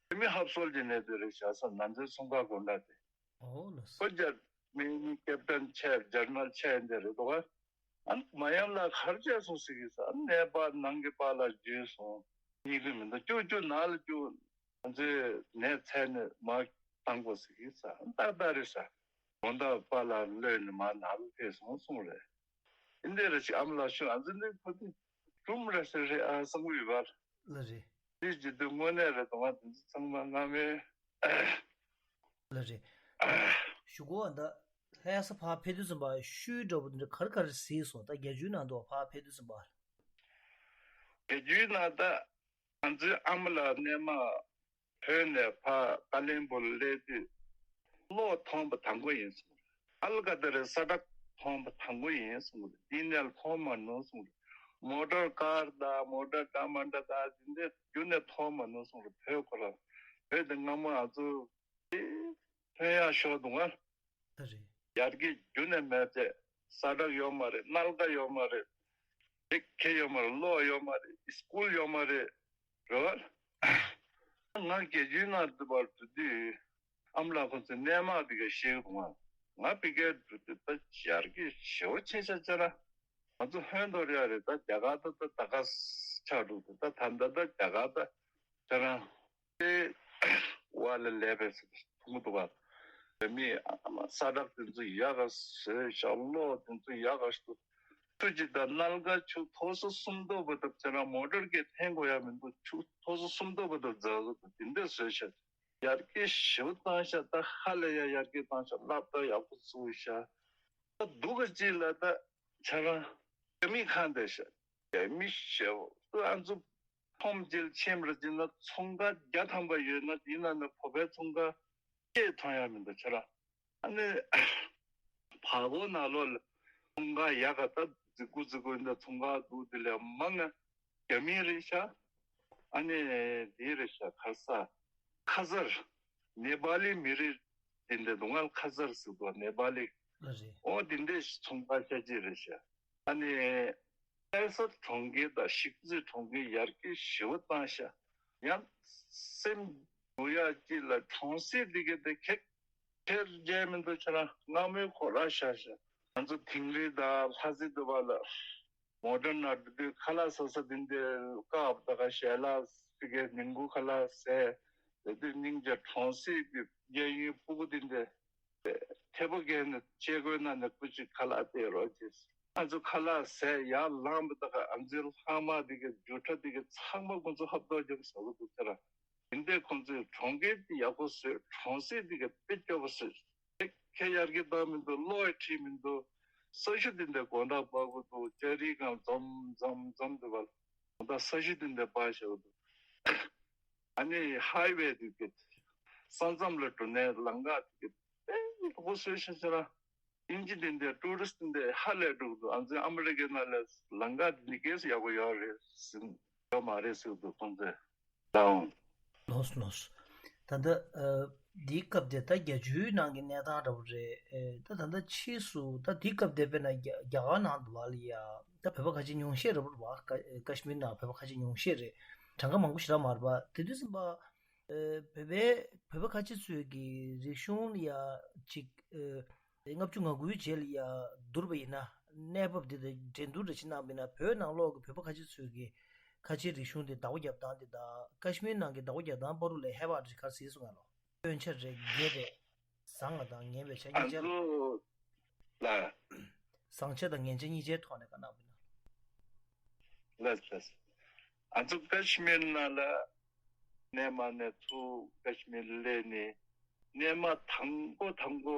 རྒྱ་མི་ཧབ་སོལ་གྱི་གནས་དུ་རེད་བཞག་ས། ང་ཚོའི་ཚོང་ཁང་སྒོ་འགྲམ་དེ། ཨོ་ལགས་སོ། ཁོ་རྒྱ་མི་ཀེབ་ཏན་ཆེ་ཇར་ནལ་ཆེ་འདི་རེད་འདུག་ག་ཨ་མ་ཡམ་ལགས་ག་རེ་བྱས་སོང་ཟེར་གི་ས། ཨ་ནས་པཱ་ནང་གི་པཱ་ལགས་འཇུས་སོང་། གཉིད་ཁུག་མི་འདུག་བཅུག་བཅུག་ནང་ལ་བཅུག་ང་ཚོས་ནས་ཚད་ནས་མར་བཏང་དགོས་ཟེར་གི་ས། ཨ་ཏག་ཏག་རེད་ས། དགོང་དག་པཱ་ལགས་གློད་ནས་མར་ནང་ལ་ཕེབས་སོང་གསུངས་རེད། འདི་འདྲ་རེད་ཅིག་ཨ་མ་ལགས་ཞུ། ང་ཚོ་འདི་ཁོ་འདི་སྒྲུང་རེད་ཟེར་རེད་ཨ་བསམ་གི་ཡོད་པ། ལགས་རེད། འདི་བྱེད་དུས་དངོས་གནས་རེད་དོ། ང་འདི་ཚོ་ཚང་མ་སྔ་མའི། ལགས་རེད། ཞུ་གོ་ཨ་ད་ལྷ་ས་ཕར་ཕེབས་དུས་ཙམ་པ་ཤུལ་འདྲ་པོ་འདི་འདྲ་ག་རེ་ག་རེ་གཟིགས་སོང་། ད་རྒྱལ་རྒྱུད་ནང་དུ་ཕར་ཕེབས་དུས་ཙམ་པ། རྒྱལ་རྒྱུད་ནང་ད་ང་ཚོའི་ཨ་མ་ལགས་སྔོན་མ་བོད་ནས་ཕར་ཀ་ལོན་སྦུག་སླེབས་དུས་གློག་མཐོང་པ་དང་པོ་ཡིན་གསུངས། ཨལ་ཀ་ཏ་རའི་ས་བྲག་མཐོང་པ་དང་པོ་ཡིན་གསུངས། འདི་ནས་མཐོང་མ་མྱོང་གསུངས། མོ་ཊར་ཀར་དང་མོ་ཊར་འདྲ་མི་འདྲ་དང་འདི་འདྲ་རྒྱུན་ནས་མཐོང་མ་མྱོང་གསུངས། བོད་ཁོ་རང་བོད་དེ་སྔ་མོ་ང་ཚོ་ཐོན་ཡག་ཤོར་འདུག་ང་། ད་རེད། ཡར་རྒྱས་རྒྱུན་ནས་མེད་པས། ས་བྲག་ཡོད་མ་རེད། སྣལ་ཀ་ཡོད་མ་རེད། ལས་ཁེ་ཡོད་མ་རེད། གློག་ཡོད་མ་རེད། སྐུལ་ཡོད་མ་རེད། རེད་བ། ང་དགེ་རྒྱུན་ནང་དུ་བར་དུ་དུས་ཨ་མ་ལགས་ཁོང་ཚོས་གནས་མང་འདི་ག་ཤེས་གི་འདུག་ང་། ང་ཕ་གིར་འགྲོ་དུས་ད་ཡར་རྒྱས་ཞེ་པོ་ཕྱིན་ཤག་ཅེ་ན། ང་ཚོ་ཧོན་འདོར་ཡག་རེད། ད་རྒྱ་གར་ད་ད་ད་ག་ཆགས་འགྲོ་འདུག་ད་ད་ད་ད་རྒྱ་གར་ད་ཅེ་ན། དེ་བ་ལ་ལས་པའི་ཐུང་འདུག་བ། མི་ཨ་མ་ས་བྲག་དེ་ཚོ་ཡག་ག་བཟོས་ཤག་གློག་དེ་ཚོ་ཡག་ག་ཞིག་འདུག་ཆུ་ཅིག་དང་སྣལ་ཀ་ཆུ་མཐོ་ས་སུམ་མདོ་བར་དུ་ཅེ་ན་མོ་ཊར་གྱིས་འཐེན་དགོས་ཡ་མི་འདུག་ཆུ་མཐོ་ས་སུམ་མདོ་བར་དུ་འཛེག་གི་འདུག་དེ་འདྲ་བཟོས་ཤག་ཡར་རྒྱས་ཞེ་པོ་བཏང་ཤག་ད་ཧ་ལས་ཡ་ཡར་རྒྱས་བཏང་ཤག་སློབ་གྲྭ་ཡག་པོ་བཙུགས་ཤག་ད་སྡུག་ག་ཅིག་ལ་ད་ཁྱེད་རང་རྒྱ་མི་ཁ་བདེ་ཤག་རྒྱ་མི་ཞེ་པོ་ཨ་ཚོ། ཁོམ་ཅིག་ཕྱིན་པར་བྱས་ན་ཚོང་ཁང་བརྒྱ་ཐམ་པ་ཡོད་ན་དེའི་ནང་ནས་བོད་པའི་ཚོང་ཁང་གཅིག་མཐོང་ཡ་མི་འདུག་ཁྱེད་རང་། ཨ་ནི་བར་སྐོར་ནང་ལོགས་ལ་ཚོང་ཁང་ཡག་ག་ད་རྫིག་པོ་རྫིག་པོ་འདི་ཚོང་ཁང་འདུག་དེ་ལས་མང་ང་རྒྱ་མི་རེད་ཤག་ཨ་ནི་དེ་རེད་ཤག་ག་ས། ཁ་ཛར། ནེ་པ་ལི་མི་རིགས་དེ་འདྲ་འདུག་ང་ཁ་ཛར་ཟེར་དུས་ནེ་པ་ལི། ལགས་རེད། ཨོ་དེ་འདྲའི་ཚོང་པ་ཤ་ཅིག་རེད་ཤག་ཨ་ནི་ལྷ་ས་གྲོང་ཁྱེར་དང་གཞིས་རྩེ་གྲོང་ཁྱེར་ཡར་རྒྱས་ཞེ་པོ་བཏང་ཤག་ཡང་སེམས་སྡུག་ཡག་ཅིག་ལ་གྲོང་གསེབ་འདི་ག་དེ་ཁེག་ཁེར་རྒྱས་མི་འདུག་ཁྱེད་རང་སྔ་མོའི་ཁོ་ར་ཤག་ཤག་ང་ཚོ་དིང་རི་དང་ལྷ་རྩེ་འདི་བ་ལ། མོ་ཊར་ནང་འགྲོ་དུས་ཁ་ལག་ཟ་ས་དེ་འདྲའི་ཀབ་ད་ག་ཞལ་ལག་ཕ་གིའི་ནིང་གུ་ཁ་ལག་ཟས། དེ་དུས་སྙིང་རྗེ་གྲོང་གསེབ་ཀྱི་གཡས་གཡོན་སྤུ་གུ་དེ་འདྲ་ཐེ་བོ་གན་ནས་ཆས་གོས་ནང་ནས་སྐུ་མཁྱེན་ཁ་ལག་སྟེར་རོགས་གྱིས། ང་ཚོ་ཁ་ལག་ཟས་ཡར་ལངས་པ་དང་ང་ཚོའི་ལྷག་མ་དེ་གའི་རྒྱུ་ཁྲ་དེ་གའི་ཚང་མ་ཁོང་ཚོ་ཧབ་ཐོབ་རྒྱབ་ཟ་གི་འདུག་ཁྱེད་རང་། དེ་འདྲའི་ཁོང་ཚོས་གྲོང་ཁྱེར་དེ་ཡག་པོ་བཟོས། གྲོང་གསེབ་དེ་གའི་དཔེ་སྐྱོ་པོ་བཟོས། ཁེ་ཡར་རྒྱས་བཏང་མི་འདུག་གློག་ཡང་ཁྲིད་མི་འདུག་ས་གཞི་དེ་འདྲ་དགོང་དག་འབག་གི་འདུག་ལྕགས་རིའི་སྒང་འཛོམས་འཛོམས་འཛོམས་འདུག་བ། དགོང་དག་ས་གཞི་དེ་འདྲ་འབག་བཞག་གི་འདུག་ཨ་ནི་ཧའི་ཝེ་དེ་གི་ས་མཚམས་ལ་འགྲོ་ནས་ལམ་ཁ་དེ་གི་དཔེ་ཡག་པོ་བཟོས་ཤག་ཟེར་ར། དབྱིན་ཇི་དེ་འདྲ་ཊུ་རི་སི་དེ་འདྲ་ཧ་ལས་འགྲོ་གི་འདུག་ང་ཚོའི་ཨ་མི་རི་ཀའི་ནང་ལ་ལམ་ཁ་དེ་འདྲ་གས་སུ་ཡག་པོ་ཡོད་རེད་ཟེར། ཡོད་མ་རེད་ཟེར་གི་འདུག་ཁོང་ཚོས། ལགས་འོང་། ལགས་སོ་ལགས་སོ། ད་ལྟ་ཨ་འདིའི་སྐབས་དེ་ད་རྒྱ་ཆུའི་ནང་གི་གནས་སྟངས་འདྲ་པོ་རེད། ཨེ་ད་ད་ལྟ་ཕྱིས་སུ་ད་འདིའི་སྐབས་དེ་དཔེར་ན་རྒྱ་རྒྱ་གར་ནང་དུ་བ་ལ་ཡ་ད་བོད་པ་ཁ་ཆེ་ཉུང་ཤས་རེད་པ། ཀ་ཀ་ཤི་མིར་ནང་བོད་པ་ཁ་ཆེ་ཉུང་ཤས་རེད། གྲངས་ཀ་མང་པོ་ཞེ་དྲག་མ་རེད་པ། དེ་དུས་ཙམ་པ་ཨེ་བོད་པའི་བོད་པ་ཁ་ཆེ་ཚོས་ཀྱི་རིག་གཞུང་ལ་ཡ་ཅིག་ཨེ་ལྔ་བཅུ་ང་དགུའི་རྗེས་ལ་ཡ་བསྡུར་བ་ཡིན་ན། གནས་བབ་འདི་དང་འགྲན་བསྡུར་རེ་ཞིག་གནང་བ་ཡིན་ན། བོད་ནང་ལོགས་ཀྱི་བོད་པ་ཁ་ཆེ་ཚོས་ཀྱི་ཁ་ཆེའི་རིག་གཞུང་དེ་བདག་པོ་རྒྱབ་སྟངས་དེ་དང་ཀ་ཤི་མིར་ནང་གི་བདག་པོ་རྒྱབ་སྟངས་བར་དུ་ལ་ཧེ་བག་རེ་ག་རེ་གཟིགས་སོང་ང་ལོ། སྐྱོན་ཆ་རེད། འགལ་རེད། བཟང་བ་དང་ངན་པའི་ཆ་ཨ་གཉིས་ཆ། ཚོ་ལ། བཟང་ཆ་དང་ངན་ཆ་གཉིས་ཆའི་ཐོག་ནས་བཀའ་གནང་བ་ཡིན་ན། ལགས་ལགས། ང་ཚོ་ཀ་ཤི་མིར་ནང་ལ་གནས་མ་གནས་ཚུར་ཀ་ཤི་མིར་སླེབས་ནས་གནས་མ་དང་པོ་དང་པོ་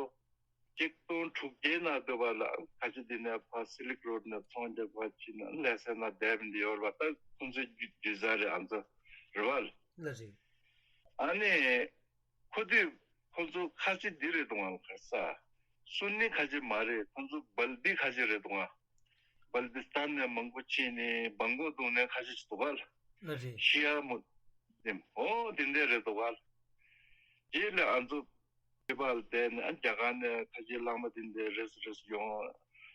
གཅིག་སྟོང་དྲུག་བརྒྱའི་ནང་དུ་བ་ལ་ཁ་ཆེ་འདི་ནས་ཕར་སི་ལིག་རོཌ་ནས་ཚོང་རྒྱག་པ་ཕྱིན་ན་ལྷ་སའི་ནང་བསྡད་པ་འདི་ཡོད་རེད་པ། ད་ཁོང་ཚོའི་རྒྱུ་རྒྱུ་ཆ་རེད། ཨ་ཚོ་རེད་བ། ལགས་རེད། ཨ་ནི། ཁོ་དུས་ཁོ་ཚོ་ཁ་ཆེ་འདི་རེད་འདུག་ཨང་། ག་ས་སུ་ནི་ཁ་ཆེ་མ་རེད། ཁོ་ཚོ་སྦལ་ཏི་ཁ་ཆེ་རེད་འདུག་ཨང་། སྦལ་ཏི་སི་ཐན་ནས་མང་པོ་ཕྱིན་ནས་བང་གོ་འདུག་ནས་ཁ་ཆེ་ཞིག་འདུག་ག་ལ། ལགས་རེད། ཤི་ཡ་མུ་སླིམ་ཨོ་དེ་འདྲས་རེད་འདུག་ག་ལ། རྗེས་ལ་ཨ་ཚོ་དེ་བར་བསྡད་ནས་ཨ་རྒྱ་གར་ནས་ཁ་ཆེ་བླ་མ་དེ་འདྲས་རེས་རེས་ཡོང་།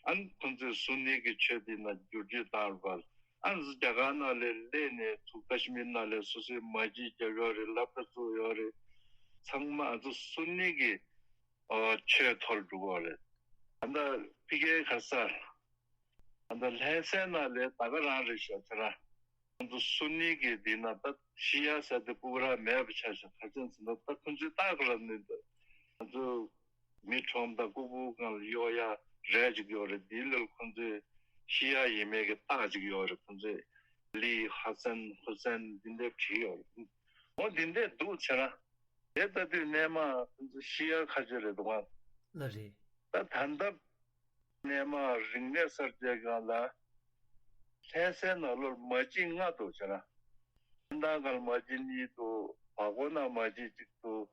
ཨ་ཁོ་ཚོས་སུ་ནི་གི་ཆོས་དེ་ན་བསྒྱུར་བཅོས་བཏང་བར། ཨ་ནི་རྒྱ་གར་ནང་ལ་སླེབས་ནས་ཚུར་ཀ་ཤི་མིར་ནང་ལ་སོ་སོའི་མ་ཇི་རྒྱབ་ཡོད་རེད། སློབ་གྲྭ་བཙུགས་ཡོད་རེད། ཚང་མ་ཨ་ཚོ་སུ་ནི་གི་ཨ་ཆོས་ཐོག་ལ་འགྲོ་གི་རེད། ད་ལྟ་ཕ་གིའི་ག་ས་ད་ལྟ་ལྷ་སའི་ནང་ལ་ད་ག་རང་རེད་ཤག་ཟེར་ན། ང་ཚོ་སུ་ནི་གི་འདི་ན་ད་ཤི་ཡ་ཟེར་དེ་སྤུ་གུ་ར་མེད་པ་ཆགས་ཤག་ག་ཅི་ཟེར་ན་ད་ཁོང་ཚོའི་རྟགས་ར་ནི་ད་ང་ཚོ་མི་ཁྲོམ་དང་ལྐུགས་པའི་སྒང་ལ་གཡོག་ཡ་རས་ཅིག་ཡོད་རེད། དེའི་ལ་ཁོང་ཚོའི་ཤི་ཡ་ཡིན་མེད་ཀྱི་རྟགས་ཅིག་ཡོད་རེད། ཁོང་ཚོས་ལི་ཧ་སན་ཧུ་སན་འདི་འདྲ་བྲིས་ཡོད་རེད། འོ་འདི་འདྲས་འདུག་ཟེར་ན། དེ་ལྟ་དུས་གནས་མ་ཁོང་ཚོ་ཤི་ཡ་ཁ་ཆེ་རེད་འདུག་ཨང་། ལགས་རེད། ད་ད་ལྟ་གནས་མ་རིག་གནས་གསར་བརྗེའི་སྒང་ལ་ལྷ་སའི་ནང་ལོགས་མ་ཇི་ལྔ་འདུག་ཟེར་ན། ཕན་ཐང་སྒང་ལ་མ་ཇི་གཉིས་འདུག་བར་སྐོར་ན་མ་ཇི་གཅིག་འདུག་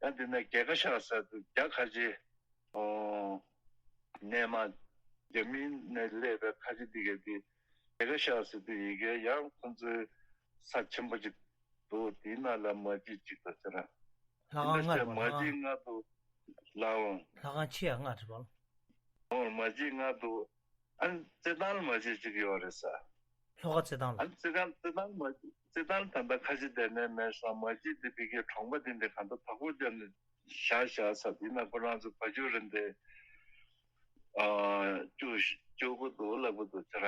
ཡང་དེ་ནས་རྒྱལ་ཁ་ཤག་ཟེར་འདུག་རྒྱ་ཁ་ཆེ། ཨོ། གནས་མ་རྒྱ་མི་ནས་སླེབས་པའི་ཁ་ཆེ་འདི་ག་དེ་རྒྱལ་ཁ་ཤག་ཟེར་དུས་ཡི་གེ་ཡང་ཁོང་ཚོའི་ས་ཆེན་པོ་ཅིག་འདུག་དེའི་ནང་ལ་མ་ཇི་གཅིག་འདུག་ཟེར་ན། ལྷ་ཁང་ལྔ་རེད་པ། མ་ཇི་ལྔ་འདུག་ལགས་འོང་། ལྷ་ཁང་ཆེ་ཡ་ལྔ་རེད་པ། ཨོ་མ་ཇི་ལྔ་འདུག་ཨ་ནི་རྩེད་ཐང་ལ་མ་ཇི་གཅིག་ཡོད་རེད་ས། ལྷོ་ཁ་རྩེད་ཐང་ལ། ཨ་ནི་རྩེད་ཐང་རྩེད་ཐང་མ་རྩེད་ཐང་ད་ལྟ་ཁ་ཆེ་དེ་ནས་མེད་སོང་། མ་ཇི་དེ་ཕ་གིའི་གྲོང་པ་དེ་འདྲ་གང་ལྟར་བདག་པོ་བརྒྱབ་ནས་བཞག་བཞག་ས་དེ་ན་ཁོ་རང་ཚོ་བ་ཕྱུགས་རེད་འདྲ། ཨ་སྐྱོ་སྐྱོ་པོ་འདུག་ལབ་ཀྱི་འདུག་ཟེར།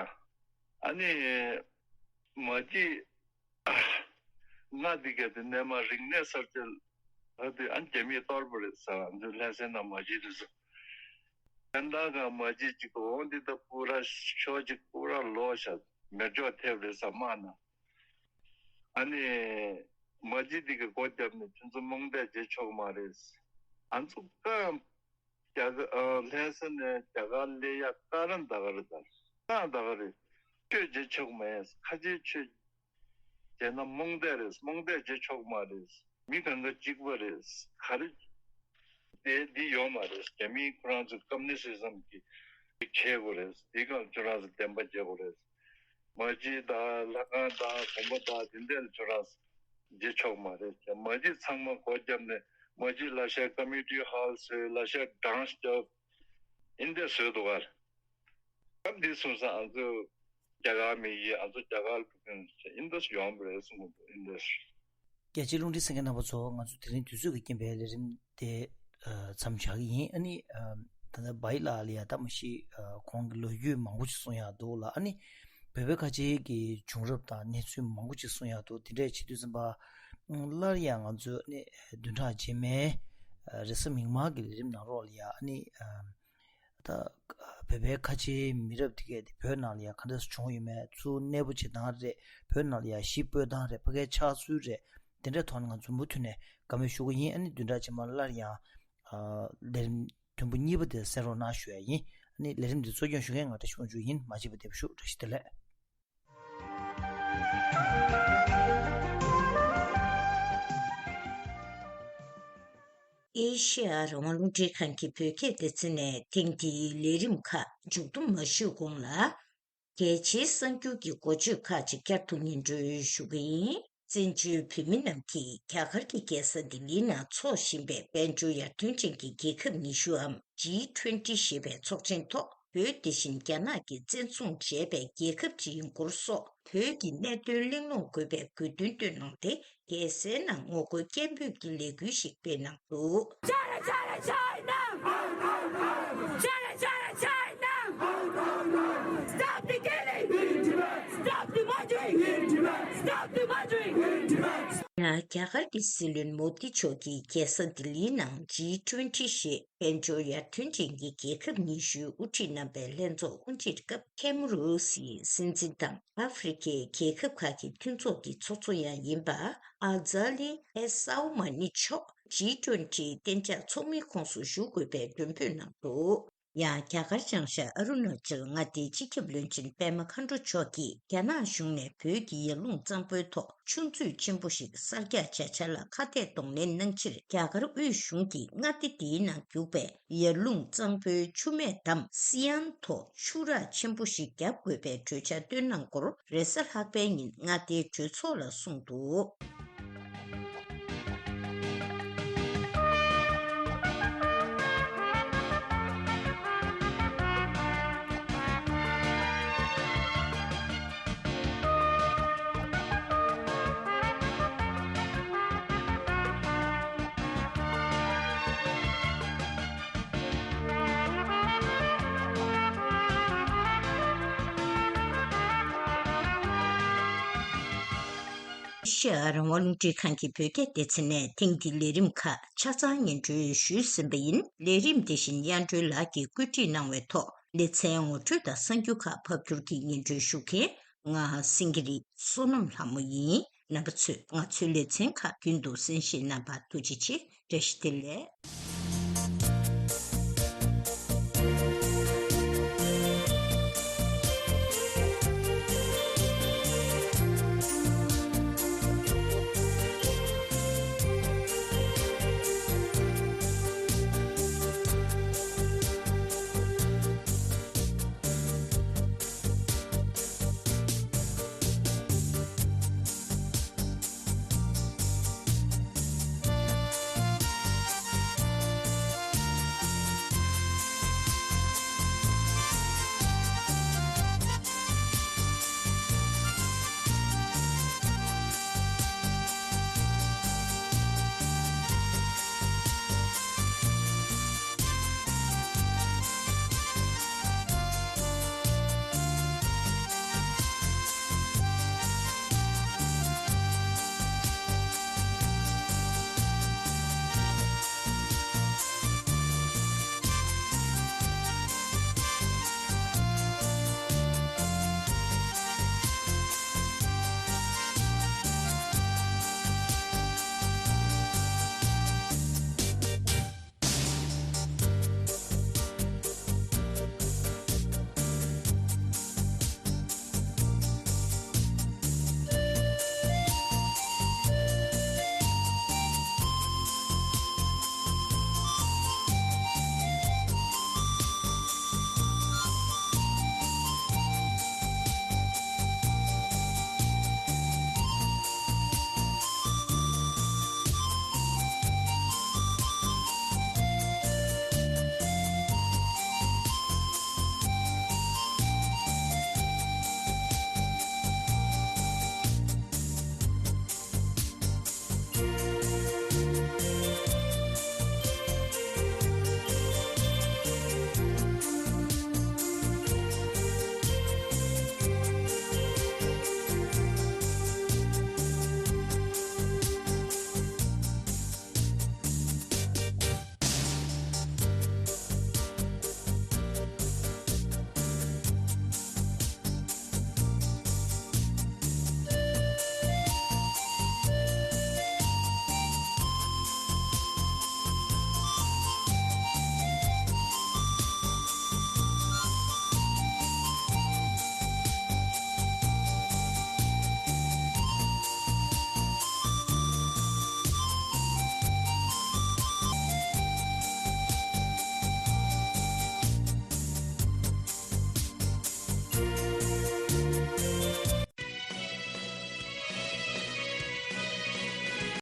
ཨ་ནི་མ་ཇི་ལྔ་འདི་ག་དེ་གནས་མ་རིག་གནས་གསར་བརྗེ་ལ་དེ་ཨ་རྒྱ་མིས་གཏོར་པ་རེད་ཟེར། ཨ་ནི་ལྷ་སའི་ནང་མ་ཇི་རེད་ཟེར། ཕན་ཐང་སྒང་མ་ཇི་གཅིག་འོང་འདི་ད་པུ་ར་ཤོ་གཅིག་པུ་ར་ལོག་ཤག་མེ་སྒྱོགས་ཐེབས་རེད་ཟེར་དམག་ནང་། ཨ་ནི་མ་ཇི་འདི་གི་སྒོ་བརྒྱབ་ནས་ཁྱོད་ཚོ་རྨོངས་དད་བྱེད་ཆོག་མ་རེད། ཨ་ཚོ་ཀ་རྒྱ་གར་ཨ་ལྷ་ས་ནས་རྒྱ་གར་སླེབས་ཡ་ཀ་ར་ད་ག་རེད། ད་ཀ་ད་ག་རེད། ཆོས་བྱེད་ཆོག་མེད། ཁ་ཆེའི་ཆོས་བྱས་ན་རྨོངས་དད་རེད། རྨོངས་དད་བྱེད་ཆོག་མ་རེད། མི་གང་ག་གཅིག་པ་རེད། ག་རེ་དེ་འདི་ཡོད་མ་རེད། རྒྱ་མིས་ཁོ་རང་ཚོ་ཀོམ་ནི་སི་ཛམ་གྱི་ཁྱེར་དགོས་རེད། དེ་གང་ཁྱོད་རང་ཚོ་བདེན་པ་བྱེད་དགོས་རེད། མ་ཇི་དང་ལྷ་ཁང་དང་དགོན་པ་དང་དེ་འདྲ་ལ་ཁྱོད་རང་ཚོ་བྱེད་ཆོག་མ་རེད། མ་ཇི་ཚང་མ་སྒོ་བརྒྱབ་ནས་མ་ཇི་ལ་ཤ་ཀ་མི་ཊི་ཧོལ་བཟོས། ལ་ཤ་ཌན་སི་རྒྱབ། ཨིན་དེ་བཟོས་འདུག་ག་སྐབས་འདི་སོང་ཙང་ང་ཚོ་རྒྱ་གར་མི་ཡིས་ང་ཚོ་རྒྱ་གར་ལ་འགྲོ་མཁན་ཨིན་དེ་ཡོང་བ་རེད་གསུང་གི་འདུག་ཨིན་དེ། རྒྱལ་སྤྱིའི་རླུང་འཕྲིན་གསན་མཁན་རྣམ་པ་ཚོ། ང་ཚོ་དེ་རིང་དུས་ཚོད་ཀྱི་རྐྱེན་པས་ལས་རིམ་དེ་ཨ་མཚམས་བཞག་གི་ཡིན། ཨ་ནི་ཨ་ད་ལྟ་བྷ་ཡི་ལགས་ལ་ཡ་ད་མ་གཞི་ཨ་ཁོང་གི་ལོ་རྒྱུས་མང་པོ་ཅིག་གསུང་ཡག་འདུག་ལ། ཨ་ནི་བོད་པའི་ཁ་ཆེའི་གི་བྱུང་རབས་དང་གནས་ཚུལ་མང་པོ་ཅིག་གསུང་ཡག་འདུག་དེ་འདྲས་བྱེད་དུས་ཙམ་པ་ སླར་ཡང་ང་ཚོས་ནི་བདུན་ཕྲག་རྗེས་མའི་རེས་གཟའ་མིག་དམར་གྱི་ལས་རིམ་ནང་ལོགས་ལ་ཡང་ནི། ད་བོད་པའི་ཁ་ཆེའི་མི་རབས་དེ་གས་དེ་བོད་ནང་ལ་ཡང་ག་འདྲ་བྱུང་ཡོད་མེད། ཚུར་གནས་སྤོ་བྱེད་སྟངས་རེད། བོད་ནང་ལ་ཡང་གཞིས་སྤོ་སྟངས་རེད། ཕ་གའི་ཆགས་ཚུལ་རེད། དེ་འདྲའི་ཐོག་ནས་ང་ཚོ་མུ་མཐུད་ནས་བཀའ་མོལ་ཞུ་གི་ཡིན། ཨ་ནི་བདུན་ཕྲག་རྗེས་མ་སླར་ཡང་ལས་རིམ་དུམ་བུ་གཉིས་པ་དེ་གསན་རོགས་གནང་ཞུ་ཡ་ཡིན། ཨ་ནི་ལས་རིམ་འདི་གཙོ་སྐྱོང་ཞུ་མཁན་ང་བཀྲ་ཤིས་དབང་ཕྱུག་ཡིན། མ་བརྗེད་པ་བདེ་པོ་བཞུགས། བཀྲ་ཤིས་བདེ་ལེགས། ཨེ་ཤེ་ཡ་རང་དབང་རླུང་འཕྲིན་ཁང་གི་བོད་སྐད་སྡེ་ཚན་ནས་ཐེངས་འདིའི་ལས་རིམ་ཁག་མཇུག་བསྡོམས་མ་ཞུས་གོང་ལ། གལ་ཆེའི་གསར་འགྱུར་གྱི་འགོ་བརྗོད་ཁག་ཅིག་བསྐྱར་དུ་སྙན་སྒྲོན་ཞུ་གི་ཡིན། བཙན་བྱོལ་བོད་མི་རྣམས་ཀྱིས་རྒྱ་གར་གྱི་རྒྱལ་ས་ལྡི་ལིའི་ནང་འཚོགས་བཞིན་པའི་དཔལ་འབྱོར་ཡར་ཐོན་ཅན་གྱི་རྒྱལ་ཁབ་ཉི་ཤུའམ་ཇི་ཊུ་ཝེན་ཊི་ཞེས་པའི་ཚོགས་ཆེན་ཐོག་བོད་དེ་བཞིན་རྒྱ་ནག་གིས་བཙན་བཟུང་བྱས་པའི་རྒྱལ་ཁབ་ཅིག་ཡིན་སྐོར་སོགས་བོད་ཀྱི་གནད་དོན་གླེང་སློང་དགོས་པའི་དགོས་འདུན་བཏོན་གནང་སྟེ། རྒྱལ་སའི་ནང་ངོ་རྒོལ་སྐད་འབོད་ཀྱི་ལས་འགུལ་ཞིག་སྤེལ་གནང་འདུག། China, China, China! China, China, China! Stop the killing! Stop the murdering! Stop the murdering! ཡང་རྒྱ་གར་གྱི་སྲིད་བློན་མོ་དི་མཆོག་གིས་རྒྱལ་ས་ལྡི་ལིའི་ནང་ཇི་ཊུ་ཝེན་ཊི་ཞེས་དཔལ་འབྱོར་ཡར་ཐོན་ཅན་གྱི་རྒྱལ་ཁབ་ཉི་ཤུའི་དབུ་ཁྲིད་རྣམ་པའི་ལྷན་ཚོགས་དབུ་འབྱེད་སྐབས། ཁེམ་རུ་སིའི་སྲིད་འཛིན་དང་ཨ་ཧྥེ་རི་ཁའི་རྒྱལ་ཁབ་ཁག་གི་མཐུན་ཚོགས་ཀྱི་ཚོགས་གཙོ་ཡང་ཡིན་པ་ཨ་ཛ་ལི་ཨེ་སའོ་མ་ནི་མཆོག་ཇི་ཊུ་ཝེན་ཊི་གཏན་འཇགས་ཚོགས་མིའི་ཁོངས་སུ་ཞུགས་དགོས་པའི་མགྲོན་འབོད་གནང་འདུག། ཡང་རྒྱ་གར་བྱང་ཤར་ཨ་རུ་ན་ཅལ་མངའ་སྡེའི་སྤྱི་ཁྱབ་བློན་ཆེན་པད་མ་མཁའ་འགྲོ་མཆོག་གིས་རྒྱ་ནག་གཞུང་ནས་བོད་ཀྱི་ཡར་ཀླུང་གཙང་པོའི་ཐོག་ཆུ་མཛོད་ཆེན་པོ་ཞིག་གསར་རྒྱག་བྱ་འཆར་ལ་ཁ་གཏད་གདོང་ལེན་གནང་ཕྱིར། རྒྱ་གར་དབུས་གཞུང་གིས་མངའ་སྡེ་འདིའི་ནང་རྒྱུག་པའི་ཡར་ཀླུང་གཙང་པོའི་ཆུ་སྨད་འདམ་སི་ཡན་ཐོག་ཆུ་རགས་ཆེན་པོ་ཞིག་བརྒྱབ་དགོས་པའི་གྲོས་འཆར་བཏོན་གནང་སྐོར་རེས་གཟའ་ལྷག་པའི་ཉིན་མངའ་སྡེའི་གྲོས་ཚོགས་ལ་གསུངས་འདུག། ཨེ་ཤེ་ཡ་རང་དབང་རླུང་འཕྲིན་ཁང་གི་བོད་སྐད་སྡེ་ཚན་ནས་ཐེངས་འདིའི་ལས་རིམ་ཁག་ཆ་ཚང་སྙན་སྒྲོན་ཞུས་ཟིན་པ་ཡིན། ལས་རིམ་དེ་བཞིན་དབྱངས་སྒྲོན་ལགས་ཀྱིས་བཀོད་སྒྲིག་གནང་བའི་ཐོག་ལེ་ཚན་ངོ་སྤྲོད་དང་གསར་འགྱུར་ཁག་ཕབ་སྒྱུར་གྱིས་སྙན་སྒྲོན་ཞུ་མཁན་ང་སེང་གེ་རི་བསོད་ནམས་ལྷ་མོ་ཡིན། རྣམ་པ་ཚོས་ང་ཚོའི་ལེ་ཚན་ཁག་རྒྱུན་དུ་གསན་བཞེས་གནང་བར་ཐུགས་རྗེ་ཆེ། བཀྲ་ཤིས་བདེ་ལེགས།